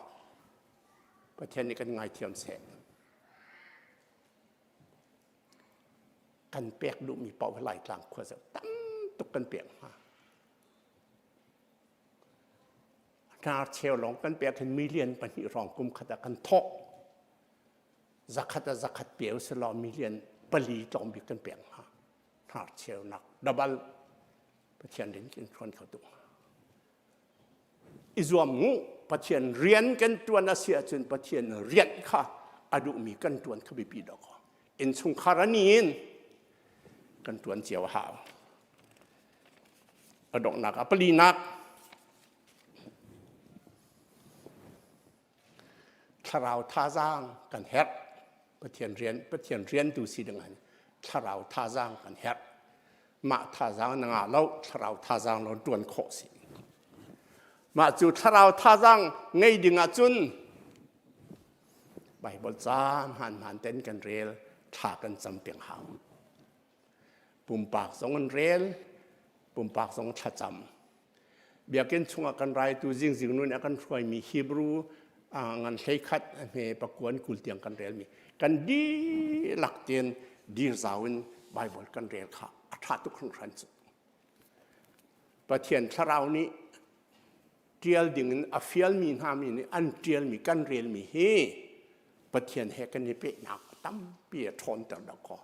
[SPEAKER 16] Pathian nih kan ngaithiam seh. Kan pek duhmi paoh Laitlang khua zoh tam tuk kan pek hnga. Hnar cheu lawng kan pek hin million pahnih hrawng kum khat ah kan thawh. Zakhat ah zakhat pe usih law million pali tlawm bik kan pek hnga. Hnar cheunak double Pathian rian kan ṭuan kho tuk. I zuam ngu Pathian rian kan ṭuan a si ahcun Pathian rian kha a duhmi kan ṭuan kha biapi dawk. Innchungkhar a ni in kan ṭuan cio a hau. A donghnak a palinak thlarau thazaang kan herh. Pathian rian Pathian riantu si ding ah thlarau thazaang kan herh. Mah thazaang na ngah lo, thlarau thazaang lo ṭuan khawh si. Mah cu thlarau thazaang ngei ding ahcun Baibal ca hmaan-hmaan ten kan rel, thla kan cam peng hau. Pumpak zong an rel, pumpak zong thlacam. Biakinn chungah kan raitu zingzing nun a kan hruaimi Hebrew ngan hleikhat hme pakuan kul tiang kan relmi kan dihlak tein dir zau in Bible kan rel kha a ṭha tuk hringhran cu. Pathian thlarau nih ṭial dingin a fialmi hna mi nih an ṭialmi kan relmi hi Pathian he kan i pehnak tampi a ṭhawnter deuh ko.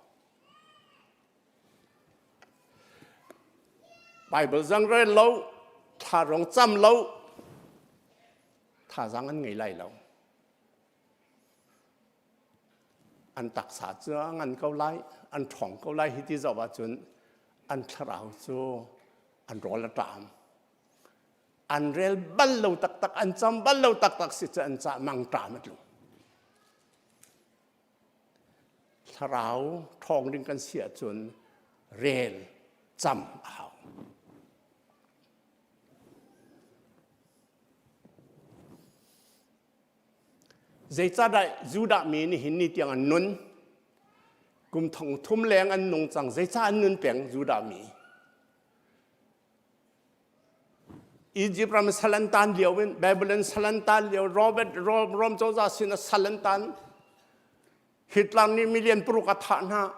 [SPEAKER 16] Bible zang rel lo, thla rong cam lo, thazaang an ngei lai lo. An taksa cu a ngan ko lai, an ṭhawng ko lai hi ti zoh ahcun an thlarau cu an rawl a ṭam. An rel bal lo taktak, an cam bal lo taktak si cu an cah mangṭam a tlung. Thlarau ṭhawng ding kan si ahcun rel cam a hau. Zeicahdah Judah mi nih hin ni tiang an nun? Kum thong thum leng an nung cang. Zeicah an nun peng Judah mi? Egypt ram sal an tan lio in Babylon sal an tan lio Robert Rom, Rom cozah sin a sal an tan Hitler nih million paruk a thah hna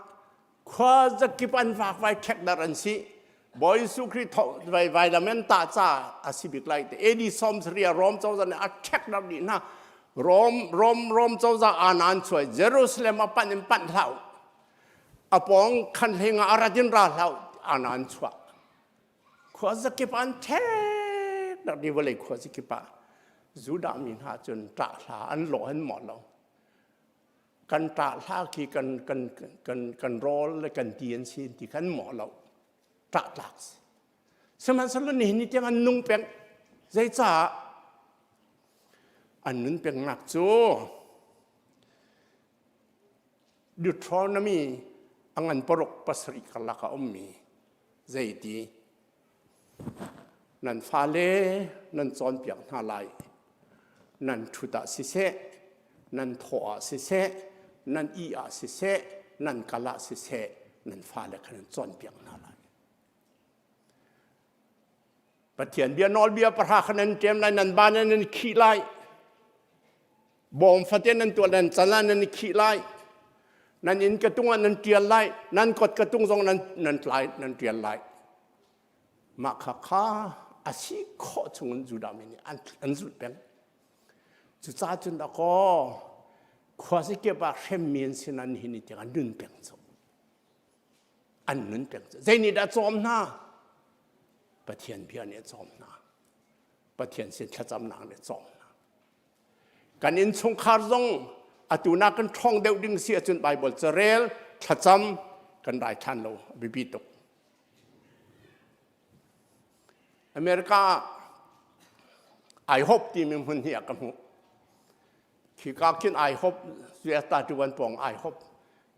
[SPEAKER 16] khua zakip an vakvai ṭhekdar an si Bawi Jesuh Khrih vai vailam an tah ca a si bik lai te AD som saria Rom cozah nih a ṭhekdar dih hna Rom Rom Rom cozah anan chuai Jerusalem a panh in panh hlah a pawng khan hleng ah a rat in ra hlah anan chuah khua zakip an ṭhek dak di vawlei khua zakip ah Judah mi hna cun ṭah hla an lawh an mawh lo kan ṭah hla khi kan kan kan kan rawl le kan ti an si ti kan mawh lo ṭah tlak si sihmanhsehlaw nihin ni tiang an nung peng zeicah an nun pengnak cu Deuteronomy a ngan paruk pasarih karlak a ummi zeiti nan fale nan cawnpiak hna lai nan ṭhut ah siseh nan thawh ah siseh nan ih ah siseh nan kal ah siseh nan fale kha nan cawnpiak hna lai Pathian bia nawlbia pahra kha nan ṭem lai nan ban nan khih lai Bawm fate nan tuah nan can ah nan i khih lai. Nan inn ka tung ah nan ṭial lai. Nan kot ka tung zong nan nan tlai nan ṭial lai. Mah kha kha a si khawh chungin Judah mi nih an, an zulh peng. Cucaah cun dakaw khua sikep ah hremmi an si nan hin i tiang an nun peng cu. An nun peng cu. Zei nih dah cawm hna? Pathian bia nih a cawm hna. Pathian sin thlacamnak nih a cawm hna. Kan innchungkhar zong atu nak kan ṭhawng deuh ding si ahcun Baibal carel, thlacam kan raithan lo a biapi tuk. America ah IHOP timi hmun hi a ka hmuh. Khika khin IHOP US 31 pawng IHOP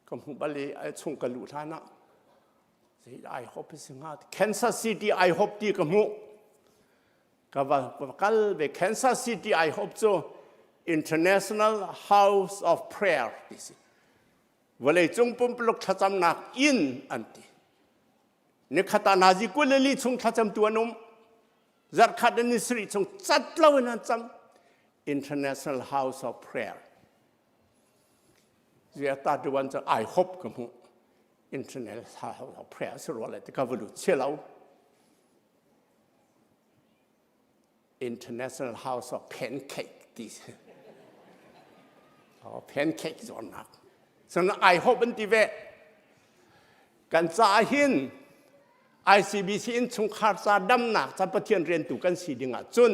[SPEAKER 16] ka hmuh bal i chung ka luh hlan ah zei IHOP si hnga Kansas City IHOP ti ka hmuh. Ka va kal ve Kansas City IHOP cu International House of Prayer ti si. Vawleicung pumpuluk thlacamnak inn an ti. Nikhat ah nazi kulili chung thlacamtu an um. Zarhkhat in ni sarih chung cat lo in an cam. International House of Prayer. Ziata tuan cu IHOP ka hmuh. International House of Prayer si rua le ti ka va lut si lo. International House of Pancake ti si. Oh, pancake zuarnak. Cun I hope an ti ve. Kan caah hin ICBC in chungkhar ca damnak ca Pathian riantu kan si ding ah cun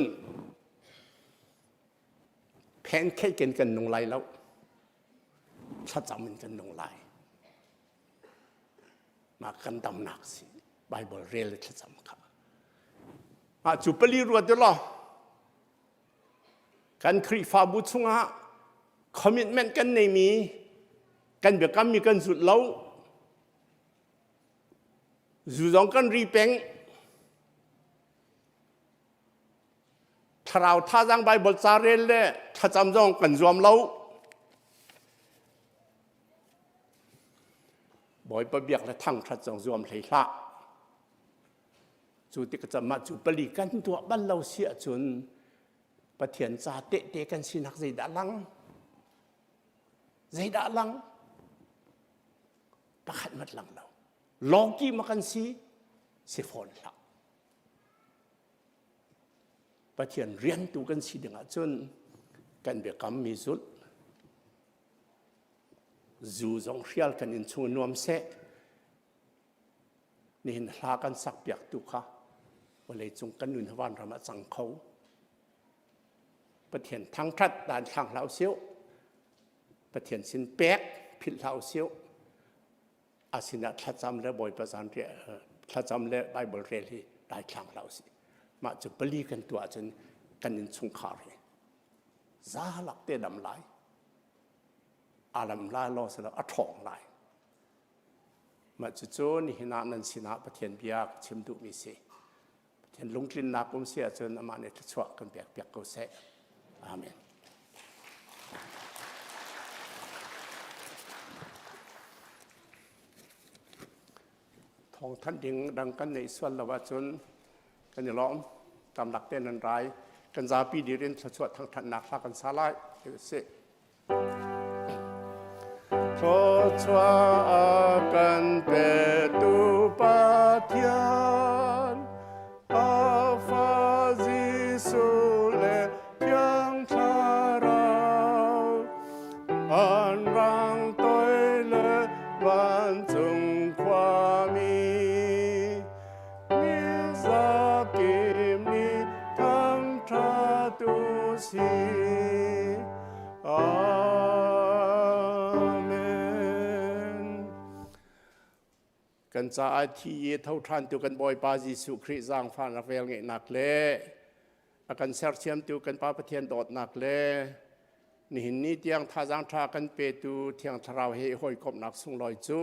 [SPEAKER 16] pancake in kan nung lai lo. Thlacam in kan nung lai. Mah kan damnak si. Bible rel le thlacam kha. Mah cu pali ruat law kan Khrihfabu chungah commitment kan neimi kan biakammi kan zulh lo zu zong kan ri peng thlarau thazaang Bible ca rel le thlacam zong kan zuam lo Bawipa biak le thangṭhat zong zuam hlei hlah. Cu tik cam ah cu pali kan tuah bal lo si ahcun Pathian ca tehte kan sinak zeidah lang? Zeidah lang? Pakhat mat lang lo. Lawki ma kan si, si fawn hlah. Pathian riantu kan si ding ahcun kan biakam mi zulh Zu zong hrial kan inn chung nuam seh. Nihin hla kan sak piak tu kha vawlei cung kan nun van ram ah cang kho. Pathian thangthat dan thlang hlah usih. Pathian sin pek philh hlah usih. A sinah thlacam le Bawipa zan thlacam le Bible rel hi dai thlang hlah usih. Mah cu pali kan tuah cun kan inn chungkhar hi za lak te dam lai. A lam lai law si lo a ṭhawng lai. Mah cucu nihin ah nan sinah Pathian bia ka chim duhmi si. Pathian lungtlinnak um si ahcun amah nih thluachuah kan pek piak ko seh. Amen. Thawngthanh ding dang kan neih sual lo ahcun kan i lawm. Tamlak te nan rai. Kan zapi dir in thluachuah thangthatnak hla kan sa lai. Si. Thluachuah a kan petu Pathian, a fa Jesuh le Thiang Thlarau, an rang toi le vancung khuami, mi zakim nih thangṭhat u sih. Amen. Kan caah thi i tho ṭhan tu kan Bawipa Jesuh Khrih zaangfahnak velngeihnak le a kan sersiamtu kan Pa Pathian dawtnak le nihin ni tiang thazaang ṭha kan petu Thiang Thlarau he i hawikomhnak sunglawi cu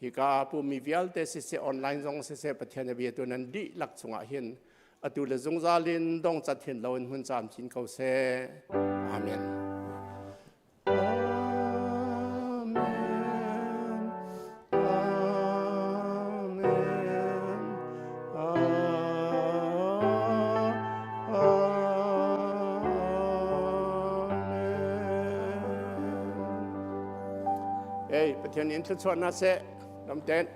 [SPEAKER 16] Hika pummi vialte siseh online zong siseh Pathian a biatu nan dihlak chungah hin atu le zungzal in dongcat hin loin hmun camcin ko seh. Amen. Amen. Amen. Amen. Ei, Pathian in thluachuah hna seh. Lamten.